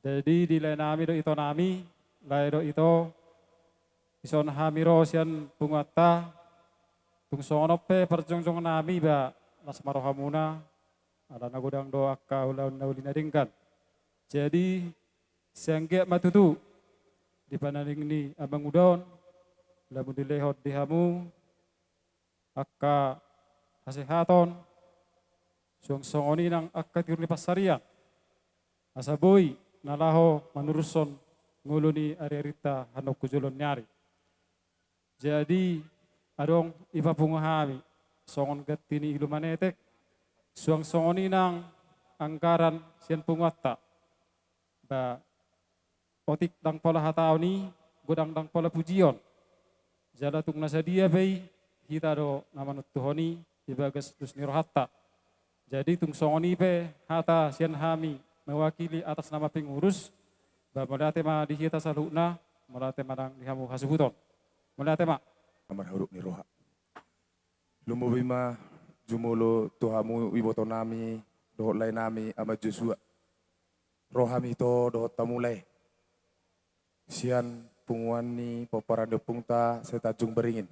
Jadi di lae nami dohot ito nami, lae dohot ito, dison hami ro sian punguanta, tung songon on pe parjongjong nami ba las ma rohamuna, ala na godang do angka ulaon na uli na denggan. Jadi, sai anggiat ma tutu di panading ni amanguda on, lamu dilehon di hamu angka hasehaton, suang songon i nang angka tiur ni pansarian, asa boi na laho manurushon ngolu ni ariarinta annon tu joloan ni ari. Jadi, adong ipapungu hami songon ganti ni ilu manetek, suang songon i nang anggaran sian punguanta. Ba otik ndang pola hataon i, godang ndang pola pujion. Jala tung na sadia pe i, hita do na manontuhon i di bagas dos ni rohanta. Jadi tung songon i pe hata sian hami mewakili atas nama pengurus, ba mauliate ma di hita saluhutna, mauliate ma nang di hamu hasuhuton. Mauliate ma. Amar huruk ni roha. Lumobi ma jumolo tu hamu iboto nami dohot lae nami Ama Josua. Ro hami ito dohot hamu lae sian punguan ni pomparan ni ompunta Sitanjung Beringin.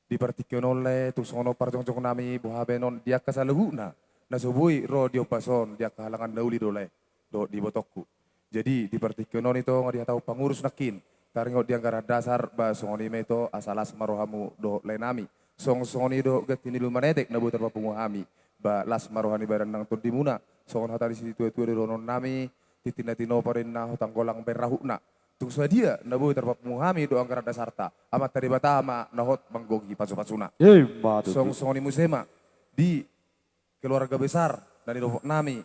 Di partingkian on lae, tung songon on parjongjong nami, boha baenon di angka saluhutna na so boi ro di ombas on, di angka halangan na uli do lae dohot di ibotongku. Jadi di partingkian on ito nga dihatahon pangurus nangkin, taringot di anggaran dasar, ba songon i ma ito, asa las ma rohamu dohot lae nami. Songon songon i dohot ganti ni ilu manetek na boi tarpapungu hami, ba las ma roha ni badan nang tondimuna. Songon hata ni situatua do dohonon nami, tintin na tinopa do inna, hotang golang baen rahutna. Tung sadia na boi tarpapungu hami dohot anggaran dasarta, Amanta Debata ma na hot manggohi pasupasuna. Ima tutu. Songon songon i muse ma di keluarga besar na nidok nami,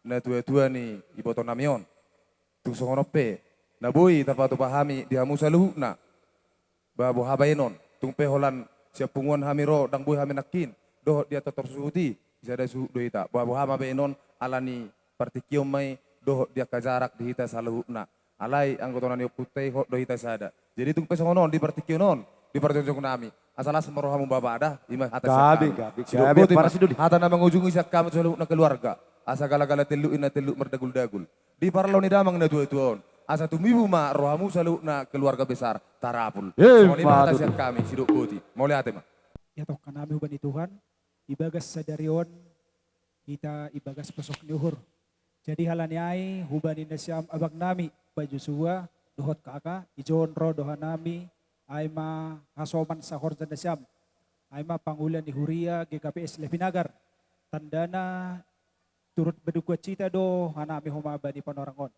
natuatua ni iboto nami on. Tung songon on pe na boi tarpatupa hami di hamu saluhutna, ba boha baenon, tung pe holan sian punguan hami ro, ndang boi hami nangkin dohot di antontor suhut i, sisada suhut do hita. Ba boha ma baenon, ala ni partingkian ma i dohot di angka jarak di hita saluhutna. Alai anggo tona ni ompunta i hot do hita sada. Jadi tung pe songon on di partingkian on, di parjongjong nami, asa las ma rohamu bapa da, ima hata sian hami. Gabe, gabe, sidok gabe, boti ma, parasi doli. Hata na mangujungi sian hami saluhutna keluarga, asa galagala telluk i na telluk mardaguldagul. Di parlo ni damang natuatua on, asa tumibu ma rohamu saluhutna keluarga besar Tarapul. Ima tutu. Songon i ma hata sian hami, sidok boti. Mauliate ma. Ia tongka nami hubani Tuhan, di bagas sadari on hita di bagas posok ni uhur. Jadi ala ni ai hubani nasiam abang nami, Pa Josua, dohot kaka, ijon ro do hanami, ai ma hasoman sahorja nasiam, ai ma pangula ni huria G K P S Levinagar. Tandana turut badukacita do hanami homa bani panorang on.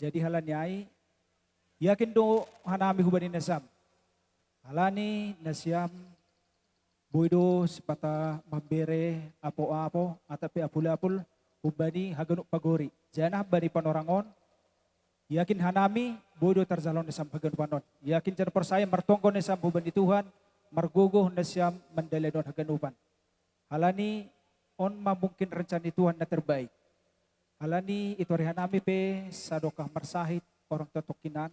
Jadi ala ni ai, yakin do hanami hubani nasiam. Ala ni nasiam boi do sipata mambere apoapo, atap pe apulapul, hubani haganup pagori. Janah bani panorang on, Yakin hanami, boi do tarjalo nasiam haganupan on. Yakin jala porsaya martonggo nasiam hubani Tuhan, margogo nasiam mandalani on haganupan. Alani on ma mungkin rencana ni Tuhan na terbaik. Alani i tori hanami pe sadokah marsahit orang tua tongkinan,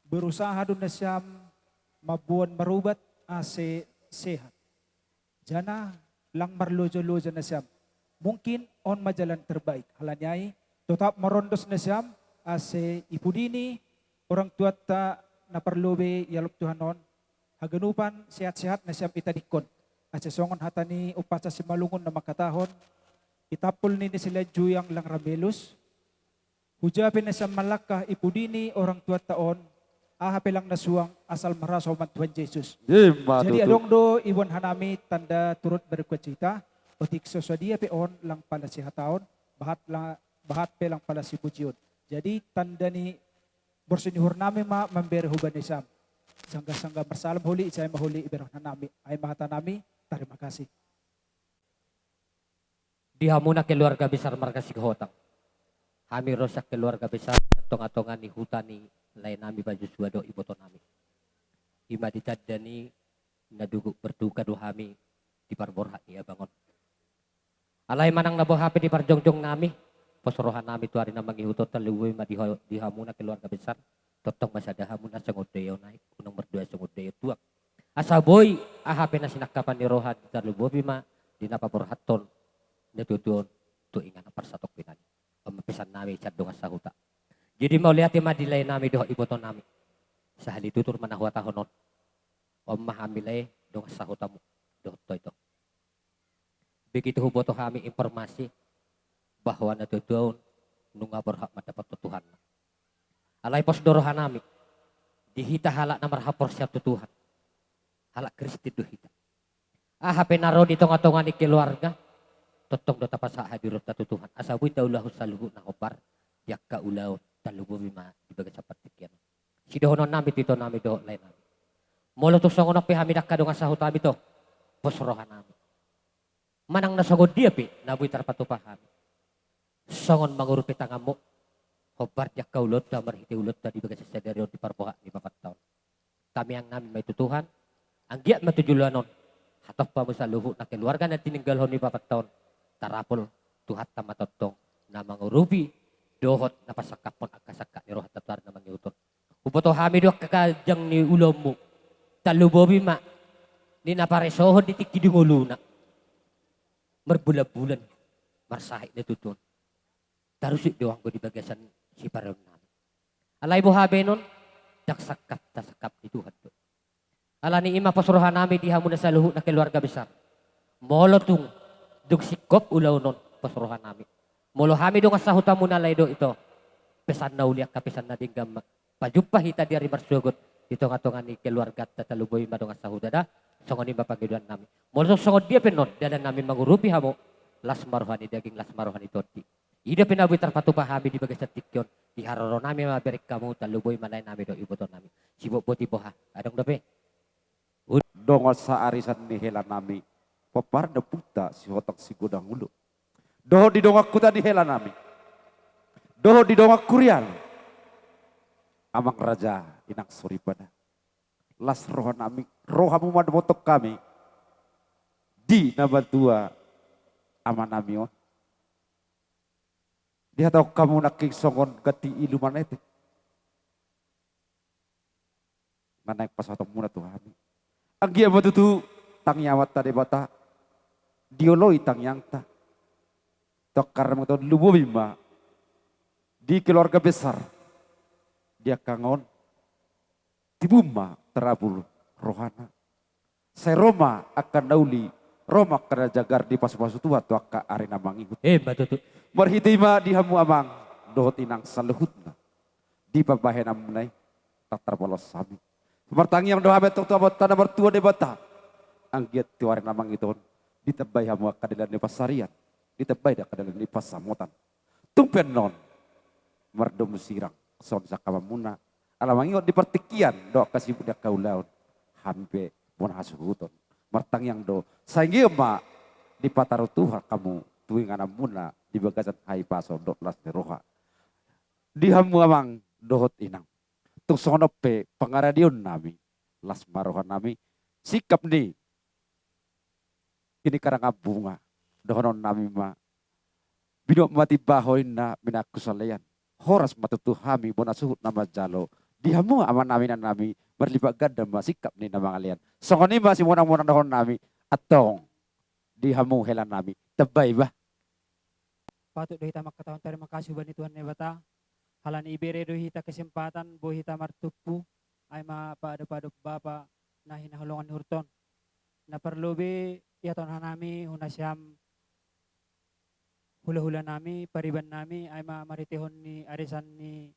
berusaha do nasiam mamboan marubat ase sehat. Jana lang marloja-loja nasiam. Mungkin on ma jalan terbaik. Alani ai, totap marondos nasiam, ase i pudi ni orang tuanta na parlobe i alop Tuhan on, haganupan sehat-sehat nasiam i tadingkon. Ase songon hata ni umpasa Simalungun na mangkatahon, i tampul ni na silean juyang lang ra melus, huja pe nasiam manlangkah i pudi ni orang tuanta on, aha pe lang na suang asal marhasoman Tuhan Jesus. Ima tutu. Jadi adong do iboan hanami tanda turut berduka cita, otik so sadia pe on lang pala sihataon, bahat la-, bahat pe lang pala sipujion. Jadi tanda ni borsi ni uhur nami ma mambere hubani nasiam. Sangga-sangga marsalam holi, sai ma holi iberehon hanami, ai ma hata nami, tarima kasih. Di hamuna keluarga besar marga Sihotang. Hami ro sian keluarga besar sian tonga-tonga ni huta ni lae nami Bajusua dohot iboto nami. Ima ditanda ni na duhut berduka do hami di parborhat ni abang on. Alai manang na boha pe di parjongjong nami, pos roha nami tu ari na mangihut on, tarlumobi ma di ho-, di hamuna keluarga besar. Tongtong ma sada hamu na songon daion aek, unang mardua songon daion tuak. Asa boi, aha pe na sinangkapan ni roha, tarlumobi ma di na paborhathon na tuatua on tu inganan parsatongkinan i. On ma pesan nami sian dongan sahuta. Jadi mauliate ma di lae nami dohot iboto nami. Sahali tutur ma na huhatahon on. On ma hami lae dongan sahutamu dohot ho ito. Begitu huboto hami informasi bahwa na tuatua on nunga borhat mandapothon Tuhanna. Alai pos do roha nami di hita halak na marhaporseaon tu Tuhan. Halak Kristen do hita. Aha pe na ro di tonga-tonga ni keluarga, tongtong do tapasahat hadironta tu Tuhan. Asa boi taulahon saluhutna hombar di angka ulaon, tarlumobi ma di bagasan partingkian on. Sidohonon nami tu ito nami dohot lae nami. Molo tung songon on pe hami di angka dongan sahutami ito, pos roha nami. Manang na songon dia pe na boi tarpatupa hami. Songon mangurupi tanganmu hombar di angka ulaonta marhite ulaonta di bagasan sadari on di parborhat ni bapanta on. Tangiang nami ma i tu Tuhan, anggiat ma tu joloan on hatop hamu saluhutna keluarga na tininggalhon ni bapanta on tarapul Tuhanta ma tongtong na mangurupi dohot na pasangkaphon angka sangkap ni rohanta tu ari na mangihut on. Huboto hami do angka ganjang ni ulaonmu. Tarlumobi ma di na paresohon di tingki di ngoluna. Marbulan-bulan marsahit na tutu on. Tarusik do anggo di bagasan sipareon nami. Alai boha be non, ndang sangkap tasangkap ni Tuhan do. Alani i ma pos roha nami di hamuna saluhutna keluarga besar. Molo tung dung singkop ulaon on, pos roha nami. Molo hami dongan sahutamuna lae dohot ito, pesan na uli angka pesan na denggan ma. Pajumpa hita di ari marsogot di tonga-tonga ni keluarganta, tarlumobi ma dongan sahuta da. Songon i ma pangidoan nami. Molo tung songon dia pe non dalan nami mangurupi hamu, las ma roha ni daging, las ma roha ni tondi. I do pe na boi tarpatupa hami di bagasan tingki on, di haroro nami ma bereng hamu, tarlumobi ma lae nami dohot iboto nami. Sibotboti boha, adong dope? Dongan saarisan ni hela nami, pomparan ni ompunta Sihotang Sigodang Ulu. Dohot di dongan huta ni hela nami. Dohot di dongan huria nami. Amang raja, inang soripada. Las roha nami, rohamu mandapothon hami di na matua ama nami on. Dihatahon hamu nangkin songon ganti ilu manete na naeng pasahatonmuna tu hami. Anggiat ma tutu tangiang Amanta Debata dioloi tangiangta. Tongkar ma tutu, lumobi ma di keluarga besar di angka on. Tibu ma tarapul rohana. Sai ro ma angka na uli, ro ma angka na jagar, dipasupasu Tuhan tu angka ari na mangihut. Emma tutu. Marhite i ma di hamu amang dohot inang saluhutna, di pambahenanmuna i, ndang tarpalos hami. Martangiang do hami antong tu Amanta na martua Debata, anggiat tu ari na mangihut on ditambai hamu angka dalan ni pansarian, ditambai do angka dalan ni pansamotan. Tung pe annon mardomu sirang songon sangkapanmuna, ala mangingot di partingkian dohot angka sibuk ni angka ulaon, hami pe bona hasuhuton. Martangiang do, sai anggiat ma dipataru Tuhan hamu tu ingananmuna di bagasan hahipason dohot las ni roha. Di hamu amang dohot inang. Tung songon on pe pangaradeon nami, las ma roha nami, singkap ni Gini Karangabunga, dohonon nami ma, binuat ma timbaho inna minangku salean. Horas ma tutu hami bona suhut na manjalo, di hamu amanami inanami, marlipat ganda ma singkap ni na mangalean. Songon i ma simonang-monang dohonon nami, antong di hamu hela nami, tambai bah. Patut do hita mangkatahon tarima kasih hubani Tuhan Debata, halani ibere do hita kesempatan boi hita martumpu, ai ma paadop-adop Bapa na hinaholongan ni uhurta on. Na parlobei ihatahon hanami hu nasiam hula-hula nami, pariban nami, ai ma marhitehon ni arisan ni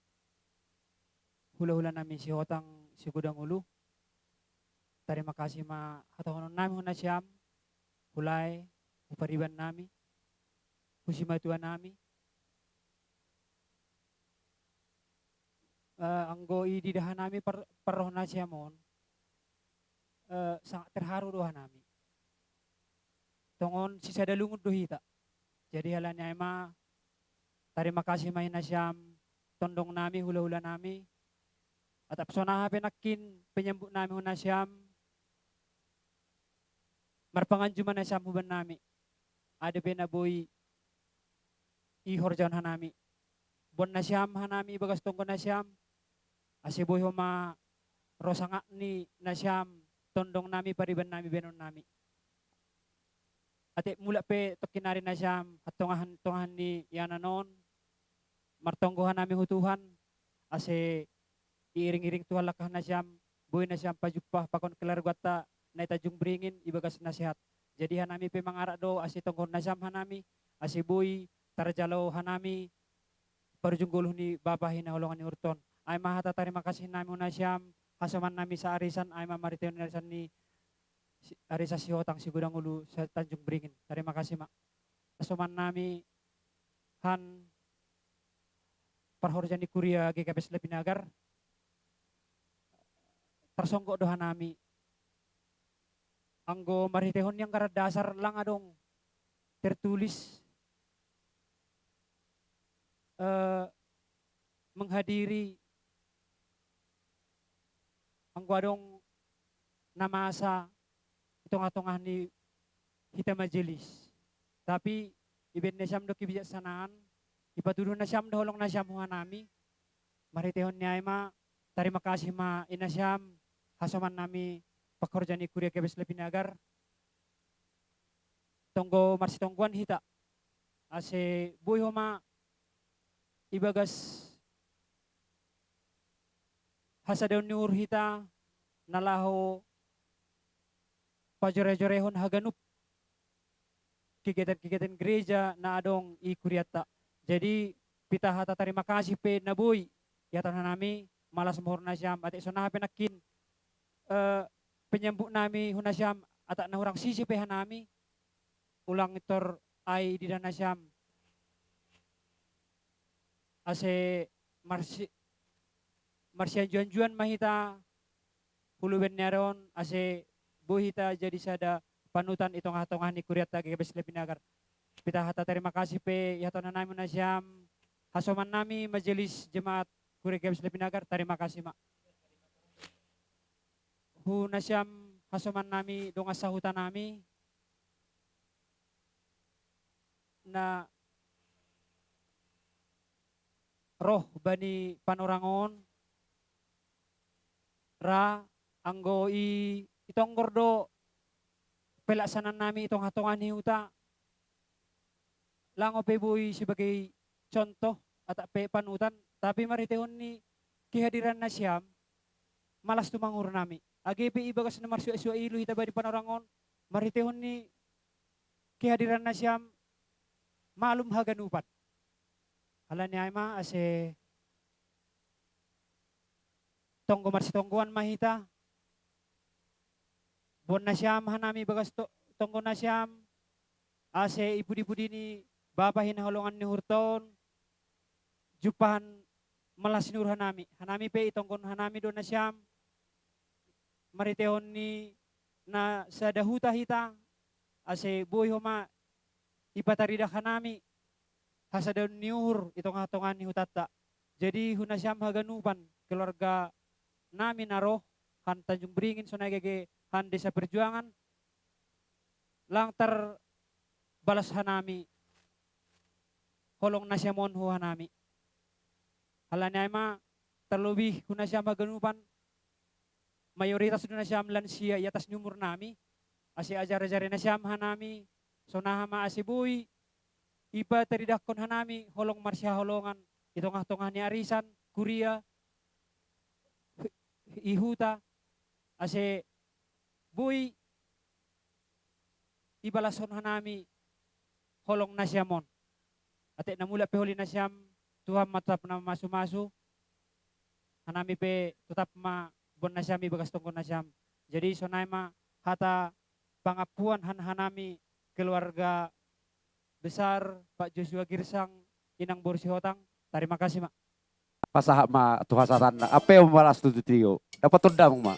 hula-hula nami Sihotang Sigodang Ulu. Tarima kasih ma hatahonon nami hu nasiam, hulae, hu pariban nami, hu simatua nami. Eh, anggo ididah hanami par-, parroha nasiam on, eh, sangat terharu do hanami. Tongon sisada lungun do hita. Jadi halani ai ma, tarima kasih ma hu nasiam tondong nami, hula-hula nami. Atap sonaha pe nangkin penyambut nami hu nasiam, marpanganju ma nasiam huban nami. Ada pe na boi ihorjahon hanami. Boan nasiam hanami ibagas tonggo nasiam, ase boi homa ro sangap ni nasiam tondong nami, pariban nami, bahenon nami. Atik mulak pe tongkin ari nasiam hantongahan-tongahan ni ianan on, martonggo hanami hu Tuhan, ase iiring-iring Tuhan langkah nasiam, boi nasiam pajumpang pakon keluarganta na i Tanjung Beringin ibagas na sehat. Jadi hanami pe mangarak do ase tonggohon nasiam hanami, ase boi tarjalo hanami parujung goluh ni Bapa hinaholongan ni uhurta on. Ai ma hata tarima kasih nami hu nasiam, hasoman nami saarisan, ai ma marhitehon ni arisan ni si-, arisan Sihotang Sigodang Ulu sa-, Tanjung Beringin. Tarima kasih ma. Hasoman nami han parhorja ni kuria G K P S Lapinagar, tarsonggot do hanami. Anggo marhitehon ni anggaran dasar lang adong tertulis, eh, menghadiri anggo adong na masa i tongah-tongah ni hita majelis. Tapi ibaen nasiam do kebijaksanaan, ipatuduhon nasiam do holong nasiam hu hanami, marhitehon ni ai ma, tarima kasih ma i nasiam, hasoman nami panghorja ni kuria G K P S Lapinagar, tonggo marsitonggoan hita, ase boi homa ibagas hasadaon ni uhur hita na laho pajore-jorehon haganup kegiatan-kegiatan gereja na adong i kurianta. Jadi, pita hata tarima kasih pe na boi ihatahon hanami, malas ma uhur nasiam, atik sonaha pe nangkin, eh, penyambut nami hu nasiam, atik na hurang sisi pe hanami, ulang tor ai ididah nasiam. Ase marsi-, marsianjuanjuan ma hita hu lehen ni ari on, ase boi hita jadi sada panutan i tongah-tongah ni kurianta G K P S Lapinagar. Pita hata tarima kasih pe ihatahon hanami hu nasiam, hasoman nami majelis jemaat kuria G K P S Lapinagar, tarima kasih ma. Hu nasiam hasoman nami dongan sahuta nami na roh bani panorang on, ra anggo i, itonggor do pelaksanaan nami i tongah-tongah ni huta, lang ope boi sebagai contoh atap pe panutan, tapi marhitehon ni kehadiran nasiam, malas tumang uhur nami. Age pe ibagas na marsuak-suak ilu hita bani panorang on, marhitehon ni kehadiran nasiam, malum haganupan. Alani ai ma ase tonggo marsitonggoan ma hita. Boan nasiam hanami bagas to-, tonggo nasiam, ase i pudi-pudi ni Bapa hinaholongan ni uhurta on, jumpahan malas ni uhur hanami. Hanami pe itonggohon hanami do nasiam, marhitehon ni na sada huta hita, ase boi homa ipataridah hanami hasadaon ni uhur i tongah-tongah ni hutanta. Jadi, tu nasiam haganupan, keluarga nami na ro, han Tanjung Beringin, sonai gabe han Desa Perjuangan, ndang tarbalas hanami holong nasiam on tu hanami. Alani i ma, terlebih tu nasiam haganupan, mayoritas do nasiam lansia di atas ni umur nami, asa ajari-ajari nasiam hanami, sonaha ma asa boi dipataridahon hanami holong marsihaholongan di tongah-tongah ni arisan, huria, di huta, asa boi dibalashon hanami holong nasiam on. Atik na mulak pe holi nasiam, Tuhan ma totap na mamasu-masu, hanami pe totap ma boan nasiam di bagas tonggo nasiam. Jadi, sonai ma hata pangampuan han hanami keluarga besar Pak Joshua Girsang, Inang Boru Sihotang. Tarima kasih, Mak. Pasahat ma tu hasahatanna, ampe mambalas tu tio. Dapothon damang ma.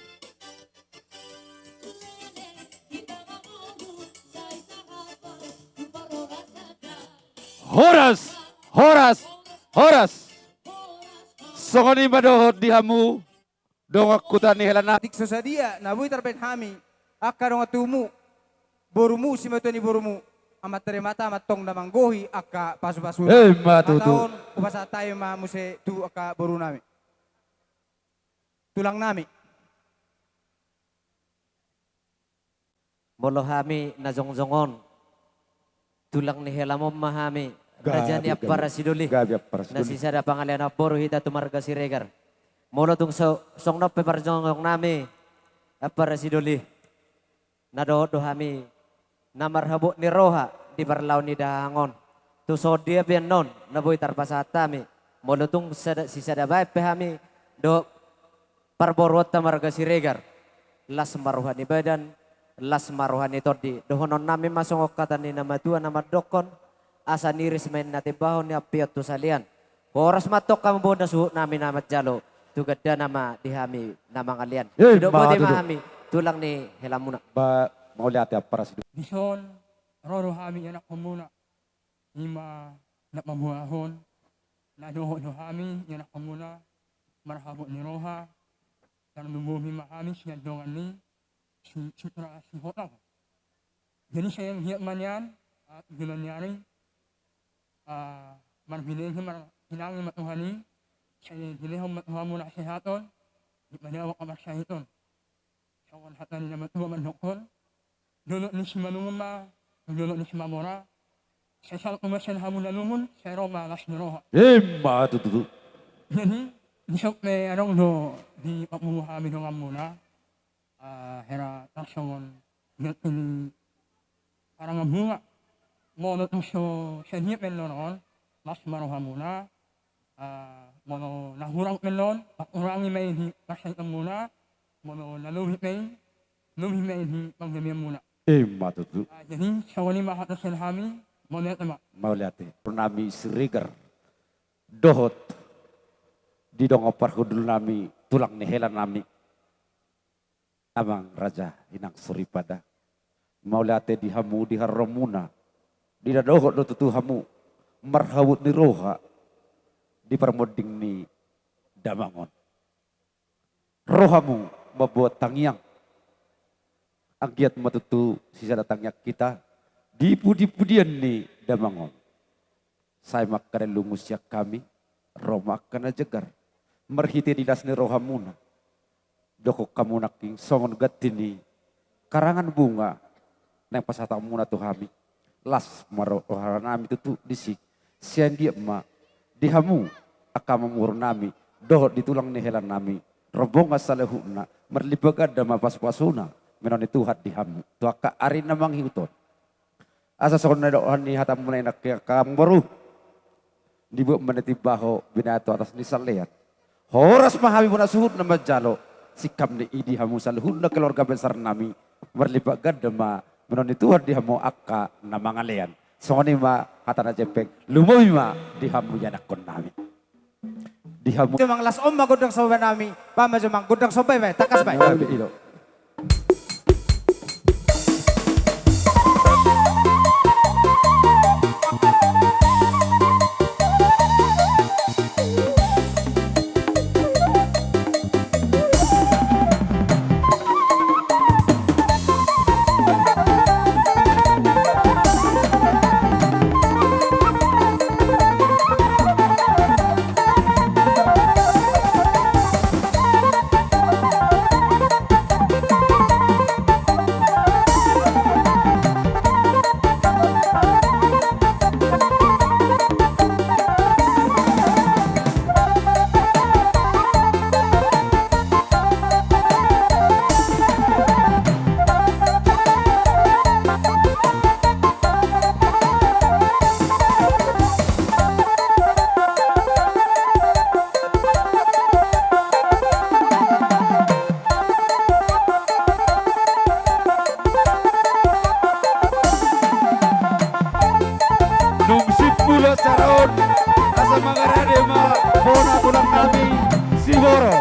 Horas, horas, horas. Songon i ma dohot di hamu dongan huta ni hela nami. Atik so sadia na boi tarbahen hami, angka dongan tubumu, borumu, simatua ni borumu, amanta Debata ma antong na manggohi angka pasu-pasu. Emma tutu. Hata on hupasahat hami ma muse tu angka boru nami, tulang nami. Molo hami na jongjong on, tulang ni helamu ma hami, gabe, raja ni Ampara Sidoli. Gabe Ampara Sidoli. Na sisada pangalean, amangboru, hita tu marga Siregar. Molo tung so, songon on pe parjongjong nami, Ampara Sidoli, na dohot do hami na marhabot ni roha di parlao ni dahahang on. Tu songon dia pe annon na boi tarpasahat hami, molo tung sada, sisada bahen pe hami dohot parboruonta marga Siregar, las ma roha ni badan, las ma roha ni tondi. Dohonon nami ma songon hata ni na matua na mandokkon: Asa niris ma inna timbahon, niampeon tu salean. Horas ma antong hamu boru na suhut nami na manjalo, tu gandana ma di hami na mangalean. Eh, didok ma boti ma tutu hami, tulang ni helamuna. Ba, mauliate, Ampara Sidoli. Dison ro do hami ianakhonmuna, i ma na paboahon na dohot do hami ianakhonmuna, marhabot ni roha, tarlumobi ma hami sian dongan ni si, si, Sihotang. Jadi sai anggiat ma nian, ah, tingki na nian i, ah, marpinangi, marpinangi ma Tuhan i, sai dilehon ma Tuhan hamuna hasehaton, di manawan hamarsahiton. Songon hata ni na matua mandokkon: Dolok ni simalungun ma tu dolok ni simamora. Sai sahat tu masa ni hamu na lungun, sai ro ma las ni roha. Emma tutu. Jadi, dison pe adong do di pangulu hami donganmuna, ah, hera tarsongon ngerti ni parangan bunga. Molo tung so sadia pe annon on, las ma rohamuna. Ah, molo na hurang pe annon, pahurangi ma i di parsahitonmuna. Molo na lobi pe i, lobi ma i di panggabeanmuna. Emma tutu. Ah, jadi, songon i ma hata sian hami, mauliate ma. Mauliate. Nami Siregar. Dohot di dongan parhundul nami, tulang ni hela nami, amang raja, inang soripada. Mauliate di hamu di haroromuna, di na dohot do tutu hamu marhabot ni roha di parmonding ni damang on. Rohamu mamboan tangiang. Anggiat ma tutu sisada tangiang hita di pudi-pudian ni damang on. Sai ma angka na lungun sian hami, ro ma angka na jegar. Marhite di las ni rohamuna, dohot hamu nangkin songon ganti ni karangan bunga naeng pasahatonmuna tu hami. Las ma roha nami tutu disi. Sai anggiat ma di hamu angka amangboru nami dohot di tulang ni hela nami, rombongan saluhutna, marlipat ganda ma pasu-pasuna manaon ni Tuhan di hamu tu angka ari na mangihut on. Asa songon na nidok ni hatamuna i nangkin, angka amangboru, dibuat ma na timbaho, binahen tu atas ni salean. Horas ma hami bona suhut na manjalo, singkap ni i di hamu saluhutna keluarga besar nami, marlipat ganda ma manaon ni Tuhan di hamu angka na mangalean. Songon i ma hata na jempek, lumobi ma di hamu ianakhon nami. Di hamu. Jomang las on ma gondang somba nami, bahen ma jomang gondang somba i, bahen, tangkas bahen. Nah, i do. Saraon, asa mangarade ma bona tulang nami Siboro.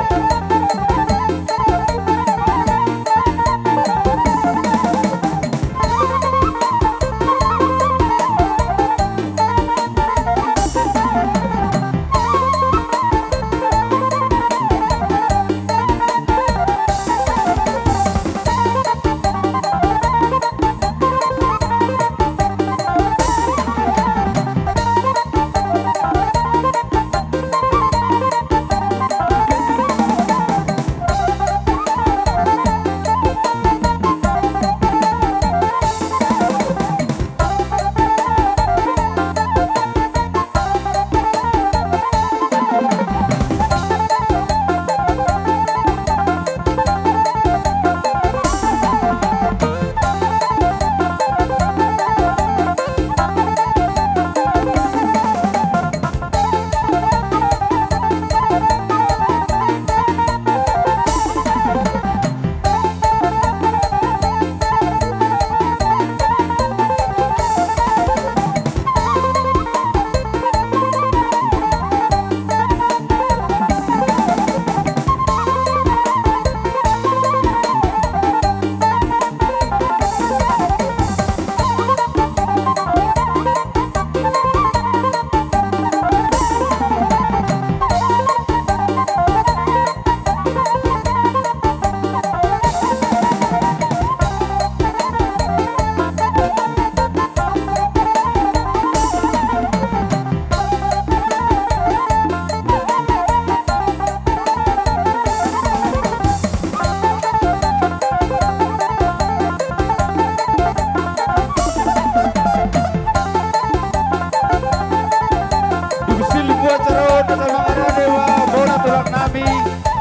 Dung silimbuat saraon, asa mangarade ma bona tulang nami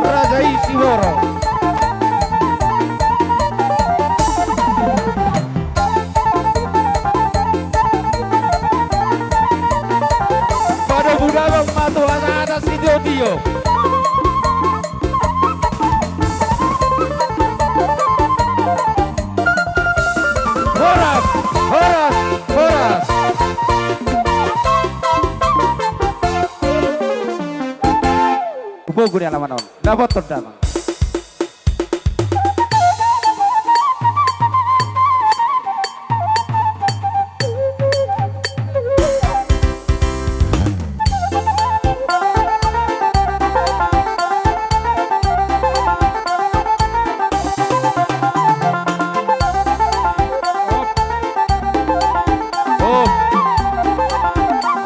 Raja i Siboro. Pada budalan ma tu hasahatan sitiotio. Horas, horas, horas. Ubogu ni alaman on. Dapothon damang.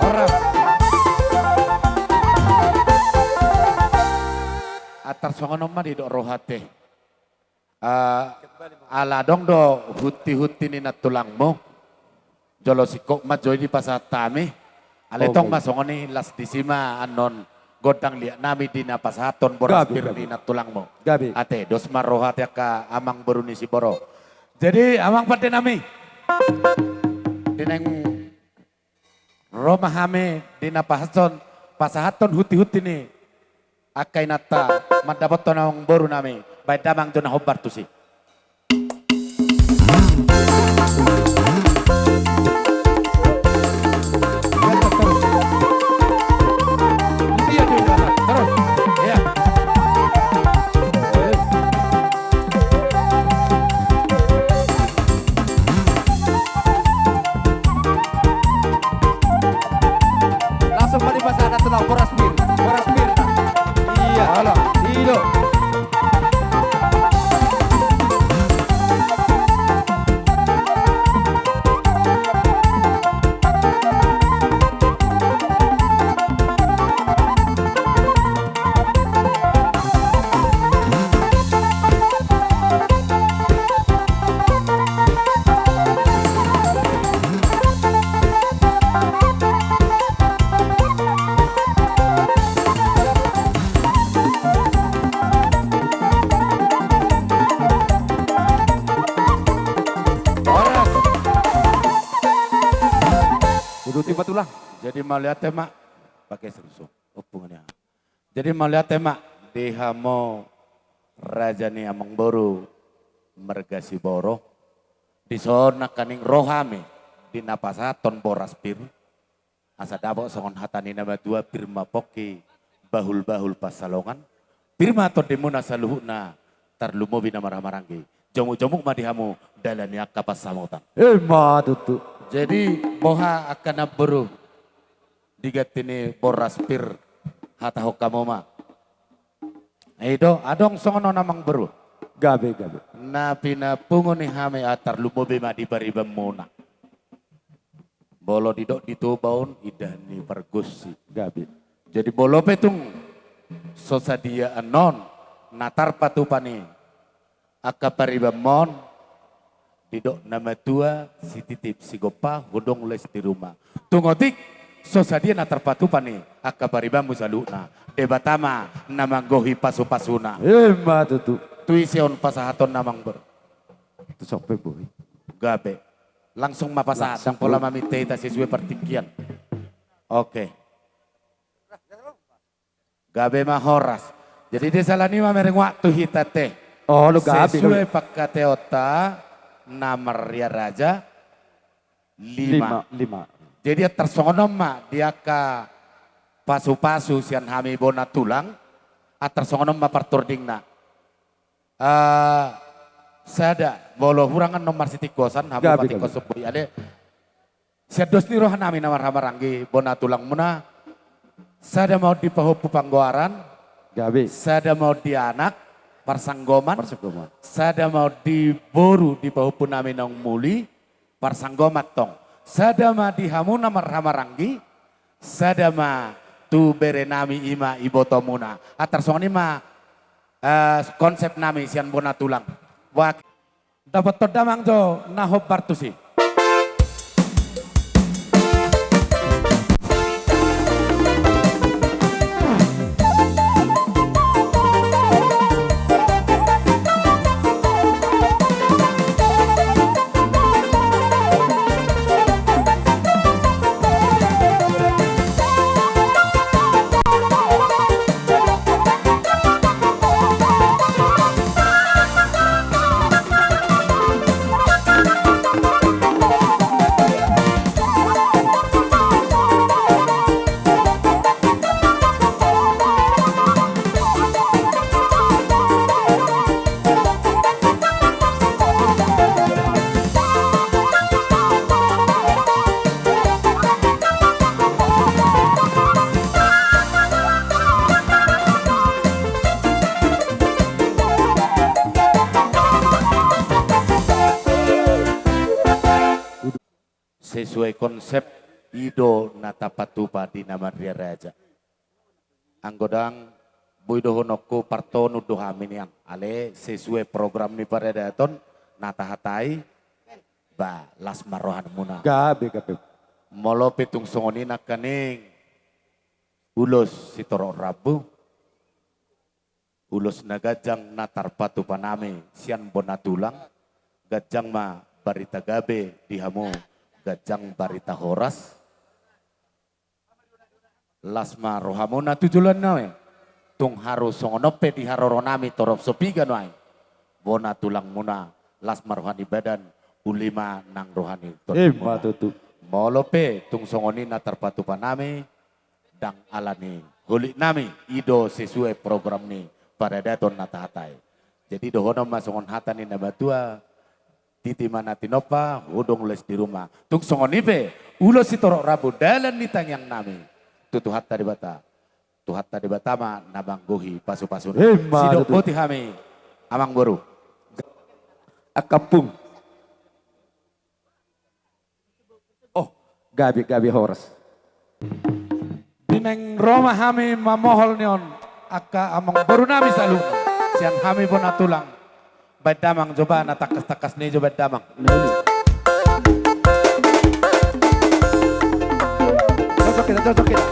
Horas. Antar songon on ma didok rohanta. Ah, ala adong do huntihunti ni nantulangmu, jolo singkop ma jo i dipasahat hami. Alai tong ma songon i, las disi ma annon gondang liat nami di na pasahathon boras pir ni nantulangmu. Gabe. Ate, dos ma roha di angka amangboru ni Siboro. Jadi, amang pande nami, di naeng ro ma hami di na pasahathon, pasahathon huntihunti ni angka inanta, mandapothon amangboru nami, baen damang jo na hombar tusi. Langsung ma dipasahat tu na boras pir, boras pir. Iya, alah, i do. Horas. Uduti ma tulang. Jadi mauliate ma. Pakai serusuk. Ompung ni. Jadi mauliate ma di hamu raja ni amangboru marga Siboro. Dison nangkaning ro hami di na pasahathon boras pir. Asa dapot songon hata ni na matua, pir ma pongki bahul-bahul pansalongan, pir ma tondimuna saluhutna, tarlumobi na marhahamaranggi. Jomuk-jomuk ma di hamu dalan ni angka pansamotan. Ima tutu. Jadi boha angka namboru, diganti ni boras pir, hatahon hamu ma. I do, adong songon on amangboru. Gabe, gabe. Na pinapungu ni hami, ah, tarlumobi ma di paribanmuna. Molo didok di Toba on indahan ni pargonsi. Gabe. Jadi molo pe tung so sadia annon na tarpatupa ni angka paribanmon, didok na matua, sititip sigompa, hudong les di ruma. Tung otik so sadia na tarpatupa ni angka paribanmu saluhutna, Debata ma na manggohi pasu-pasuna. Ima tutu. Tu ise on pasahatonna amangboru? Tu son pe boi. Gabe. Langsung ma pasahat, langsung, ndang pola, boi, maminta hita sesuai partingkian. Oke. Gabe ma horas. Jadi di sala ni ma mereng waktu hita te. Olo, gabe. Sesuai pangkataionta na marria raja, lima. Lima, lima. Jadi antar songon on ma di angka pasu-pasu sian hami bona tulang, antar songon on ma partordingna. Ah, sada, molo hurang annon marsitingkosan, hamu, gabe, patingkoson, gabe, boi, ale. Sian dos ni roha nami na marhahamaranggi bona tulangmuna, sada ma on di pahompu panggoaran, gabe, sada ma on di anak, parsanggoman, parsanggoman, sada ma on di boru di pahompu nami naung muli, parsanggoman tong, sada ma di hamu na marhahamaranggi, sada ma tu bere nami, ima ibotomuna. Antar songon i ma, eh, konsep nami sian bona tulang. Wak. Dapothon damang jo na hombar tusi. Sesuai konsep, i do na tapatupa di na marria raja. Anggo ndang, boi dohononku, partonun do hami nian. Ale sesuai program ni paradaton na tahatai, ba, las ma rohamuna. Gabe, gabe. Molo pe tung songon i nangkaning, ulos sitorop rambu, ulos na ganjang na tarpatupa nami sian bona tulang, ganjang ma barita gabe di hamu, ganjang barita horas. Las ma rohamuna tu joloan nami. Tung haru songon on pe di haroro nami torop so piga nuaeng bona tulangmuna, las ma roha ni badan, uli ma nang roha ni tondimuna. Ima tutu. Molo pe tung songon i na tarpatupa nami, ndang ala ni holik nami, i do sesuai program ni paradaton na tahatai. Jadi dohonon ma songon hata ni na matua, titi ma na tinompa, hudong les di ruma. Tung songon i pe, ulos sitorop rambu, dalan ni tangiang nami tu Tuhanta Debata. Tuhanta Debata ma na manggohi pasu-pasuna. Ima tutu. Sidok boti hami, amangboru. Angka pung. Oh, gabe, gabe horas. Di naeng ro ma hami mamohol ni on, angka amangboru nami saluhutna, sian hami bona tulang. Baen damang jo ba na tangkas-tangkas ni jo, baen damang. Cocok kita, cocok kita.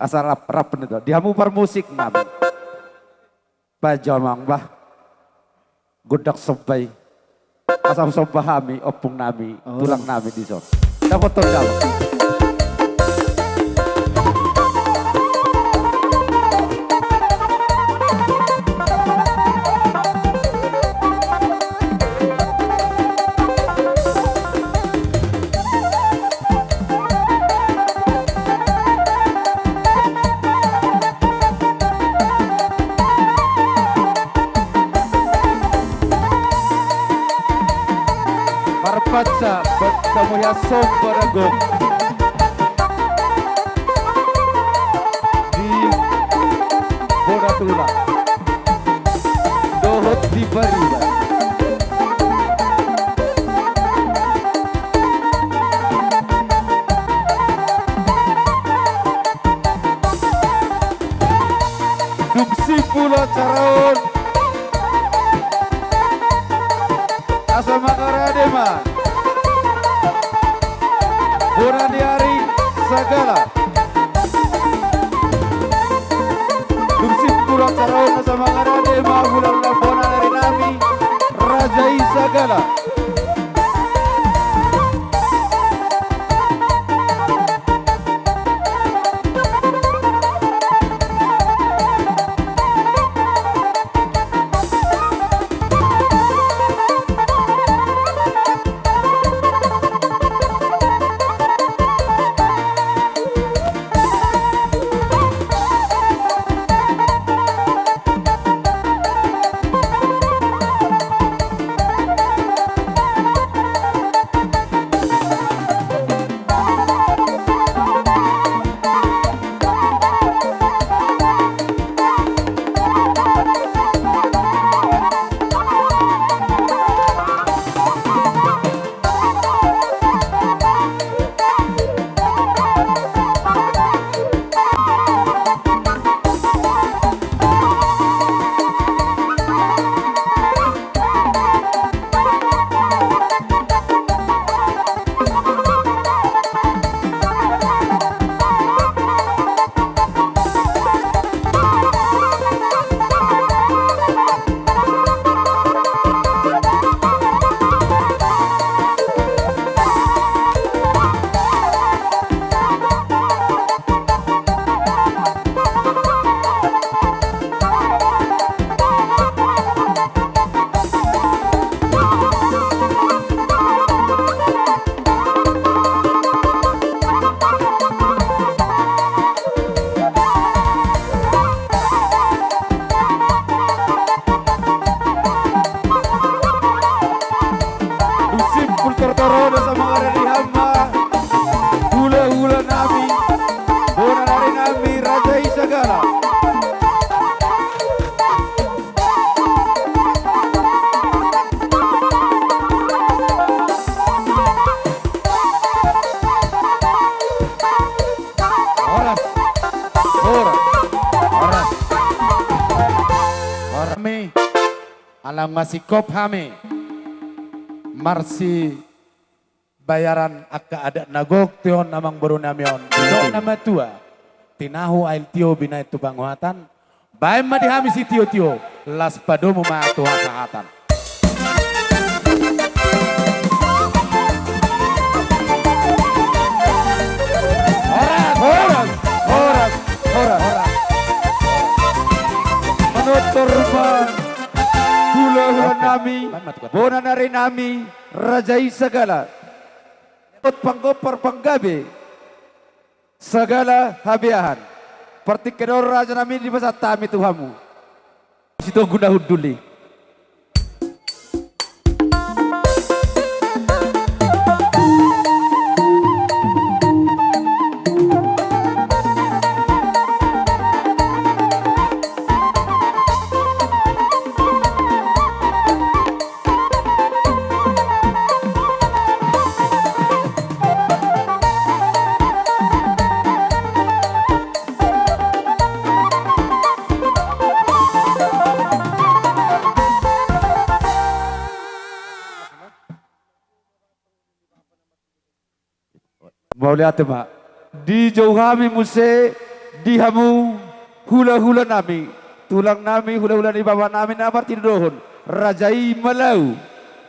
Asa rap, rap ni do. Di hamu parmusik nami. Baen jo amang bah. Gondang somba i. Asa somba hami, ompung nami, oh, tulang nami dison. Dapothon damang. Marpansa, bangka muya somba na gok. Di bona tulang dohot di pariban. Dung simpul acara on, asa mangarade ma bona ni ari Sagala. Dung simpul acara on, asa mangarade ma hulahula bona ni ari nami, raja i Sagala. Dung simpul tortor on, asa mangarade ma hulahula nami, bona ni ari nami, raja i Sagala. Horas, horas, horas. Horas. Hami, ala nunga singkop hami marsibayaran angka adat na gok tu on, amangboru nami on. Didok na matua: Tinahu aek tio binahen tu panguhatan. Baen ma di hami sitiotio, laos padomu ma tu hasahatan. Horas, horas, horas, horas. Manortor ma hulahula nami, bona ni ari nami, raja i Sagala. Dapot panggompar panggabe, sagala habeahan. Partingkian on, raja nami, dipasahat hami tu hamu. Sitogu na hundul i. Mauliate ma. Dijou hami muse Di hamu hula-hula nami, tulang nami, hula-hula ni bapa nami na martinodohon, raja i Malau,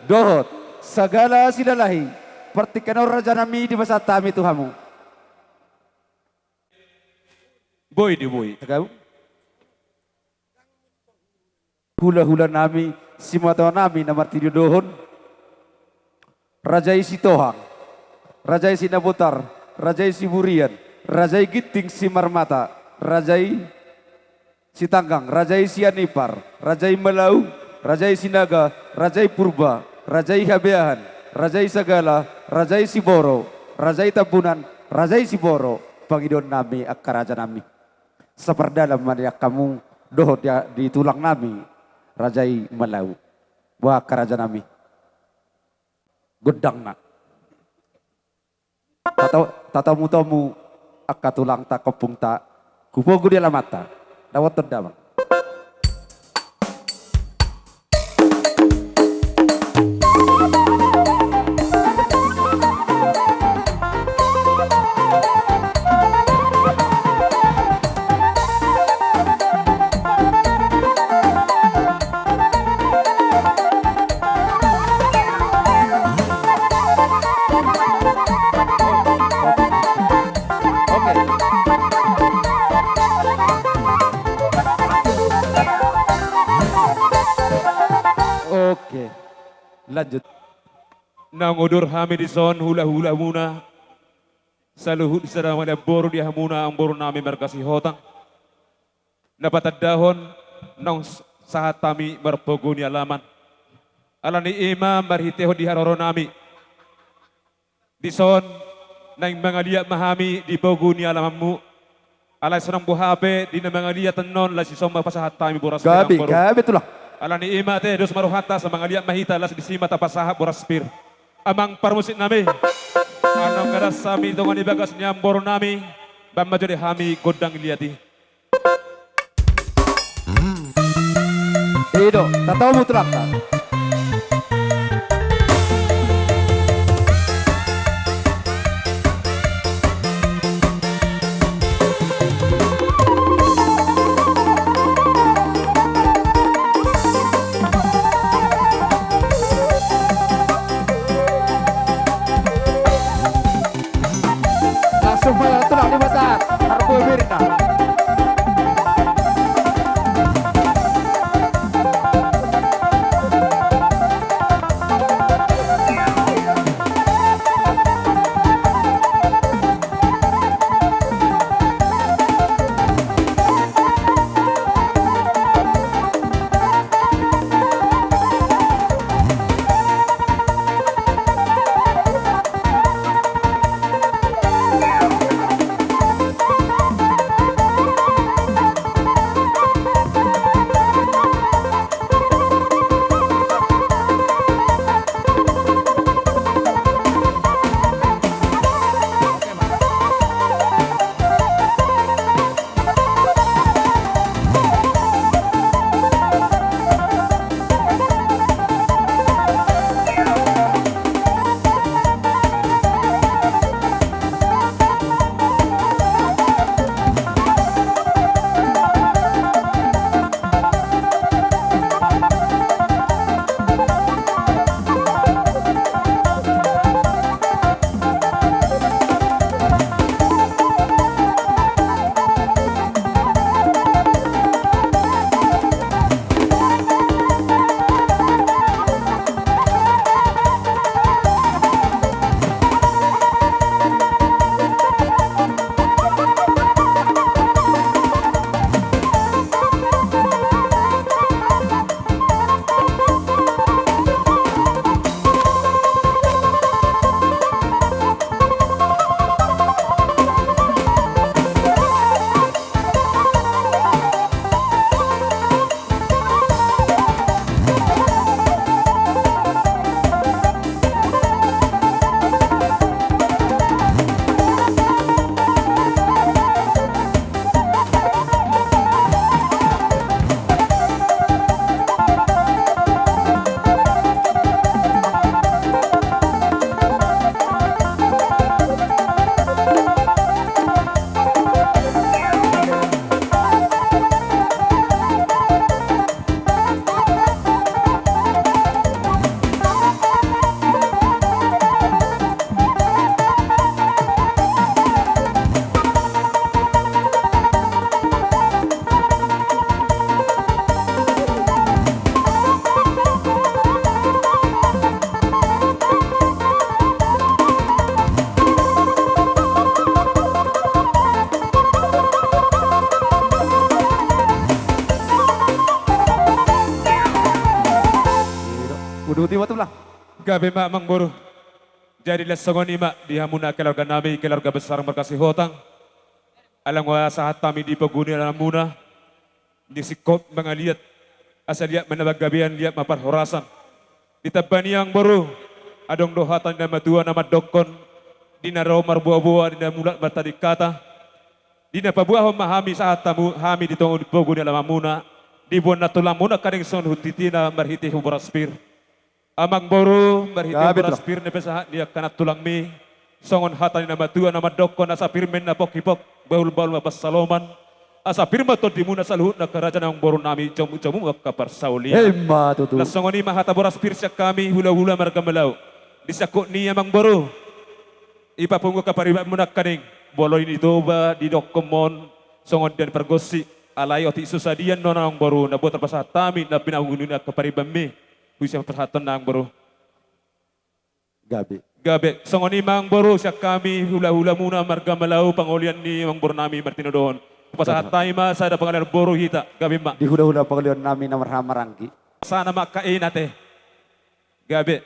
dohot sagala silalahi, partingkian on raja nami dipasahat hami tu hamu. Boi do boi. Tagau. Hula-hula nami, simatuam nami na martinodohon, raja i Sitohang, raja i Sinabotar, raja i Siburian, raja i Ginting Simarmata, raja i Sitanggang, raja i Sianipar, raja i Malau, raja i Sinaga, raja i Purba, raja i Habeahan, raja i Sagala, raja i Siboro, raja i Tambunan, raja i Siboro, pangidoan nami angka raja nami. Sapardalan ma di angka hamu dohot di, di tulang nami, raja i Malau. Boha angka raja nami? Gondang ma. Tato-, tatomu-tomu angka tulangta, ompungta, hupogu di alamanta. Dapothon damang. Oke. Oke. Lanjut. Naung udur hami dison hula-hula muna, saluhut sada maliamboru di hamuna amboru nami marga Sihotang, na patandahon naung s-, sahat hami marpogu ni alaman. Alani i ma marhitehon di haroro nami, dison naeng mangaliat ma hami di pogu ni alamanmu. Alai sonang boha pe di na mangaliat annon, laos dison ma pasahat hami boras pir. Gabe, amboru. Gabe tulang. Alani i ma ate, dos ma rohanta, asa mangaliat ma hita, laos disi ma tapasahat boras pir. Amang parmusik nami, annon garas hami tongon i bagas ni amboru nami, bahen ma jo di hami gondang liat i. I do, tatomu tulangta. Langsung ma tulang dipasahat, harbue birta. Uduti ma tulang. Gabe ma amangboru. Jadi las songon i ma di hamuna keluarga nami, keluarga besar marga Sihotang. Ala nga sahat hami di pogu ni alamuna. Di singkop mangaliat, asa liat ma na panggabean, liat ma parhorasan. Di tamba ni i amangboru, adong do hata ni na matua na mandokkon, di na ro marboaboa, di na mulak martading hata. Di na paboahon ma hami sahat hamu, hami di tonga ni pogu ni alamanmuna, diboan na tulangmuna nangkaning songon hutiti na marhite hu boras pir. Amangboru, marhite boras pir na pesahat ni angka na tulangmi, songon hata ni na matua na mandokkon, asa pir ma inna pongki pok, bahulbahul ma pansalongan, asa pir ma tondimuna saluhutna angka raja ni amangboru nami, jomujomu ma angka parsaulian. Ima tutu. Las songon i ma hata boras pir sian hami hulahula marga Malau. Di sangkut ni i amangboru, ipapungu angka paribanmuna nangkaning, molo i ni Toba didokkonmon, songon dia ni pargonsi, alai otik so sadia annon amangboru, na boi tarpasahat hami na pinapungu ni angka paribanmi. Hu sian pasahaton na amangboru. Gabe. Gabe. Songon i ma amangboru sian hami hulahulamuna marga Malau pangolian ni amangboru nami martinodohon. Hupasahat hami ma sada pangalian boru hita. Gabe ma. Di hulahula pangolian nami na marhahamaranggi. Sana ma angka ina te. Gabe.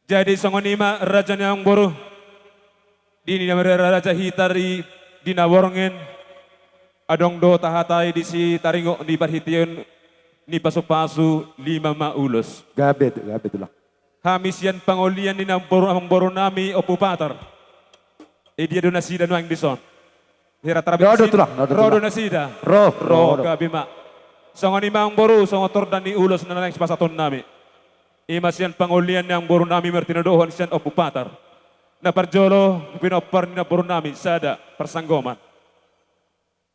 Jadi songon i ma raja ni amangboru. Di na marraja hita di, di na borngin. Adong do tahatai disi taringot ni parhiteon ni pasupasu lima ma ulos. Gabe, gabe tulang. Hami sian pangolian ni amangboru, amangboru nami Ompu Patar. Idia do nasida nuaeng dison? Hira tarabit. Ro do tulang, ro do tulang. Ro do nasida. Ro, ro, ro. Gabe ma. Songon i ma amangboru, songon torda ni ulos na naeng sipasahaton nami. Ima sian pangolian ni amangboru nami martinodohon sian Ompu Patar. Na parjolo, pinompar ni amangboru nami sada parsanggoman.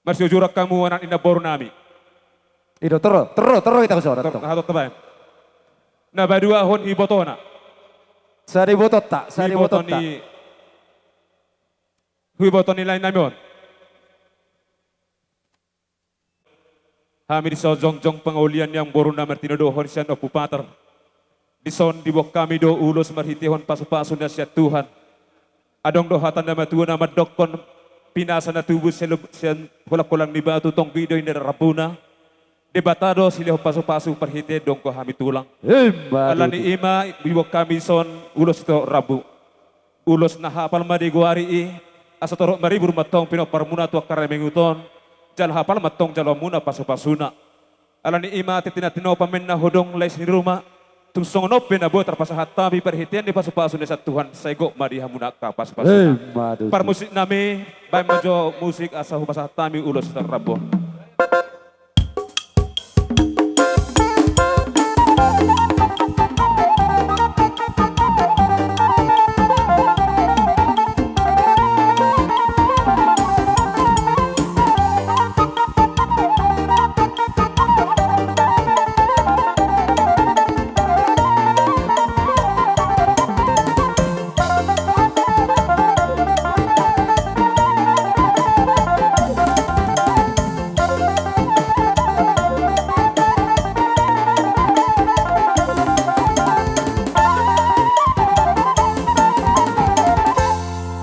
Marsiujuran hamu anak ni amangboru nami. I do, torro, torro, torro hita huson. Torro, hatot tabaen. Na paduahon ibotona. Sada ibotonta, sada ibotonta. Iboto ni, iboto ni lae nami on. Hami dison jongjong pangolian ni amangboru na martinodohon sian Ompu Patar. Dison diboan hami do ulos marhitehon pasupasu na sian Tuhan. Adong do hata ni na matua na mandokkon, pinasa na tubu sian, sian holangholang ni batu, tonggi do inda rambuna. Debata do silehon pasupasu parhite dongko hami tulang. Ima tutu. Alani ima diboan hami dison ulos sitorop rambu. Ulos na hapal ma digoari i, asa torop maribur ma antong pinomparmuna tu angka ari na mangihut on, jala hapal ma antong jaloonmuna pasupasuna. Alani ima tintin na tinopa ma inna hodong lais ni ruma, tung songon on pe na boi tarpasahat hami parhitean ni pasupasu na sian Tuhan, sai gok ma di hamuna angka pasupasuna. Ima tutu. Parmusik nami, baen ma jo musik asa hupasahat hami ulos sitorop rambu.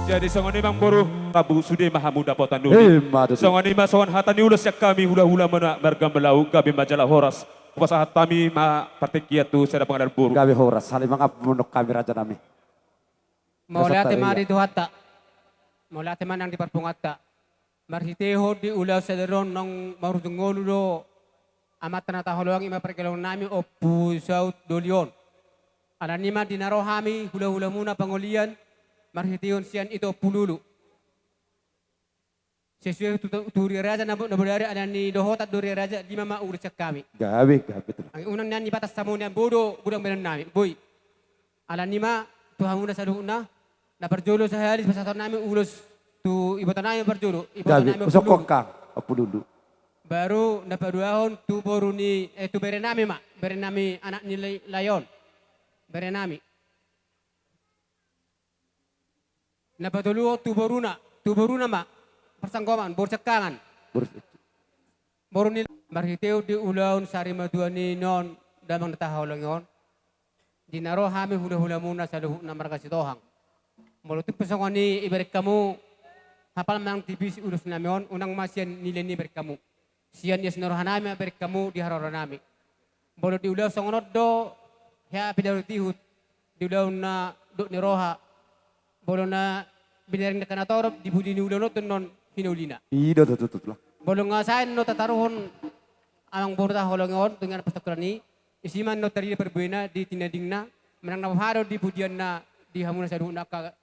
Jadi songon i ma amangboru, rambu sude ma hamu dapotan nami. Ima tutu. Songon i ma songon hata ni ulos sian hami hulahula marga Malau, gabe ma jala horas. Hupasahat hami ma partingkian tu sada pangalian boru. Gabe horas, saling mangapung hami raja nami. Mauliate ma di Tuhanta. Mauliate ma nang di parpunguanta. Marhitehon di ulaon sadari on naung marujung ngolu do amanta na taholongi ma pargelong nami Ompu Saut Doli on. Alani ma di na ro hami hulahulamuna pangolian marhitehon sian ito Ompu Lulu. Sesuai tu, tu, tu huria raja na, na bodari alani dohotan do huria raja lima ma ulos sian hami. Gabe, gabe tutu. Ai unang nian ni batas hamu nian bodo godang baenon nami. Boi. Alani ma tu hamuna saluhutna. Na parjolo sahali sipasahaton nami ulos tu iboto nami parjolo. Iboto nami Ompu Lulu. Gabe, usokkon hang Ompu Lulu. Baru na paduahon tu boru ni, eh, tu bere nami ma. Bere nami anak ni lai-, lae on. Bere nami. Na patoluhon tu boruna, tu boruna ma, parsanggoman, boru siangkangan. Boru si- Boru ni marhitehon di ulaon sari matua ni on damang na tahaholongi on. Di na ro hami hulahulamuna saluhutna marga Sitohang. Molo tung pe songon i ibereng hamu, hapal ma nang tipis ulos nami on, unang ma sian nilai ni ibereng hamu. Sian ias ni roha nami ma ibereng hamu di haroro nami. Molo di ulaon songon on do, hea pinarutihut di ulaon na dok ni roha, molo na binaring dangka na torop di pudi ni ulaon on tu annon hinaulina. I do tutu, tutu lah. Molo nga sae annon tataruhon amang boru taholongi on tu inganan pastongkiran i, isi ma annon tarida parbuena di tinadingna, manang na boha do di pudianna di hamuna saluhutna angka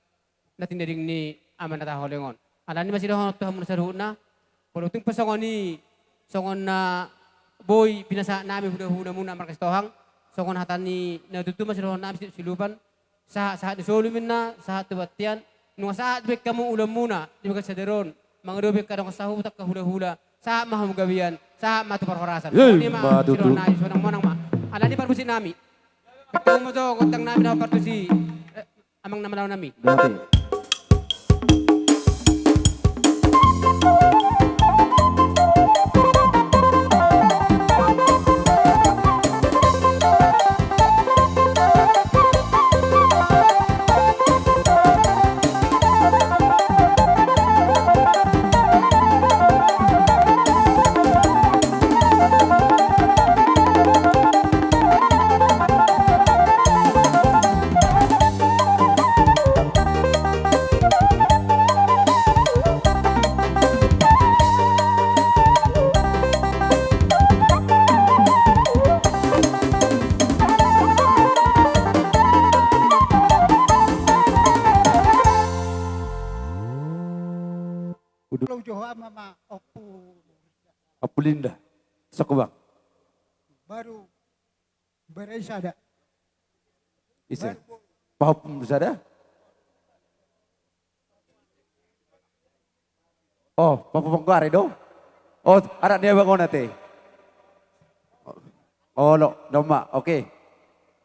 na tinading ni amanta taholongi on. Alani ma sidohonon tu hamuna saluhutna, molo tung pe songon i, songon na boi pinasahat nami hulahula muna marga Sitohang, songon hata ni na tutu ma sidohonon nami si-, silupan, sahat, sahat ni solu ninna, sahat tu bontean, nunga sahat be hamu ulaon muna di bagasan sadari on, mangido be angka dongan sahuta, angka hulahula, sahat ma hamu gabean, sahat ma tu parhorasan. Songon i ma sidohonon nami, sonang monang ma. Alani parmusik nami. Ketemu jo gondang nami na partusi. Eh, Amang na manaon nami. Berarti. Udah. Kalau Jawa mama, Ompu. Ompu Linda. Sok, Bang. Baru Barai sada. Ise? Baru bo- Pahop sada? Oh, Papa Pongkare do? Oh, anak dia bangun nanti. Oh, lo, domba. Oke.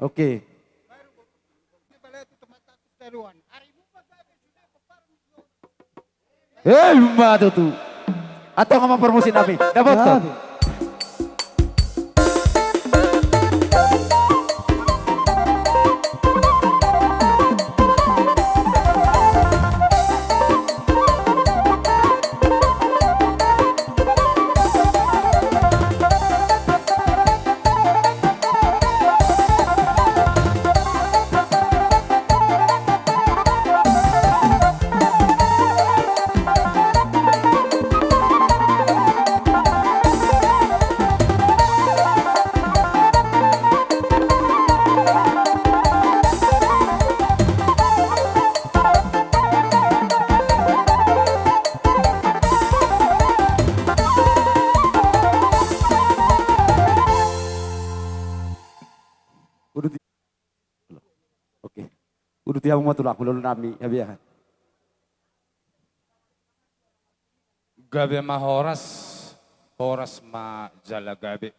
Oke. Hei, ma tutu. Antong ma parmusik nami. Dapothon. Uduti. Oke. Uduti hamu ma tulang, hulahula nami, habiahan. Gabe ma horas, horas ma jala gabe.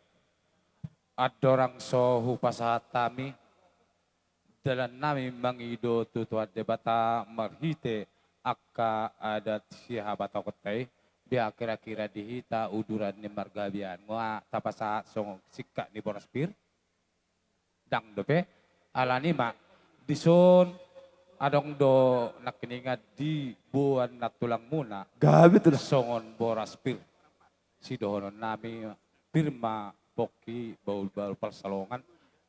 Andorang so hupasahat hami dalan nami mangido tu Tuhan Debata marhite angka adat sihabatahonta i, beha kira-kira di hita uduran ni marga Habiahan nga tapasahat songon singkat ni boras pir? Ndang dope. Alani ma, dison adong do nangkiningan diboan nantulang muna. Gabe tulang. Songon boras pir. Sidohonon nami, pir ma pongki bahul-bahul pansalongan.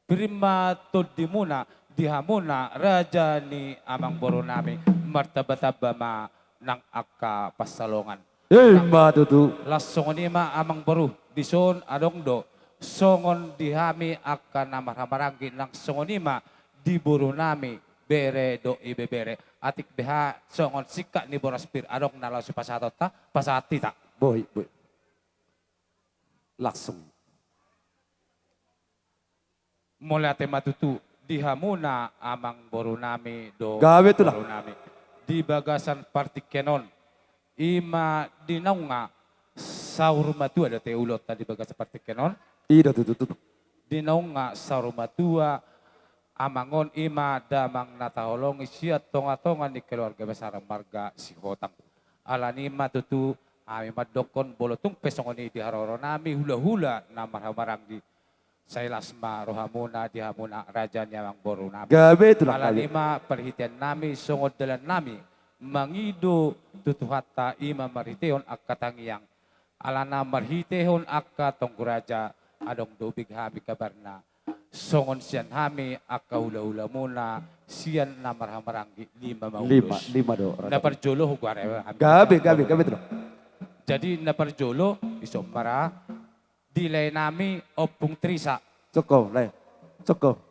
Pir ma tondi muna di hamuna raja ni amang boru nami, martamba-tamba ma nang angka pansalongan. Ima tutu. Laos songon i ma amang boru, dison adong do songon di hami angka na marhamaranggi, nang songon i ma di boru nami, bere dohot ibebere. Atik beha songon singkat ni boras pir adong na laos hupasahat hita, pasahat hita. Boi, boi. Langsung. Mauliate ma tutu di hamuna amang boru nami dohot boru nami. Gabe tulang. Di bagasan partingkian on, ima di naung nga saur matua do ate ulaonta di bagasan partingkian on. I do tutu, tutu. Di naung nga saur matua, amang on ima damang na taholongi sian tonga-tonga ni keluarga besar marga Sihotang. Alani ma tutu hami mandokkon, molo tung pe songon i di haroro nami hulahula na marhamaranggi, sai las ma rohamuna di hamuna raja ni amang boru nami. Gabe tulang. Alani ma parhitean nami songon dalan nami mangido tu Tuhanta, ima marhitehon angka tangiang. Alana marhitehon angka tonggo raja adong do hubege hami kabarna. Songon sian hami angka hulahulamuna sian na marhahamaranggi, lima ma ulos. Lima, lima do. Na parjolo hugoari hami. Gabe, gabe, gabe, tulang. Jadi na parjolo, dison ma ra, di lae nami Ompung Trisa. Songko, lae. Songko.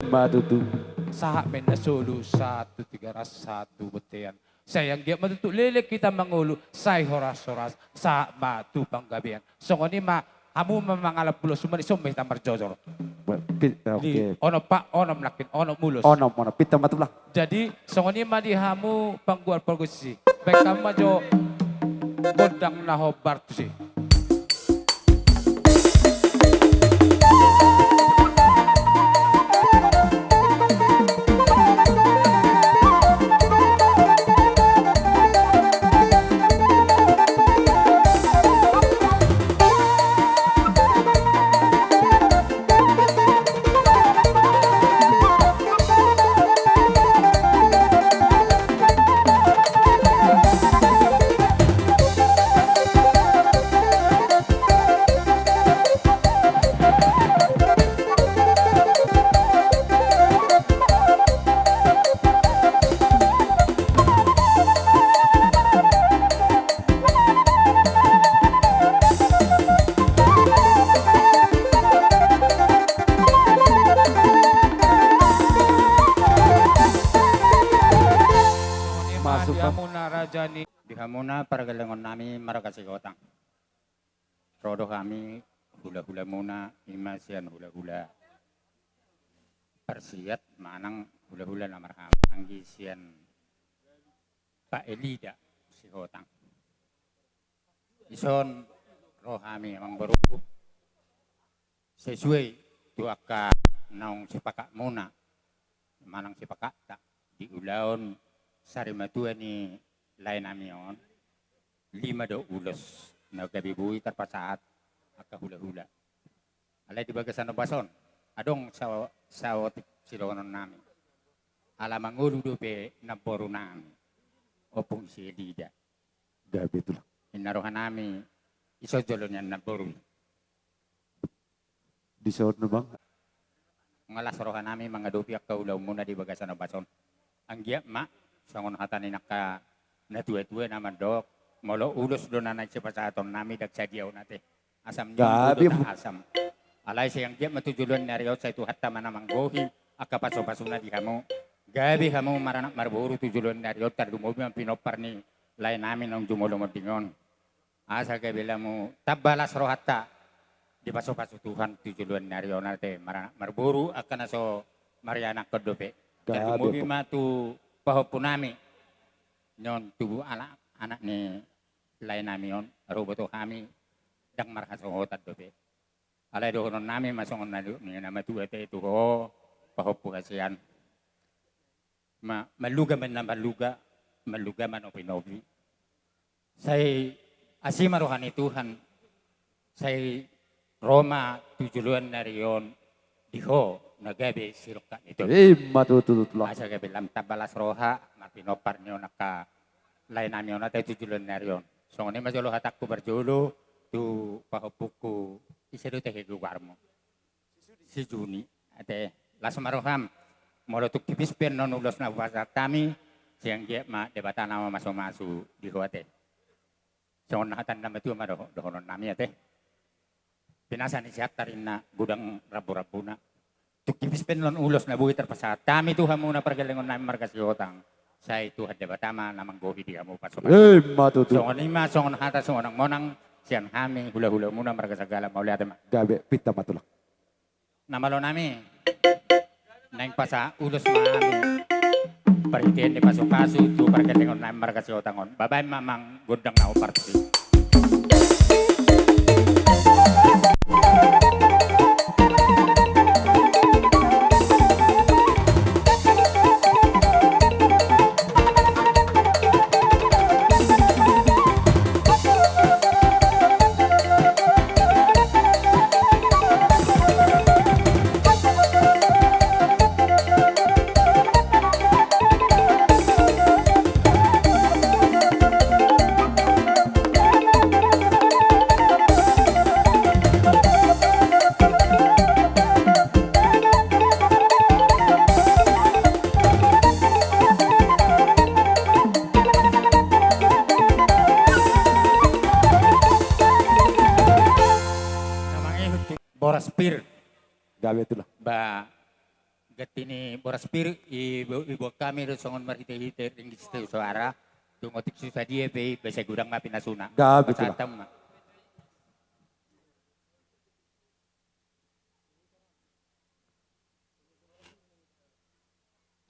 Ima tutu. Sahat ma inna solu, sahat tu Tigaras, sahat tu bontean. Sai anggiat ma tutu leleng hita mangolu, sai horashoras, sahat ma tu panggabean. Songon i ma, hamu ma mangalap ulos, suman dison ma hita marjojor. Ba-, pi-, oke. Di onom pa, onom nangkin, onom ulos. Onom, onom, pinta ma tulang. Jadi, songon i ma di hamu panggual pargonsi. Baen hamu ma jo gondang na hombar tusi. Masuk, Pak. Di hamuna pargellengon nami marga Sihotang. Ro do hami hulahulamuna, ima sian hulahula Parsiat manang hulahula na marhahamaranggi sian Pak Elida Sihotang. Dison ro hami amang boru sesuai tu angka naung sipakatmuna manang sipakatta di ulaon sarimatua ni lae nami on, lima do ulos na gabe boi tarpasahat angka hulahula. Alai di bagasan ombas on adong sa-, saotik sidohonon nami. Ala mangolu dope namboru nami, Ompung si Elida. Gabe tulang. Inna roha nami, ison jolo nian namboru i. Dison do, Bang. Nga las roha nami mangadopi angka ulaonmuna di bagasan ombas on. Anggiat ma songon hata ni angka natuatua na mandok, molo ulos do na naeng sipasahaton nami, ndang sadia on ate. Asam ni on, gabe, boto na asam. Alai sai anggiat ma tu joloan ni ari on sai Tuhanta ma na manggohi angka pasupasuna di hamu. Gabe hamu maranak marboru tu joloan ni ari on, tarlumobi ma pinompar ni lae nami naung jumolo monding on. Asa gabe lamu tamba las rohanta dipasupasu Tuhan tu joloan ni ari on ate, maranak marboru angka na so marianakhon dope. Gabe. Tarlumobi ma tu pahompu nami. Nion tubu anak, anak ni lae nami on, ro boto hami ndang marhasohotan dope. Alai dohonon nami ma songon na nidok ni na matua ate tu ho, pahompu hasian. Ma-, malluga ma inna malluga, malluga ma nopinopi. Sai asi ma roha ni Tuhan, sai ro ma tu joloan ni ari on di ho na gabe sirongkap ni Tuhan. Ima tutu, tulang. Asa gabe lam tamba las roha, marpinompar nion angka lae nami on ate tu joloan ni ari on. Songon i ma jolo hatangku parjolo tu pahompungku, ise do ate goarmu? Si Juni, ate, las ma roham. Molo tung tipis pe annon ulos na hupasahat hami, sai anggiat ma Debata na mamasumasu di ho ate. Songon na hata ni na matua ma doho-, dohonon nami ate. Pinasa ni Siantar inna godang ramburambuna. Tung tipis pe annon ulos na boi tarpasahat hami tu hamuna pargellengon nami marga Sihotang, sai Tuhan Debata ma na manggohi di hamu pasupasu. Ima tutu. Songon i ma songon hata simonangmonang sian hami hulahulamuna marga Sagala, mauliate ma. Gabe, pinta ma tulang. Na malo nami, naeng pasahat ulos ma hami. Parhitean ni pasupasu tu pargellengon nami marga Sihotang on. Baen ma amang gondang na hombar tusi. Betul lah. Ba, ganti ni boras pir, i, iboan hami do songon marhite-hite ringgit sitio soara, dung otik susa dia pe, ba sai godang ma pinasuna. Gabe tulang. Pasahaton ma.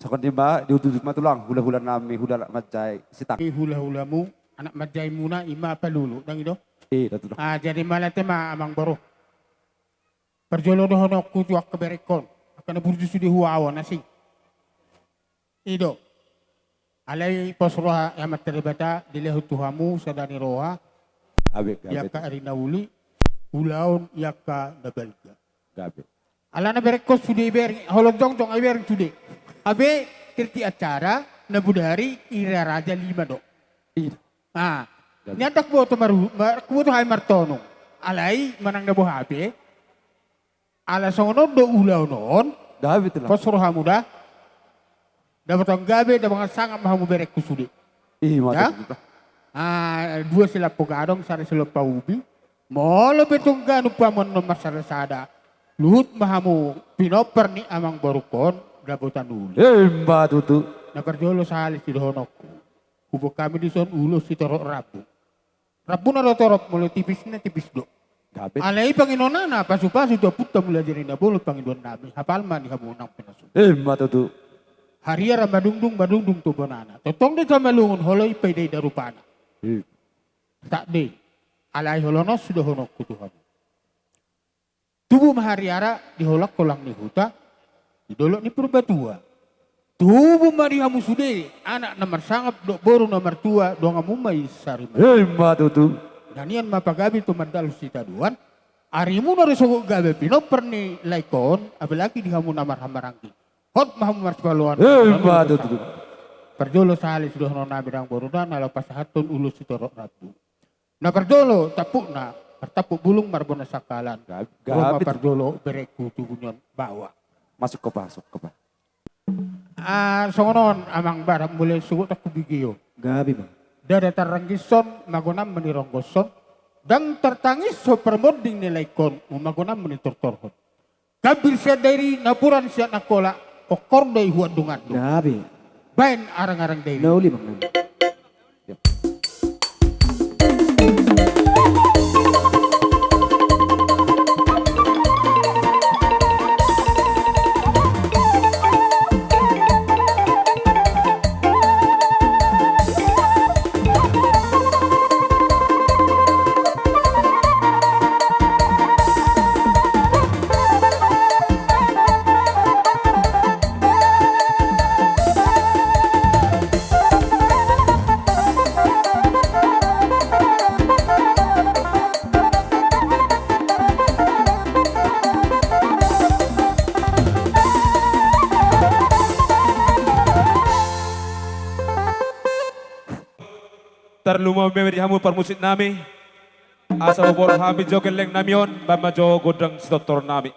Songon i ma, diuduti ma tulang, hula-hula nami, hula anak manjai, sitang. I hula-hulamu, anak manjai muna, i ma Palulu, dang i do? I do tulang. Ah, jadi mauliate ma amang boru. Parjolo dohononku tu angka berengkon, angka na burju sude huaon asing. I do. Alai pos roha Amanta Debata dilehon tu hamu sada ni roha. Gabe, gabe. Di angka ari na uli, ulaon di angka na balga. Gabe. Alana berengkon sude ibereng, holong jongjong ibereng sude. Hape, tingki acara, na bodari, ira raja lima do. I do. Ah, gabe. Nian ndang huboto maru-, ma-, huboto hami martonung. Alai, manang na boha pe, ala songon on do ulaon on. Gabe tulang. Pos rohamu da. Dapotan gabe, dapotan sangap ma hamu berengku sude. I ma tutu. Ah, dua silampo gadong, sada silampo ubi. Molo pe tung ganup hamu annon marsada-sada, luhut ma hamu pinompar ni amang borungkon, dapotan uli. I ma tutu. Na parjolo sahali sidohononku. Huboan hami dison ulos sitorop rambu. Rambuna do torop, molo tipisna tipis do. Gabe. Alai panginonana pasu-pasu tu ompunta Mulajadi Nabolon pangidoan nami, hapal ma di hamu nang pinasuna. I ma tutu. Hariara madungdung, madungdung tu bonana. Tongtong do tamalungun, holoi paida-ida rupana. I. Sat do i. Alai holan on sidohononku tu hamu. Tubu ma hariara di holang-holang ni huta, di dolok ni Purbatua. Tubu ma di hamu sude, anak na marsangap dohot boru na martua, donganmu ma i sarimu. I ma tutu. Na nian ma pagabe tu mandalhon sitadoan, arimuna do sogot gabe pinompar ni laengkon, apalagi di hamu na marhahamaranggi. Hot ma hamu marsipaoloan. I ma tutu. Parjolo sahali sidohonon nami nang boru da, na laho pasahathon ulos sitorop rambu. Na parjolo tampukna, martampuk bulung marbona sangkalan. Gabe, gabe. Ro ma parjolo berengku tu bunion baoa. Masuk kopa, masuk kopa. Ah, songon on amang, barang mule sogot angku bege on. Gabe ma. Ndada tarranggishon, magonanmu ni ronggoshon. Ndang tartangishon parmonding ni laengkon, magonanmu ni tortorhon. Gambir sian Dairi, napuran sian Angkola, kongkor do i huandung-andung. Gabe. Baen arang-arang Dairi. Na uli, Bang. Tarlumobi ma di hamu parmusik nami. Asa hupaboa hami jo gelleng nami on, baen ma jo gondang sitortor nami.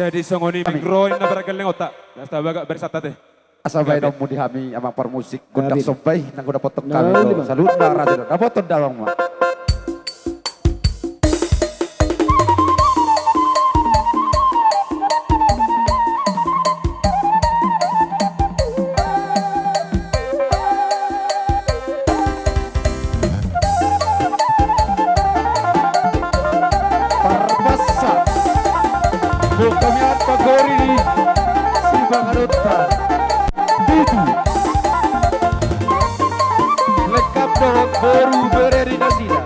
Jadi songon i, Amin. Minggu on na bergelleng otak. Asa bagak bersat ate. Asa baen hamu di hami amang parmusik, gondang somba i nang hudapothon hami do. Saluhutna raja do. Dapothon damang ma. Parbasa. Bokamian pagori ni sibanganonta. Tutu. Lengkap dohot boru bere ni nasida.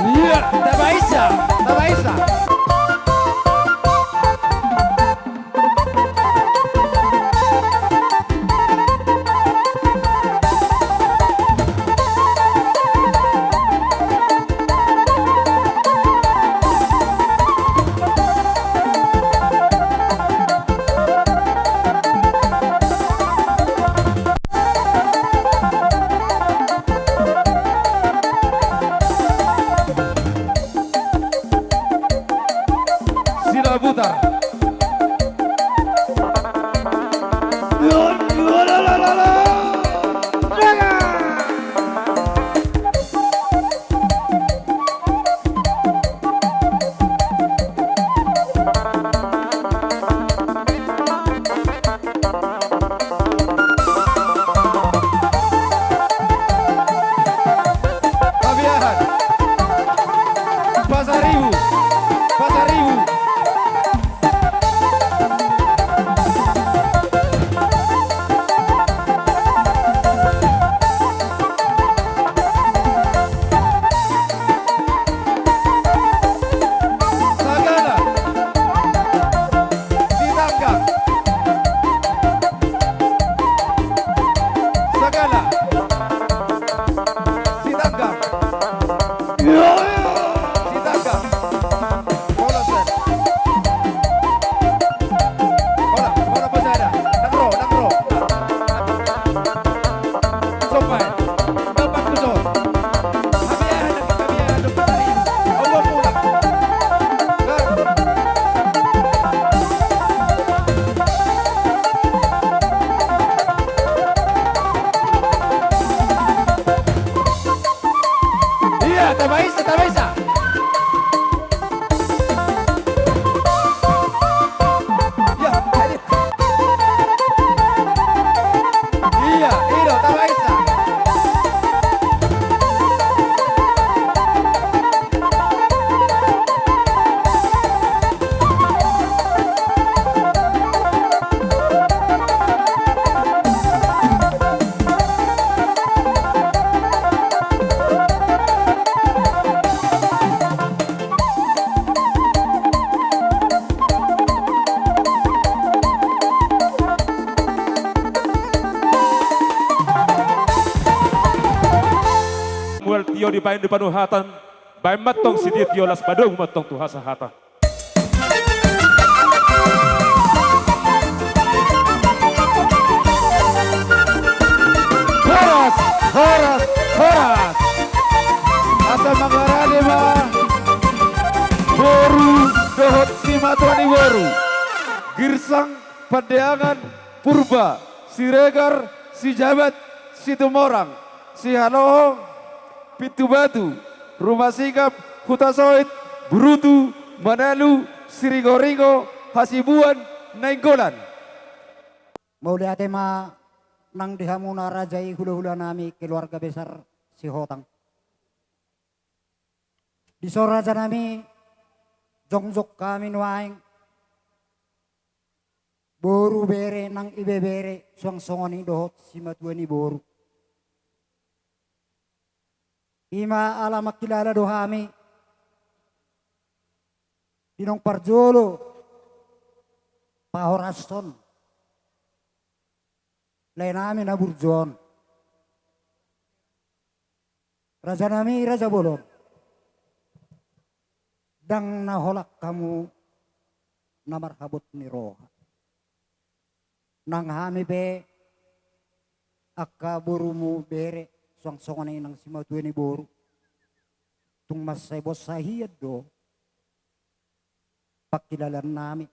Iya, tabaisa, tabaisa. Silabutar. Pabiahan. Pasaribu. Pasaribu. dibaen di panuhatan, baen mantong sitio-tio, laos padomu mantong tu hasahatan. Horas, horas, horas. Asa mangarade ma boru dohot simatua ni boru. Girsang, Pandeangan, Purba, Siregar, Sijabat, Situmorang, Sihaloho, Pintubatu, Rumasingap, Hutasoit, Burutu, Manalu, Siringoringo, Hasibuan, Nainggolan. Mauliate ma nang di hamuna raja i, hulahulanami keluarga besar Sihotang. Dison rajanami, jongjong hami nuaeng, boru, bere nang ibebere, suang songon i dohot simatua ni boru. I ma ala mangkilala do hami di naung parjolo pahorashon laenami na burju on. Rajanami raja bolon, ndang na holan hamu na marhabot ni roha. Nang hami pe angka borumu bere, suang songon i nang simatua ni boru, tung mansai bonsa hian do pangkilalaannami.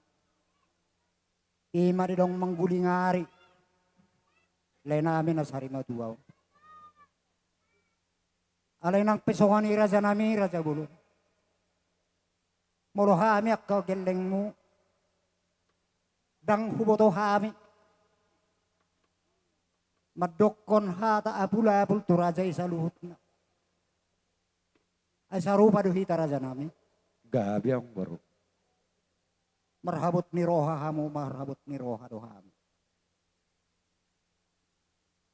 I ma di naung mangguling ari laenami na sarimatua on. Alai nang pe songon i rajanami raja bolon, molo hami angka gellengmu, ndang huboto hami mandokkon hata apulapul tu raja i saluhutna. Ai sarupa do hita rajanami. Gabe, amang boru. Marhabot ni roha hamu, marhabot ni roha do hami.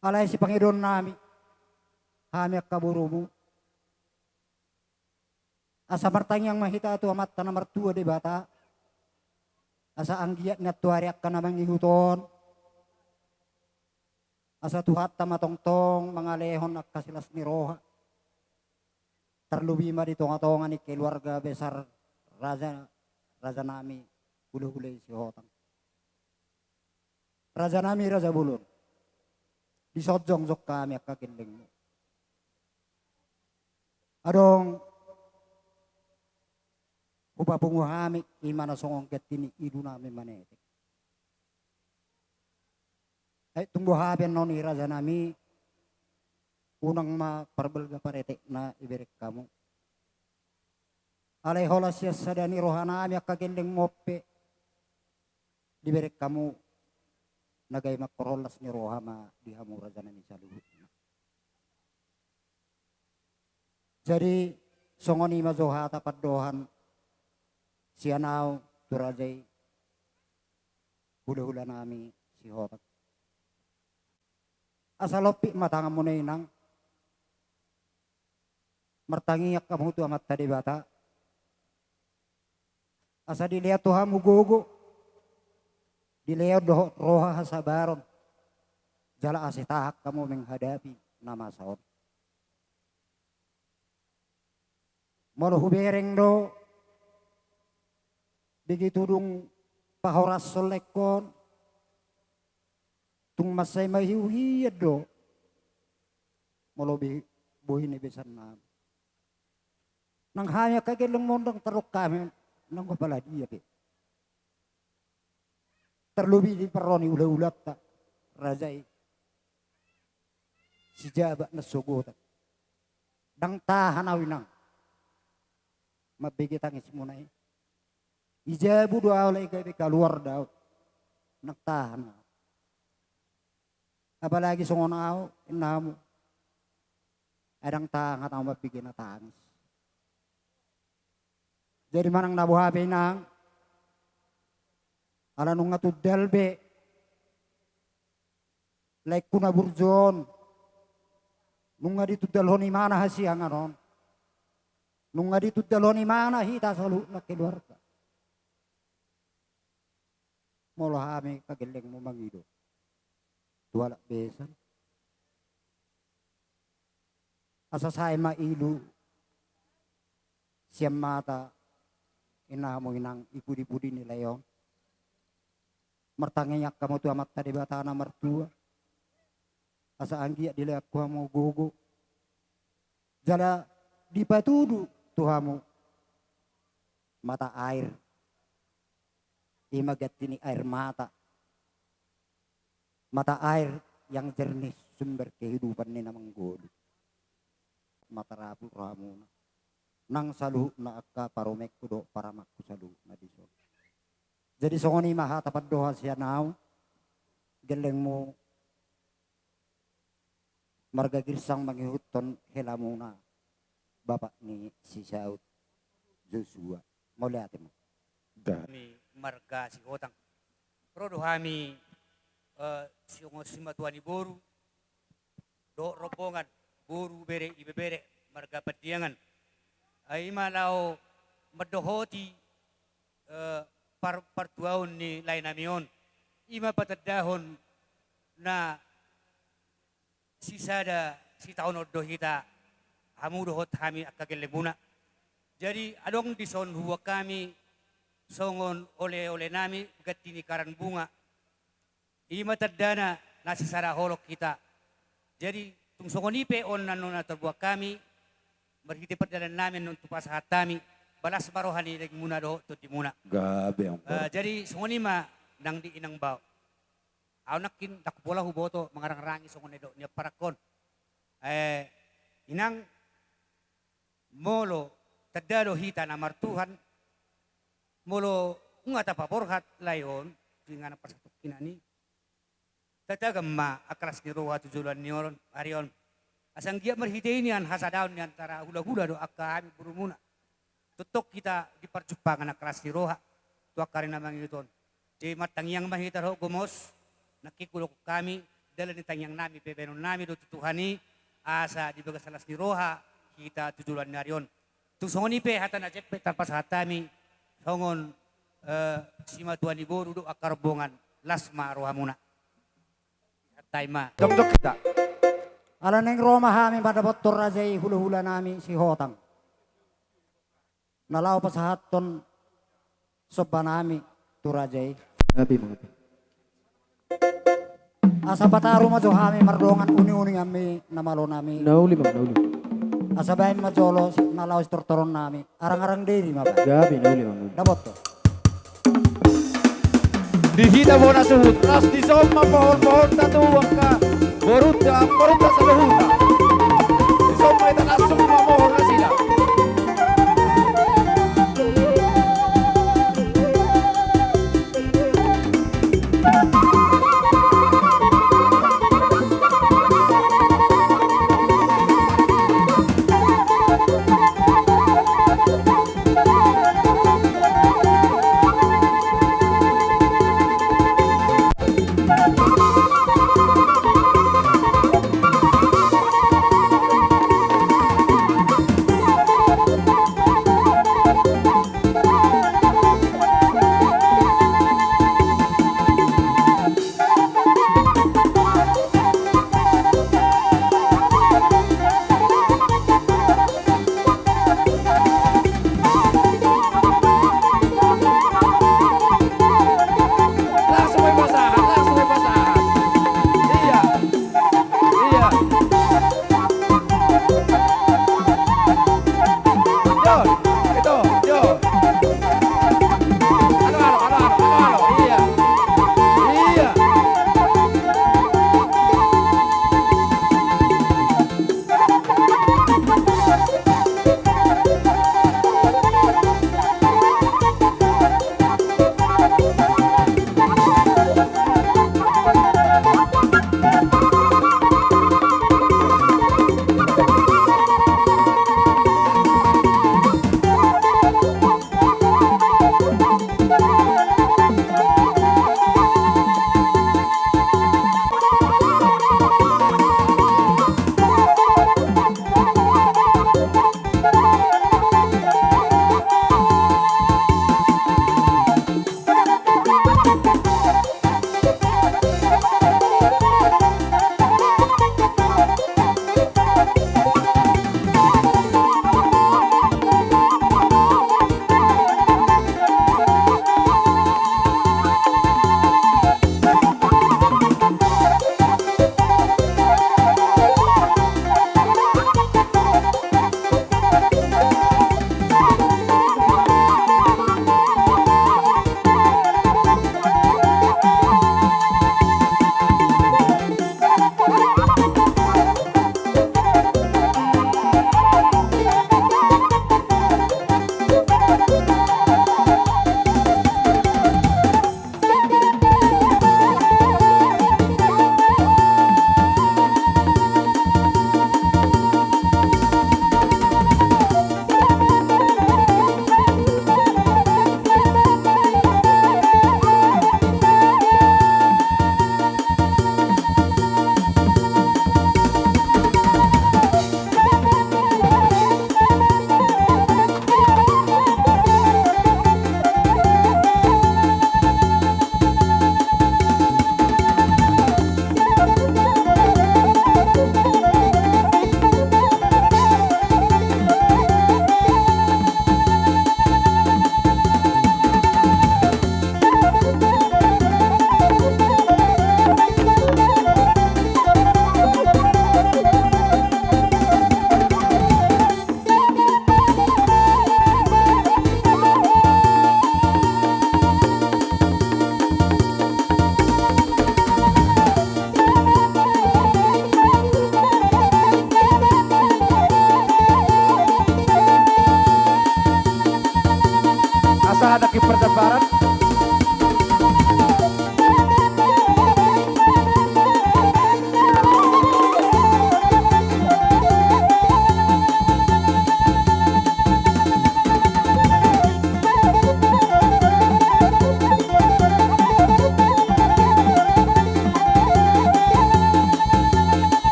Alai sipangidoonnami, hami angka borumu, asa martangiang ma hita tu Amanta na martua Debata, asa anggiat ni antuari angka na mangihut on, asa Tuhanta ma tongtong mangalehon angka silas ni roha. Tarlobi ma di tongatonga ni keluarga besar raja, rajanami hulahula i Sihotang. Rajanami raja bolon, dison jongjong hami angka gellengmu. Adong hupapungu hami, i ma na songon ganti ni idunami manetek. Ai tung boha pe annon i rajanami, unang ma parbalga paretek na ibereng hamu. Alai holan sian sada ni rohanami angka gellengmu on pe dibereng hamu na gabe mangkorhon las ni roha ma di hamu rajanami saluhutna. Jadi songon i ma jo hata pandohan sian ahu tu raja i, hulahulanami Sihotang. Asa lompit ma tanganmuna inang, martangiang hamu tu Amanta Debata, asa dilehon tu hamu gogo, dilehon dohot roha hasabaron, jala asa tahan hamu menghadapi na masa on. Molo hubereng do begitu dung pahorashon laengkon, tung mansai mahiuhian do molo be-, bohi ni besan nami. Nang hami angka gellengmu on ndang tardok hami nang apala dia pe. Tarlobi di parro ni hulahulanta raja i, Sijabat na sogot on. Ndang tahan ahu inang mambege tangismuna i. I jabu do ahu, alai gabe kaluar do ahu. Ndang tahan ahu. Apalagi songon ahu, inna hamu. Ai ndang tahan ahu mambege na tangis. Jadi manang na boha pe inang, ala nunga tundal be laengku na burju on, nunga ditundalhon imana hasiangan on, nunga ditundalhon imana hita saluhutna keluarga. Molo hami angka gellengmu mangido tu halak besan, Asa sae ma ilu sian mata, inna hamu inang, i pudi-pudi ni lae on. Martangiang hamu tu Amanta Debata na martua, asa anggiat dilehon hamu gogo, jala dipatudu tu hamu mata air, i ma ganti ni air mata, mata air yang jernih, sumber kehidupan ni na manggolu. Mata rapu rohamuna nang saluhutna angka parumaenku dohot parumaenku saluhutna dison. Jadi songon i ma hata pandohan sian ahu, gellengmu marga Girsang mangihuthon helamuna, bapak ni si Saud Joshua. Mauliate ma. Da. Ni marga Sihotang. Ro do hami, eh, songon simatua ni boru dohot rombongan, boru, bere, ibebere, marga Pandiangan. Ai i ma laho mandohoti, eh, par-, partuaon ni laenami on. I ma patandahon na sisada sitaonon do hita, hamu dohot hami angka gellengmuna. Jadi adong dison huboan hami songon ole-olenami ganti ni karan bunga. I ma tandana na sisada holong hita. Jadi tung songon i pe on na, na tarbuat hami, marhite pardalanannami annon tu pasahat hami, las ma roha ni lelengmuna dohot tondimuna. Gabe, Amang. Eh, jadi songon i ma nang di inang bao. Ahu nangkin ndang pola huboto mangarangrangi songon na didok ni amparangkon. Eh, inang, molo tanda do hita na martuhan, molo nunga tapaborhat lae on tu inganan parsatongkinan i, tatagam ma angka las ni roha tu joloan ni ari on. Asa anggiat marhite i nian hasadaon ni antara hulahula dohot angka hami borumuna. Tongtong hita di parjumpangan angka las ni roha tu angka ari na mangihut on. Jadi martangiang ma hita dohot gomos, nangkin hudokkon hami, dalan ni tangiangnami pe baenonnami do tu Tuhan i, asa di bagasan las ni roha hita tu joloan ni ari on. Tung songon i pe hata na jempek tarpasahat hami songon, eh, simatua ni boru dohot angka rombongan, las ma rohamuna. Hatai ma. Jokjok hita. Ala naeng ro ma hami mandapothon raja i hulahulanami Sihotang, na laho pasahathon sombanami tu raja i. Gabe, Amang. Asa pataru ma jo hami mardongan uninguninganmi na malonami. Na uli, Amang, na uli. Asa baen ma jolo na laho sitortoronnami. Arangarang diri ma, Amang. Gabe, na uli, Amang. Dapothon. Di hita bona suhut, las dison ma pohon-pohonta tu angka borunta, borunta saluhutna. Dison ma hita las suhut mamohon nasida.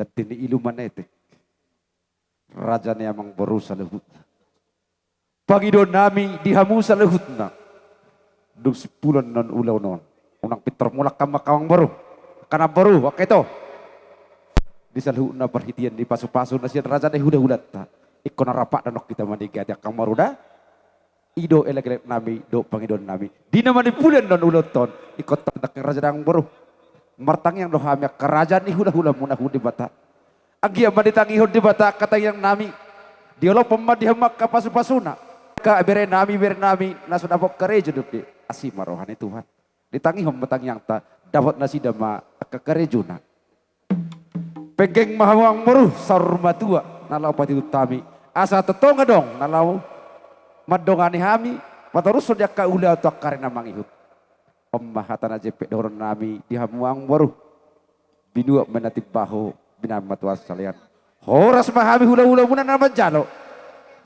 Tantini ilu manetek. Raja ni amang boru saluhutna. Pangidoannami di hamu saluhutna. Dung simpulon non ulaon on. Unang pintor mulak hamu angka amang boru. Angka namboru, angka ito. Di saluhutna parhitean ni pasupasu na sian raja ni hulahulanta. Ingkon na rap do nang hita manigati angka amang boru da. I do elekeleknami dohot pangidoannami. Di na manimpuli annon ulaonta on, ingkon tanda ni raja dang boru. Martangiang do hami angka raja ni hulahulamuna tu Debata. Anggiat ma ditangihon Debata angka tangiangnami. Diolophon ma di hamu angka pasupasuna. Angka berenami, berenami na so dapot karejo dope. Asi ma roha ni Tuhan. Ditangihon ma tangiangta, dapot nasida ma angka karejona. Penggeng ma hamu amang boru, saur matua na laho patitut hami. Asa tongtong adong na laho mandongani hami, patorushon di angka ulaon tu angka ari na mangihut. On ma hata na jempek dohononnami di hamu amang boru. Binuat ma na timbaho, binahen ma Tuhan salean. Horas ma hami hulahulamuna na manjalo.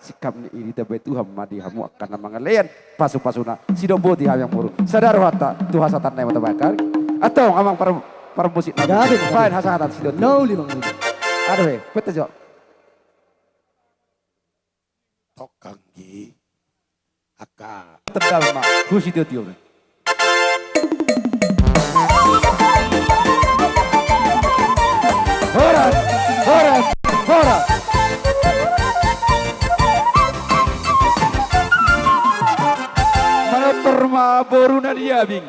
Singkap ni i ditabai Tuhan ma di hamu angka na mangalean pasupasuna. Sidok boti hami amang boru. Sada rohanta tu hasahatan na i ma tabahen. Antong amang par-, parmusik. Gabe, gabe. Bahen hasahatan sidok. Nauli, Bang. Aduh, eh, peta jo. Tokang gi. Angka tendal ma, husi tio-tio. Horas, horas, horas. Manortor ma boru na di Abing.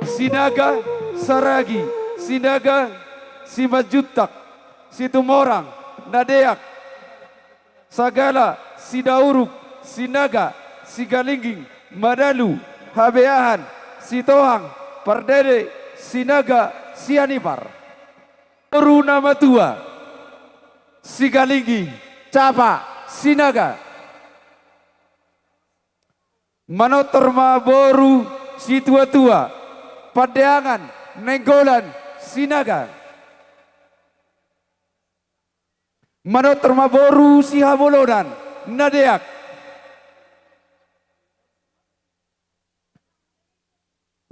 Sinaga, Saragi, Sinaga, Simanjuntak, Situmorang, Nadeak, Sagala, Sidauruk, Sinaga, Sigalingging, Madalu, Habeahan, Sitohang, Pardede, Sinaga, Sianipar. Boru na matua, Sigalingging, Capa, Sinaga. Manortor ma boru situatua, Pandeangan, Nainggolan, Sinaga. Manortor ma boru sihabolonan, Nadeak.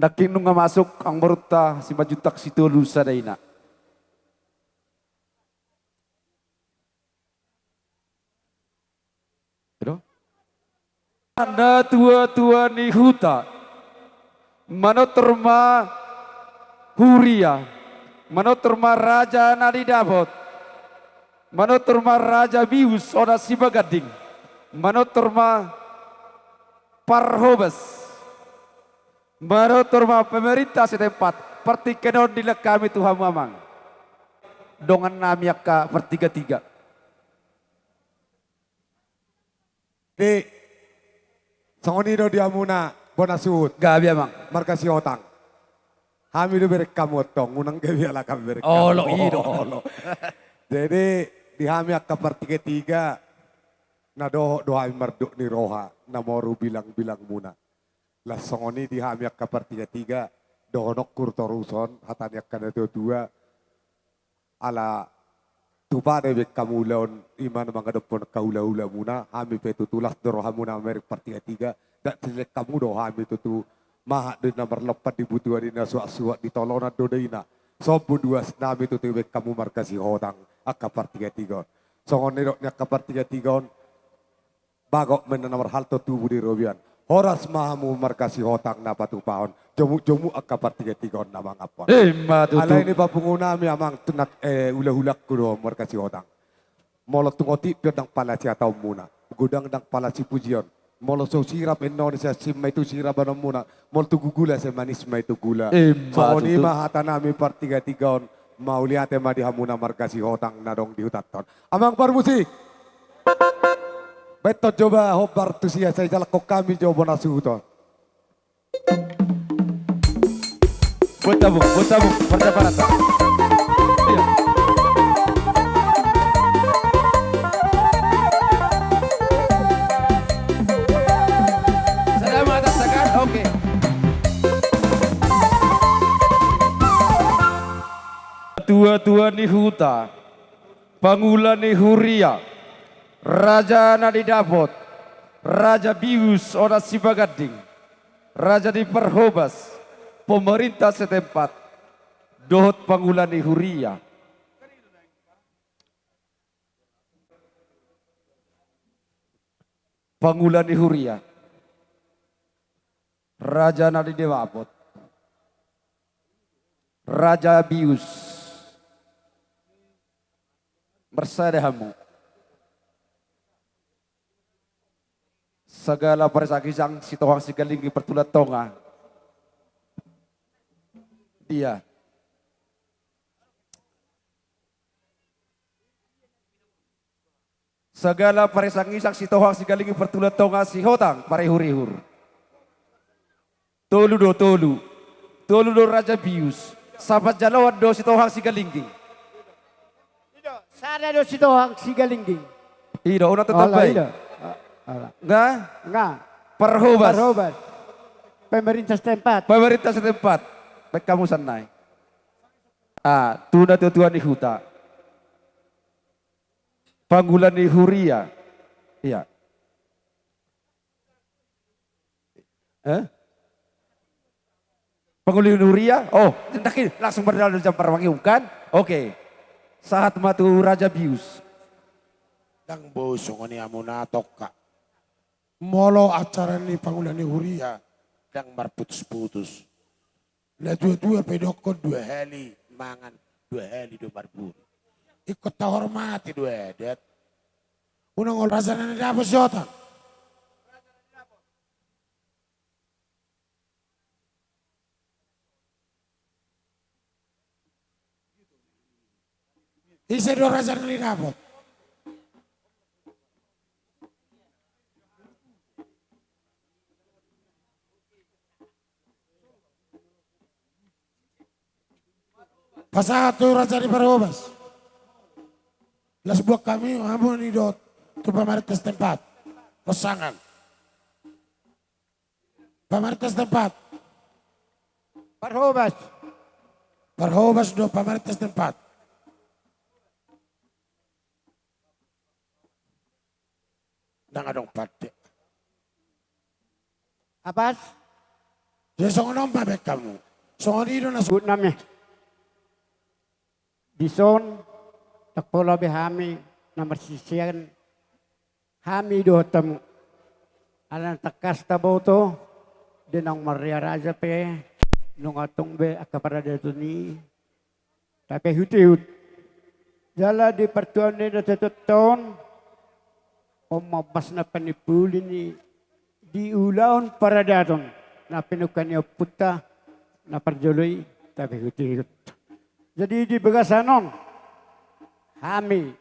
Nangkin nunga masuk amang borunta Simanjuntak Sitolu sada ina. Edo? Natuatua ni huta. Manortor ma huria. Manortor ma raja na di Dapot. Manortor ma raja Bius Onan Sibaganding. Manortor ma parhobas. Manortor ma pemerintah setempat. Partingkian on dilehon hami tu hamu amang. Dongannami angka partigatiga. Di, songon i do di hamuna bona suhut. Gabe amang. Marga Sihotang. Hami do bereng hamu antong, unang gabe halak hami bereng hamu. Olo, i do. Olo. Jadi di hami angka partigatiga, na dohot do hami mardok ni roha, na moru bilangbilangmuna. Laos songon i di hami angka partigatiga, dohononku do torushon hata ni angka natuatua, ala tupa do dibahen hamu ulaon, i ma na mangadophon angka hulahulamuna. Hami pe tutu las do rohamuna mamereng partigatiga, ndang dilehon hamu do hami tutu mahat do na marlompan di butuan i, na suhatsuhat di tolonan do daina. Sombu do uasnami tutu dibahen hamu marga Sihotang angka partigatiga on. Songon nidok ni angka partigatiga on, bagot ma inna na marhalto tubu di robean. Horas ma hamu marga Sihotang na patupahon. Jomukjomuk angka partigatiga on na mangaphon. Ima tutu. Alai ni papungunami amang tu na, eh, hulahulangku do marga Sihotang. Molo tung otik pe on ndang pala sihataonmuna. Godang ndang pala sipujion. Molo so sirap inna on, sai asing ma i tu sirapanonmuna. Molo tu gugula, sai manis ma i tu gula. Ima tutu. Songon i ma hatanami partigatiga on. Mauliate ma di hamuna marga Sihotang na adong di hutanta on. Amang parmusik. Baen jo ba hombar tusi, sai jalakhon hami jo bona suhut on. Buat tabung, buat tabung, buat tabung. Iya. Selamat datang, oke. Tuatua ni huta. Pangula ni huria, raja na di Dapot, raja Bius Onan Sibaganding, raja di parhobas, pemerintah setempat, dohot pangula ni huria. Pangula ni huria, raja na di dapot, Raja Bius, marsada hamu. Sagala paresangisang, Sitohang Sigalingging, partulang tonga. Dia. Sagala paresangisang, Sitohang Sigalingging, partulang tonga, Sihotang parihurihur. Tolu do, tolu. Tolu do Raja Bius. Sapat jaloan do Sitohang Sigalingging. Ido, sada do Sitohang Sigalingging. Ido, unang tetap baik. Ido. Ah, ala. Nga? Nga. Parhobas. Parhobas. Pemerintah setempat. Pemerintah setempat. Baik, hamu sannari. Ah, tu natuatua ni huta. Pangula ni huria. Iya. Eh? Pangula ni huria? Oh, ndang i, langsung mardalan do jam parmangium kan? Oke. Sahat ma tu Raja Bius. Ndang boi songon i hamu na tongka. Molo acara ni pangula ni huria, ndang marputus-putus. Natuatua pe didokkon dua hali mangan, dua hali do marburu. Ingkon tahormati do adat. Unang olo, raja na nidapot, Sihotang. Ise do raja na nidapot? Pasahat tu raja ni Parhobas. Las buat hami, hamu ni do tu pamarenta setempat. Pasangan. Pamarenta setempat. Parhobas. Parhobas do pamarenta setempat. Ndang adong pande. Apas? Jadi songon on ma baen hamu. Songon i do na so- Sebut nami. Dison, ndang pola be hami na marsisean, hami dohot hamu. Ala na tangkas taboto, di naung marria raja pe, nunga tong be angka paradaton i, tapihutihut. Jala di partuaon ni natuatuanta on, on ma ombas na panimpuli ni di ulaon paradaton na pinungka ni ompunta na parjolo i, tapihutihut. Jadi di bagasan on, hami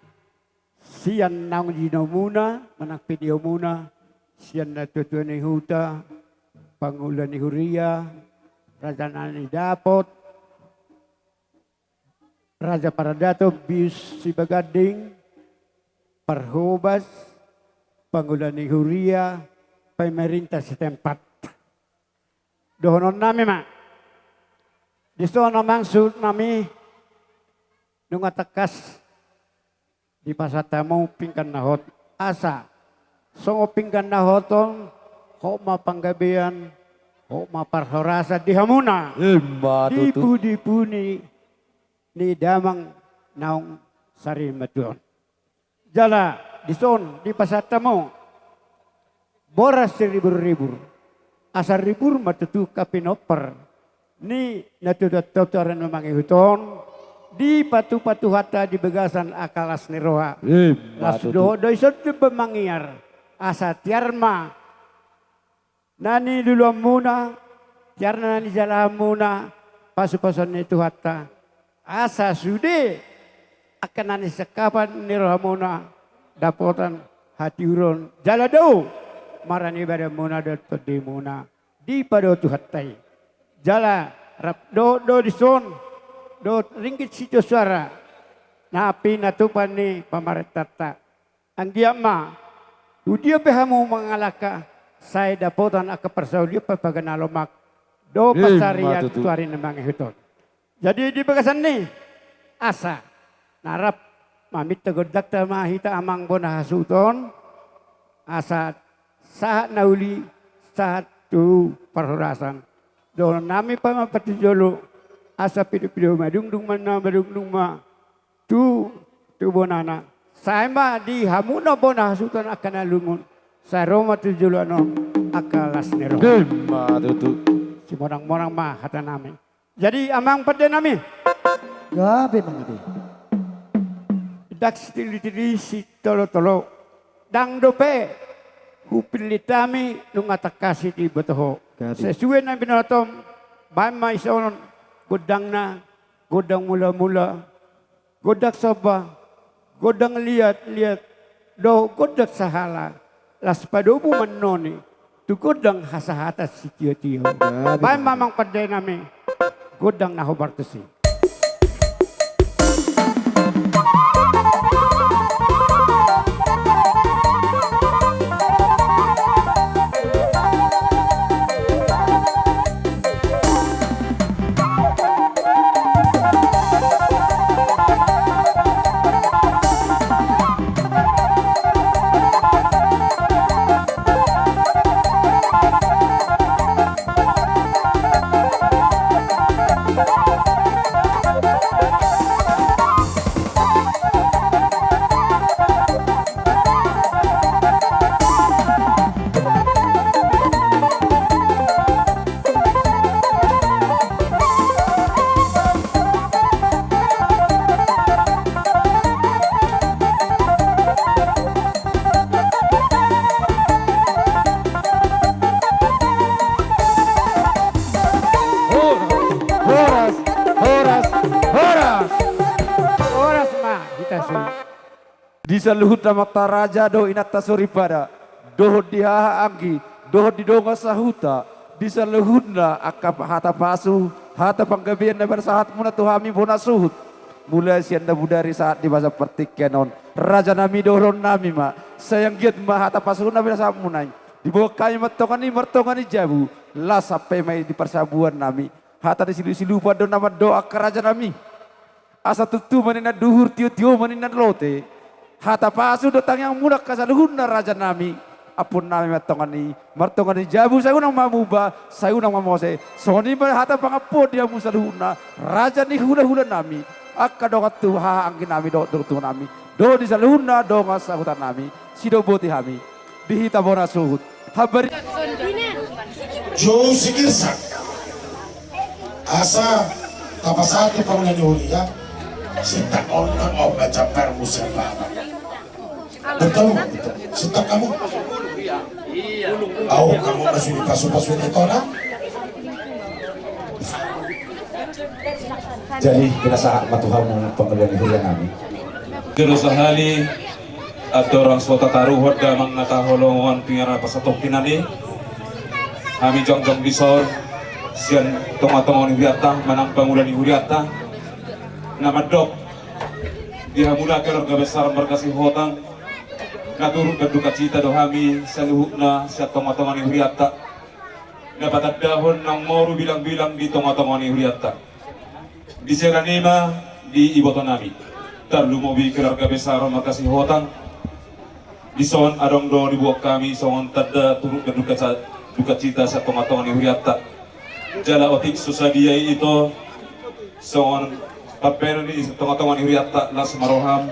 sian naung jinamuna manang piniomuna, sian natuatua ni huta, pangula ni huria, raja na nidapot, raja paradaton Bius Sibaganding, Parhobas, pangula ni huria, pemerintah setempat. Dohonon nami ma. Dison ma maksud nami, nunga tangkas dipasahat hamu pinggan na hot, asa songon pinggan na hot on, hot ma panggabean, hot ma parhorasan di hamuna. Ima tutu. Di pudi-pudi ni damang naung sari matua on. Jala dison dipasahat hamu boras siribur-ribur, asa ribur ma tutu angka pinompar ni natuatuanta on na mangihut on, dipatupa Tuhanta di bagasan angka las ni roha. Ima tutu. Las dohot do ison do umbahen mangiar, asa tiar ma na niluluanmuna, tiar na nijalahanmuna pasupasuon ni Tuhanta. Asa sude angka na nisantapan ni rohamuna dapotan hatiuron jala dao marani badanmuna dohot tondimuna dipado Tuhanta i. Jala rap dohot do dison dohot ringgit sitio suara na pinatupa ni pamarentanta. Anggiat ma, tu dia pe hamu mangalangka, sai dapotan angka parsaulian, parpagangan na lomak dohot pansarian tu ari na mangihut on. Jadi di bagasan ni asa na rap maminta gondangta ma hita amang bona hasuhuton, asa sahat na uli, sahat tu parhorasan. Dohonon nami ma parjolo, asa pidopido madungdung ma na madungdung ma tu, tu bonana. Sai ma di hamuna bona hasuhuton angka na lungun, Sai ro ma tu joloan on angka las ni roha. Ima tutu. Simonang-monang ma hata nami. Jadi amang pande nami. Gabe ma gabe. Ndang sititi-titi sitolo-tolo. Ndang dope hupillit hami nunga tangkas diboto ho. Gabe. Sesuai na binoto baen ma ison gondangna, gondang mula-mula, gondang somba, gondang liat-liat, dohot gondang sahala, laos padomu ma annon i tu gondang hasahatan sitio-tio. Gabe. Baen ma amang pande nami gondang na hombar tusi. Horas, horas, horas, horas. Horas ma hita suhut. Di saluhutna amanta raja dohot inanta soripada, dohot di haha anggi, dohot di dongan sahuta, di saluhutna angka hata pasu, hata panggabean na pinasahatmuna tu hami bona suhut. Mulai sian na bodari sahat di bagasan partingkian on, raja nami dohonon nami ma, sai anggiat ma hata pasu na pinasahatmuna i diboan hami martonga ni, martonga ni jabu, laos sampe ma i di parsabuan nami. Hata ni silup-silupan do na mandok angka raja nami. Asa tutu ma ninna duhur, tio-tio ma ninna lote. Hata pasu do tangiangmuna angka saluhutna raja nami. Ampuon nami martonga ni, martonga ni jabu sai unang ma muba, sai unang ma mose. Songon i ma hata pangampuon di hamu saluhutna raja ni hula-hula nami, angka dongan tu haha anggi nami dohot dongan tu nami, dohot di saluhutna dongan sahuta nami. Sidok boti hami di hita bona suhut. Habari. Jou si Kirsak. Asa tapasahat tu pangula ni huria. Sintak on nang on baca per musim baba. Betul, betul. Sintak hamu. Au, hamu masih dipasu-pasu ni tona. Jadi pinasahat ma tu hamu pangula ni huria nami. Jolo sahali. Andorang so tataruhon damang na taholongon tu inganan na parsatongkinan i, hami jongjong dison sian tonga-tonga ni hurianta manang pangula ni hurianta na mandok di hamu na keluarga besar marga Sihotang, na turut berdukacita do hami saluhutna sian tonga-tonga ni hurianta na patandahon naung moru bilang-bilang di tonga-tonga ni hurianta. Di siaga ni ma di iboto nami, tarlumobi keluarga besar marga Sihotang. Dison adong do dibuat hami songon tanda turut berduka ca-, duka cita sian tonga-tonga ni hurianta. Jala otik so sadia i ito songon pambahenan i sian tonga-tonga ni hurianta, las ma roham.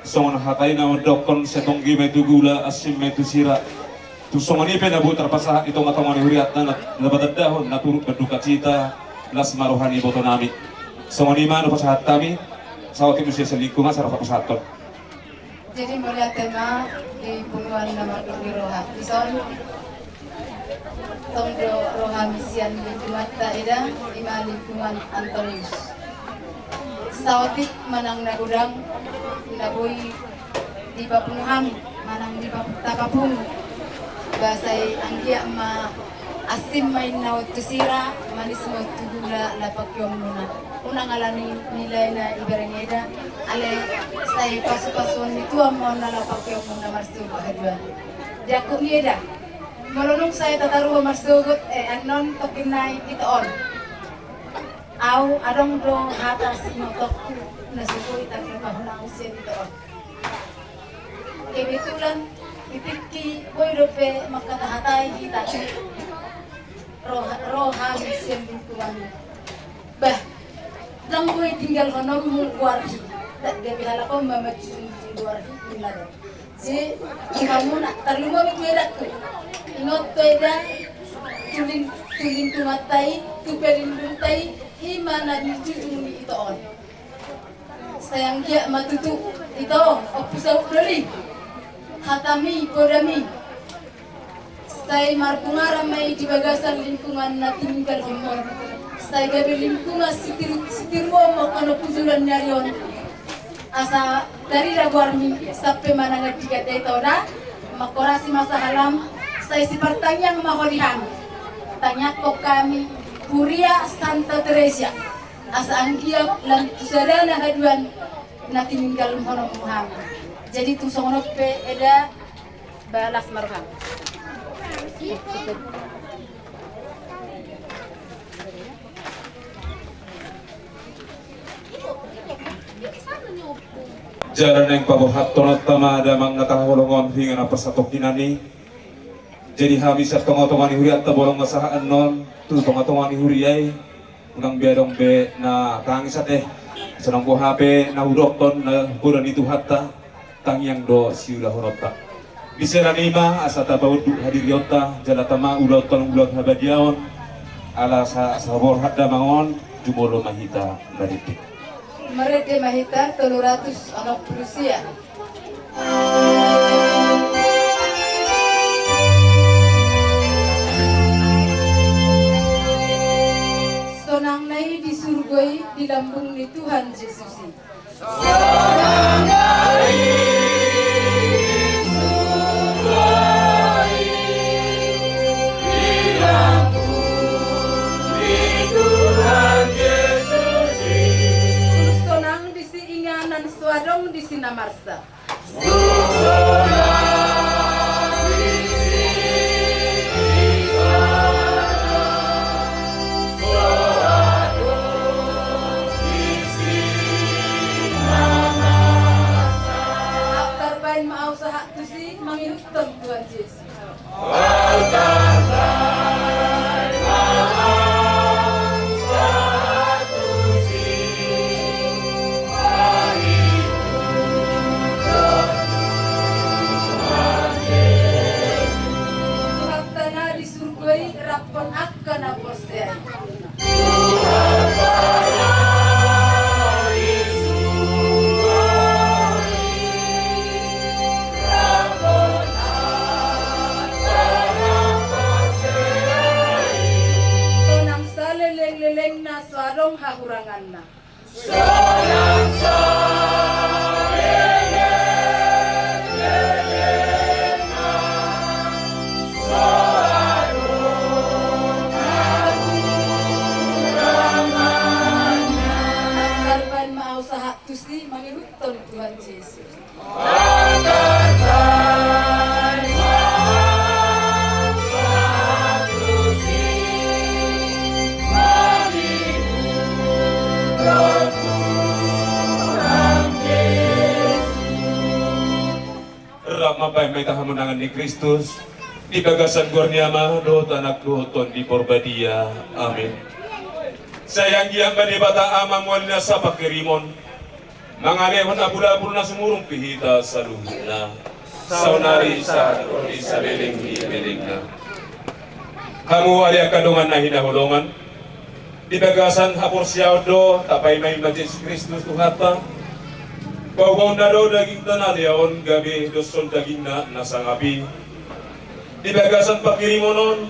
Songon hata i na mandokkon, sai tonggi ma i tu gula, asin ma i tu sira. Tu songon i pe na boi tarpasahat di tonga-tonga ni hurianta na, na patandahon na turut berduka cita, las ma roha ni iboto nami. Songon i ma na pasahat hami. Saotik muse selingkungan sara pasahathon. Jadi mauliate ma di punguan na mardongan ni roha. Dison tong do roha ni sian lingkunganta eda, ima lingkungan Antonius. Saotik manang na godang na boi dipapungu hami manang dipa-, tapapungu. Ba sai anggiat ma asin ma inna on tu sira, manis ma on tu gula laho pangkeonmuna. Unang ala ni nilai na ibereng eda, alai sai pasu-pasuon ni Tuhan ma on na laho pangkeonmuna marsogot haduan. Di angkup ni eda. Molo dung sai tataruhon marsogot, eh, annon tongkin nai ito on. Au adong do hata sinotongku na so boi tarlupa hona au sian ito on. Kebetulan di tingki boi dope mangkatahatai hita. Roha, roha ni sian lingkungan. Bah, ndang boi tinggalhononmu goarhi. Ndang gabe halak on ma manjunjung goarhi, inna do. Jadi, di hamuna, tarlumobi tu edangku. Ingot tu eda, tu ling-, tu lingkunganta i, tu pelindungta i, i ma na dijujung ni ito on. Sai anggiat ma tutu ito on, ompu saut doli. Hatami, podami. Sai marbungaran ma i di bagasan lingkungan na tininggalhonmon. Sai gabe lingkungan sitiru-, sitiruon ma on, olo pujulan ni ari on. Asa tarida goarmi sampe manang di gandai tona, mangkorasi ma sahalam, sai sipartangiang ma ho di hami. Tangiangkon hami, Huria Santa Teresia. Asa anggiat lan tu sada na haduan na tininggalhononmu hami. Jadi tung songon on pe eda, balas ma roham. Jala naeng paborhathon hata ma damang na tahaholongon hingan apa satongkinan i. Jadi hami sian tongatonga ni hurianta, bolon ma sahat annon tu tongatonga ni huria i. Unang be adong be na tangis ate. Sonang boha pe na hudokhon na poda ni Tuhanta, tangiang do siulahononta. Di siala ni i ma asa tapaunduk hadirionta jala tama ulaonhon ulaon habadiaon. Ala sa-, saborhat damang on, jumolo ma hita marende. Marende ma hita tolu ratus onom pulu sia. Sonang na i di surgo i di lambung ni Tuhan Jesus i. Sonang na i di surgo i di lambung ni Tuhan Jesus i. Sonang disi inganan, so adong disi na marsak. Tarbaen ma au sahat tusi mangihuthon Tuhan Jesus. Tuhanta na di surgo i raphon angka na porsea i. Sonang salelenglelengna, so adong hahuranganna. Tarbaen ma au sahat tusi mangihuthon Tuhan Jesus. Rap ma baen ma hita hamonangan ni Kristus, di bagasan goar ni Ama dohot Anak dohot Tondi Porbadia. Amin. Sai anggiat ma Debata Ama mual ni nasa pangkirimon, mangalehon apulapul na sumurung tu hita saluhutna, saonari sahat ro di saleleng ni lelengna. Hamu ale angka dongan na hinaholongan, di bagasan haporseaon do tapaima-ima Jesus Kristus Tuhanta. Paupaonna do dagingta na lea on gabe doshon dagingna na sangap i. Di bagasan pangkirimon on,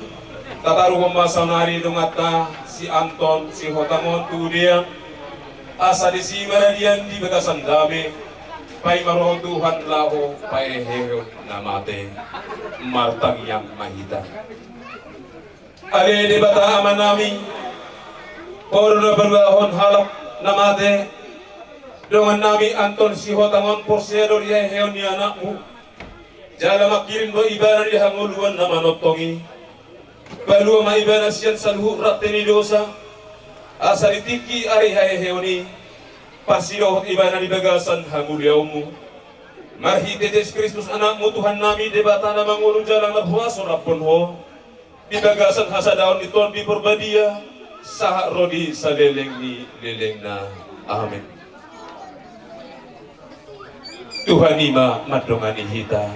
tataruhon ma saonari donganta si Anton Sihotang on tu Udea, asa disi maradian di bagasan dame, paima roha Tuhan laho paehehon na mate. Martangiang ma hita. Ale Debata Amanami, Ho do na paluahon halak na mate. Dongannami Anton Sihotang on porsea do di haheheon ni anakmu. Jala mangkirim do ibana di hangoluan na manongtong i. Palua ma ibana sian saluhut rante ni dosa, asa di tingki ari haheheon i, parsidohot ibana di bagasan hamuliaonmu. Marhite Jesus Kristus Anakmu Tuhannami, Debata na mangolu jala marhuaso raphon Ho, di bagasan hasadaon ni Tondi Porbadia, sahat ro di saleleng ni lelengna. Amin. Tuhan i ma mandongani hita.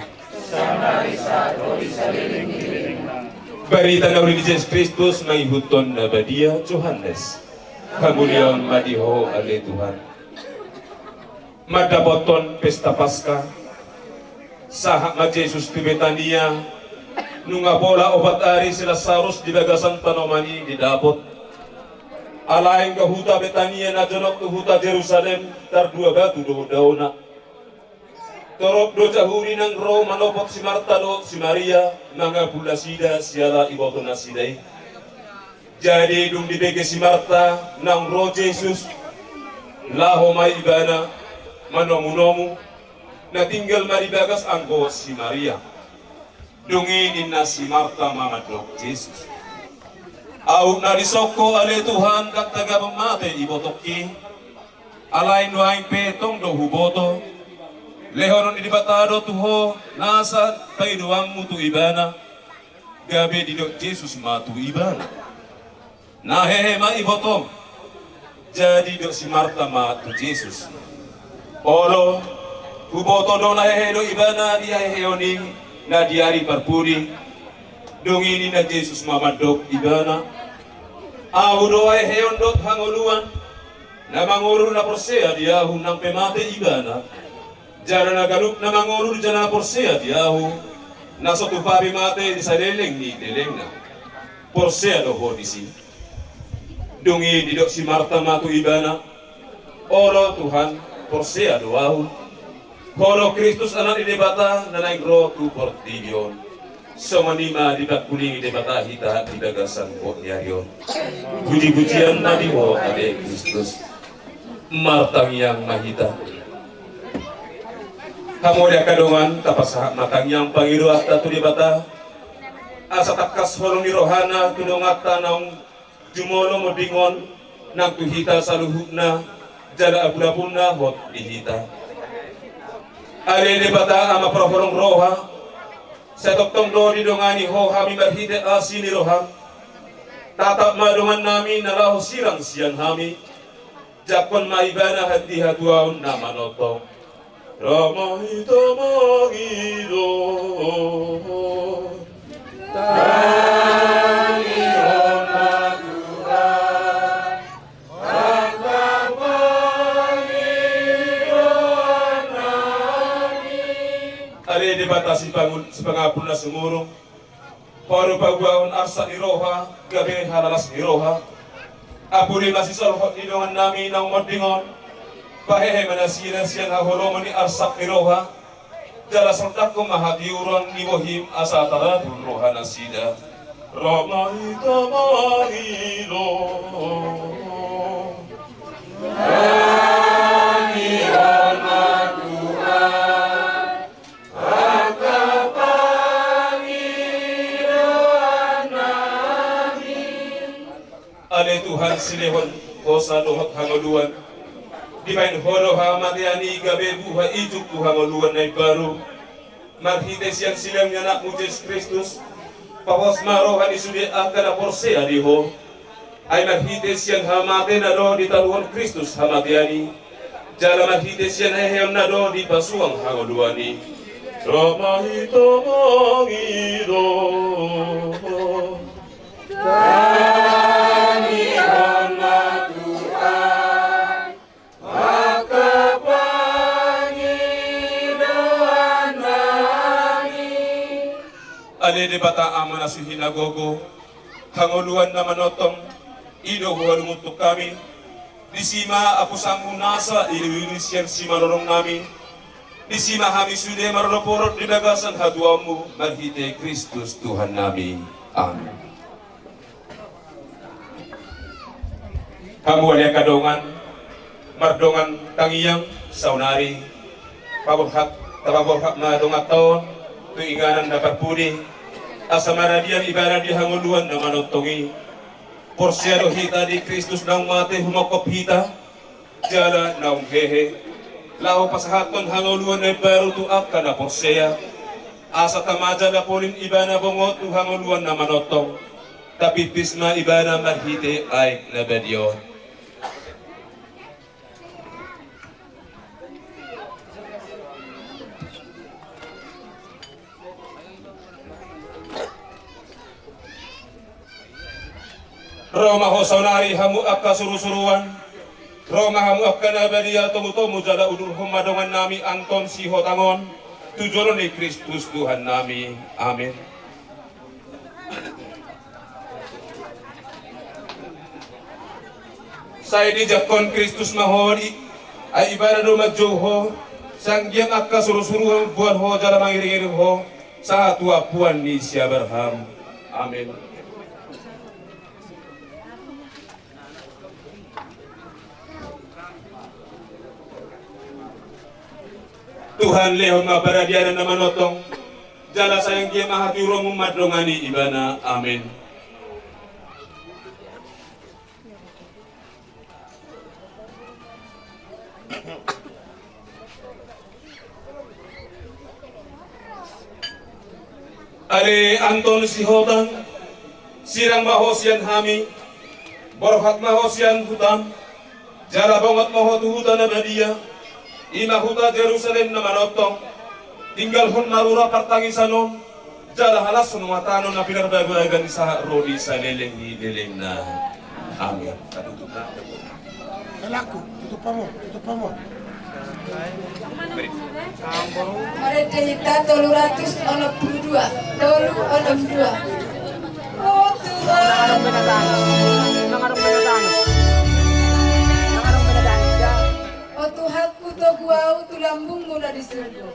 Barita na uli ni Jesus Kristus mangihuthon na badia Johannes. Hamuliaon ma di Ho ale Tuhan. Mandapothon pesta Paska, sahat ma Jesus tu Betania. Nunga pola opat ari si Lasarus di bagasan tanoman i didapot. Alai anggo huta Betania na jonok tu huta Jerusalem, tardua batu do daona. Torop do jahudi naung ro manopot si Marta dohot si Maria, mangapul nasida siala iboto nasida i. Jadi dung dibege si Marta naung ro Jesus, laho ma ibana manomunomu, na tinggal ma di bagas anggo si Maria. Dung i ninna si Marta ma mandok Jesus: Aut na disongko ale Tuhan, ndang tagabon mate ibotongki. Alai nuaeng pe tong do huboto. Lehonon ni Debata do tu ho nasa pangidoanmu tu ibana. Gabe didok Jesus ma tu ibana: Na hehe ma ibotom. Jadi didok si Marta ma tu Jesus: Olo, huboto do na hehe do ibana di haheheon i na di ari parpudi. Dung i ninna Jesus ma mandok ibana: Ahu do haheheon dohot hangoluan. Na mangolu na porsea di Ahu, nang pe mate ibana. Jala na ganup na mangolu jala na porsea di Ahu, na so tupa be mate di saleleng ni lelengna. Porsea do ho disi? Dung i didok si Marta ma tu ibana: Olo Tuhan, porsea do ahu. Ho do Kristus, Anak ni Debata, na naeng ro tu portibi on. Songon i ma dipangkulingi Debata hita di bagasan hot ni ari on. Puji-pujian ma di ho ale Kristus. Martangiang ma hita. Hamu ale angka dongan, tapasahat ma tangiang pangidoanta tu Debata, asa tangkas holong ni rohana tu donganta naung jumolo monding on, nang tu hita saluhutna, jala apulapulna hot di hita. Ale Debata Ama parholong roha, sai tongtong do didongani ho hami marhite asi ni roham. Tatap ma dongannami na laho sirang sian hami. Jangkon ma ibana di hatuaon na manongtong. Ro ma hita mangido. Tangihon ma Tuhan, angka pangidoannami. Ale Debata sipangun-, sipangapul na sumurung. Ho do paboahon arsak ni roha gabe halalas ni roha. Apuli ma sisolhot ni dongannami naung monding on. Pahehe ma nasida sian haholomon ni arsak ni roha. Jala sondanghon ma hatiuron ni bohim asa tarapul rohanasida. Ro ma hita mangido. Tangihon ma Tuhan, angka pangidoannami. Ale Tuhan, silehon hosa dohot hangoluan. Dibahen ho do hamatean i gabe buha ijuk tu hangoluan na imbaru. Marhite sian silehon ni Anakmu Jesus Kristus, pahos ma roha ni sude angka na porsea di ho. Ai marhite sian hamateanna do ditaluhon Kristus hamatean i, jala marhite sian haheheonna do dipasuang hangoluan i. Ro ma hita mangido. Tangihon ma Tuhan, angka pangidoannami. Ale Debata Ama na so hinagogo, hangoluan na manongtong, i do huhalungunhon hami. Disi ma apusanmu nasa iliuliu sian simalolongnami. Disi ma hami sude marolopolop di bagasan hatuaonmu marhite Kristus Tuhannami. Amin. Hamu ale angka dongan, mardongan tangiang saonari, paborhat, tapaborhat ma donganta on tu inganan na parpudi, asa maradian ibana di hangoluan na manongtong i. Porsea do hita di Kristus naung mate humongkop hita, jala naung hehe, laho pasahathon hangoluan na imbaru tu angka na porsea, asa tama jala polin ibana bongot tu hangoluan na manongtong. Tapipis ma ibana marhite aek na badia on. Ro ma ho saonari hamu angka surusuruan, ro ma hamu angka na badia, tomutomu jala udurhon ma dongannami Anton Sihotang on tu jolo ni Kristus Tuhannami. Amen. Sai dijangkon Kristus ma ho di, ai Ibana do manjou ho, sai anggiat angka surusuruan mamboan ho jala mangiringiring ho sahat tu ampuan ni si Abraham. Amen. Tuhan, lehon ma paradianan na manongtong, jala sai anggiat ma hatiuronmu mandongani ibana. Amen. Ale Anton Sihotang, sirang ma ho sian hami, borhat ma ho sian hutam, jala bongot ma ho tu huta na badia, i ma huta Jerusalem na manongtong. Tinggalhon ma rura partangisan on, jala halashon ma tano na pinarbabagan sahat ro di saleleng ni lelengna. Amen. Tatutup ma. Helaku, tutup hamu, tutup hamu. Marende hita tolu ratus onom pulu dua, tolu onom dua. O Tuhan. O Tuhanku, togu ahu tu lambungmu na di surgo.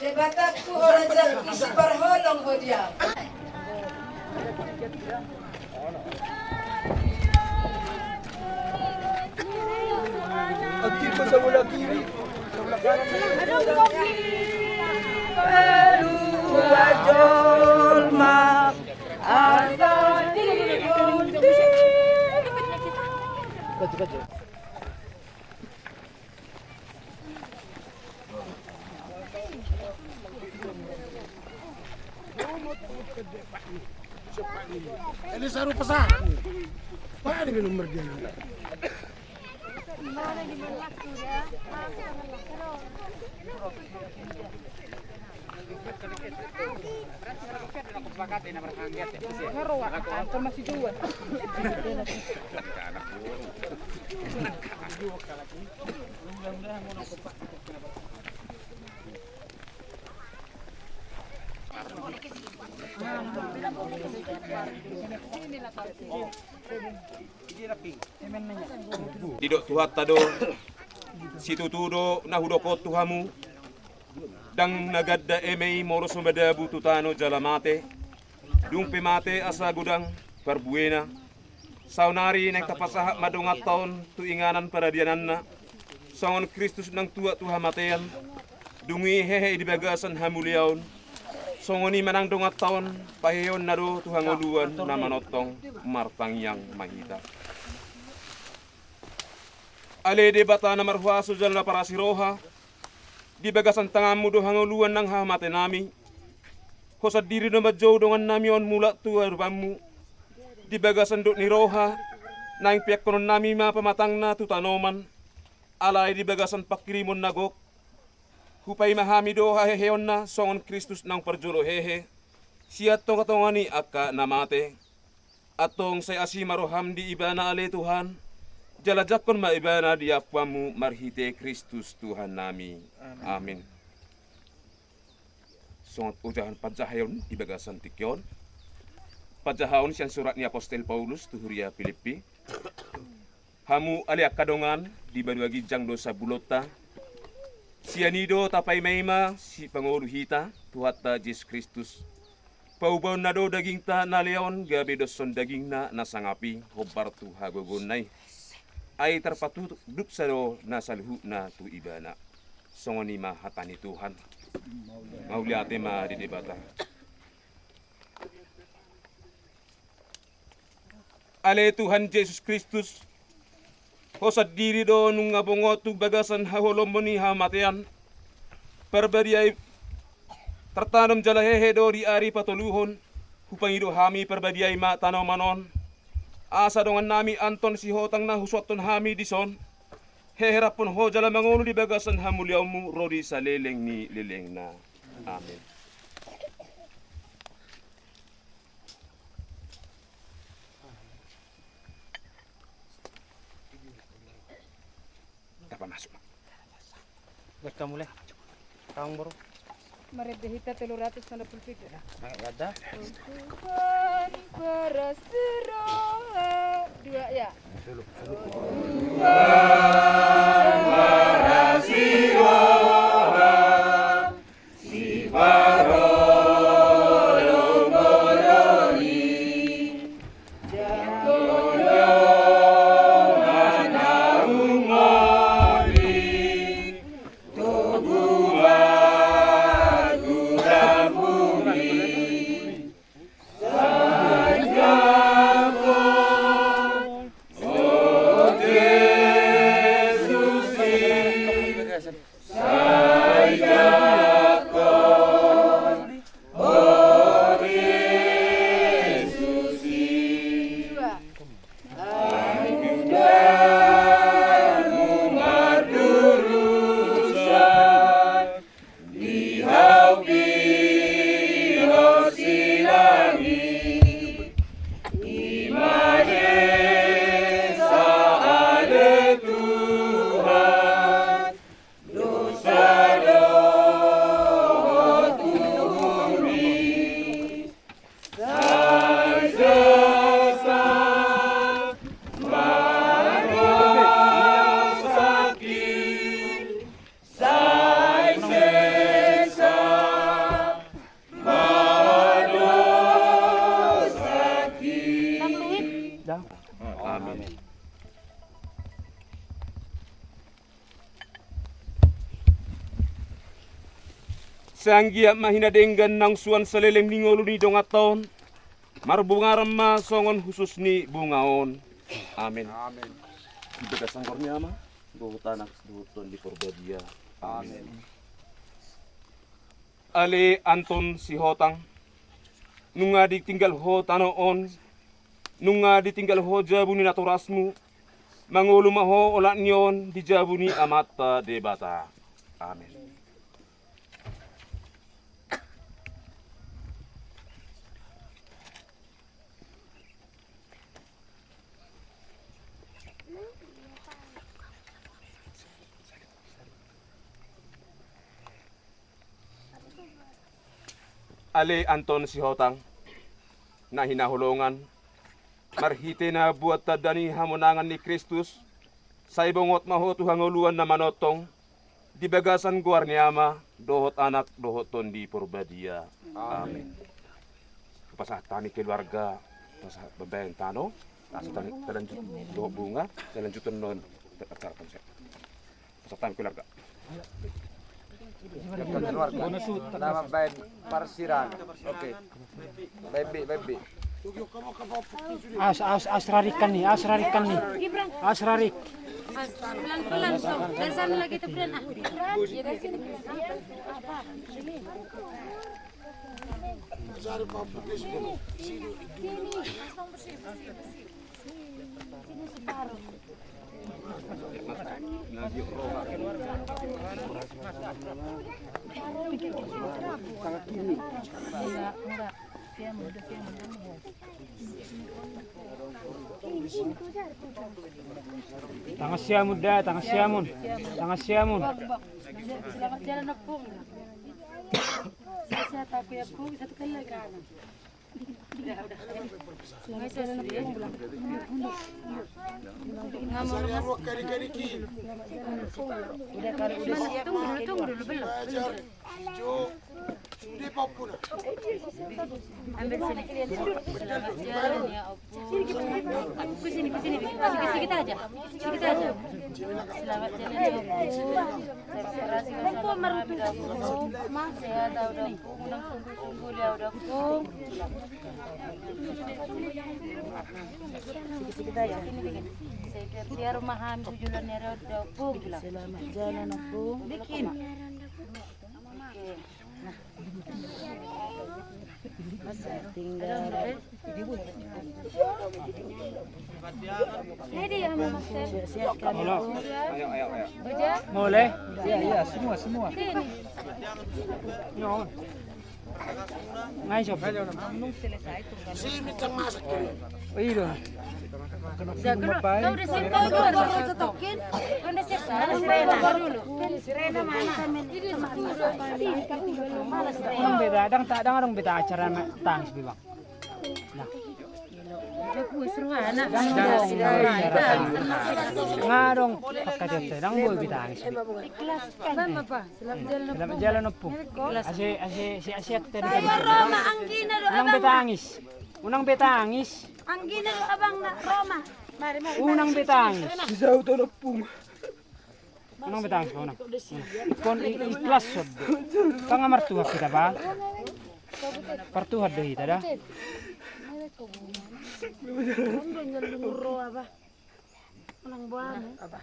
Debatangku, ho rajangki, siparholong ho di ahu. Aktif sebelah kiri. Dua jolma asa digunting. Ini saru pesan. Pak, ini nomor dia. Didok Tuhanta do, situtu do na hudok on tu hamu, ndang na ganda eme i molo so madabu tu tano jala mate, dung pe mate asa godang parbuena. Saonari naeng tapasahat ma donganta on tu inganan paradiananna, songon Kristus naung tuat tu hamatean, dung i hehe i di bagasan hamuliaon, songon i ma nang donganta on paheheonna do tu hangoluan na manongtong. Martangiang ma hita. Ale Debata na marhuaso jala na parasi roha, di bagasan tanganmu do hangoluan nang hamateannami. Ho sandiri do manjou dongannami on mulak tu adopanmu. Di bagasan dok ni roha, naeng peakkononnami ma pamatangna tu tanoman, alai di bagasan panghirimon na gok, hupaima hami do haheheonna songon Kristus naung parjolo hehe sian tongatonga ni angka na mate. Antong sai asi ma roham di ibana ale Tuhan, jala jangkon ma ibana di ampuanmu marhite Kristus Tuhannami. Amin. Songon ojahan panjahaon di bagasan tingki on, panjahaon sian surat ni apostel Paulus tu huria Pilippi. Hamu ale angka dongan, di banua ginjang do sabulonta. Sian i do tapaimaima sipangolu hita, Tuhanta Jesus Kristus. Paubaonna do dagingta na ale on gabe doshon dagingna na sangap i hombar tu hagogoonna i. ai tarpatuduksa do na saluhutna tu Ibana. Songon i ma hata ni Tuhan. Mauliate ma di Debata. Ale Tuhan Jesus Kristus, Ho sandiri do nunga bongot tu bagasan haholommu ni hamatean. Parbadia i tartanom jala hehe do di ari patoluhon. Hupangido hami Parbadia i ma tanoman on, asa dongannami Anton Sihotang na husuanhon hami dison, heheraphon Ho jala mangolu di bagasan hamuliaonmu ro di saleleng ni lelengna. Amen. Tapa masuk. Buat kamu, Le. Kamu baru. Marende hita tolu ratus enam puluh tujuh. Nah, ya ada. Tuhan paras roha. Dua ya. Tuhan paras roha. Amin. Sai anggiat ma hinadenggan naung suan saleleng ni ngolu ni donganta on, marbungaran ma songon hushus ni bunga on. Amin. Amin. Di bagasan goar ni Ama, dohot Anak, dohot Tondi Porbadia. Amin. Amin. Ale Anton Sihotang, nunga ditinggal ho tano on, nunga ditinggal ho jabu ni natorasmu, mangolu ma ho olat ni on di jabu ni Amanta Debata. Amin. Ale Anton Sihotang, na hinaholongan, marhite na buat tanda ni hamonangan ni Kristus, sai bongot ma ho tu hangoluan na manongtong, di bagasan goar ni Ama, dohot Anak, dohot Tondi Porbadia. Amin. Amin. Pasahat hami keluarga, pasahat baen tano, pasahat hami talanjut dohot bunga, talanjuton non acara konsep. Pasahat hami keluarga. Keluarga. Nama baen parsirang. Oke. Baik, baik, baik, baik. Awas, awas, awas rarikan nih, awas rarikan nih. Awas rarik. Pelan-pelan, Tom. Dari sana lagi, tepian, ah. Tangan siamun da, tangan siamun. Tangan siamun. Selamat jalan, Ompung. Sehat aku ya, Pung. Satu kali lagi. Udah, udah. Udah, kalau udah siap, tunggu dulu, tunggu dulu, belum. Belajar. Jo. Ambil sini. Selamat jalan ya, Ompung. Ke sini, ke sini, sedikit aja. Sedikit aja. Selamat jalan ya, Ompung. Terima kasih, Ompung. Sehat, Ompung. Unang sungguh-sungguh ya, Ompung. Sedikit aja. Biar mahan tujuan dari Ompung. Selamat jalan, Ompung. Bikin. Tinggal. Siap-siap kan. Boleh? Iya, iya, semua, semua. Ngai, sob. Iya. Kau udah siap, kau udah siap. Kau udah siap. Mana si Rena? Mana si Rena? Mana? Unang beta, dang ta, dang adong beta acara na tangis be, Bang. Nah. Udah kuis ruana. Dang adong. Nga adong. Angka jam dang boi beta tangis be. Ikhlas kan. Bang, Bapak. Selamat jalan, Ompung. Ase, ase, ase, ase. Unang beta tangis. Unang beta tangis. Anggina do abang na Roma. Mari, mari. Unang beta tangis. Unang beta tangis, unang. Ingkon i-, ikhlas, sob. Kan nga martuhor hita, ba. Martuhor do hita, da. Unang boam. Nah,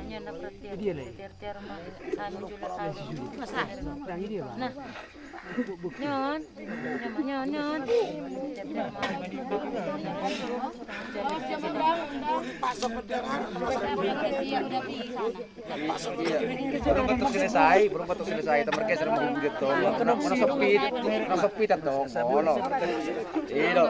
nyan na perhatian. Dia lagi. Tiar-tiar ma, anu, jolo, anu. Nah. Nyan. Nyan, nyan, nyan. Belum tentu selesai, belum tentu selesai. Kita bergeser begitu. Kena sempit, kena sempit atau ngono. Iya.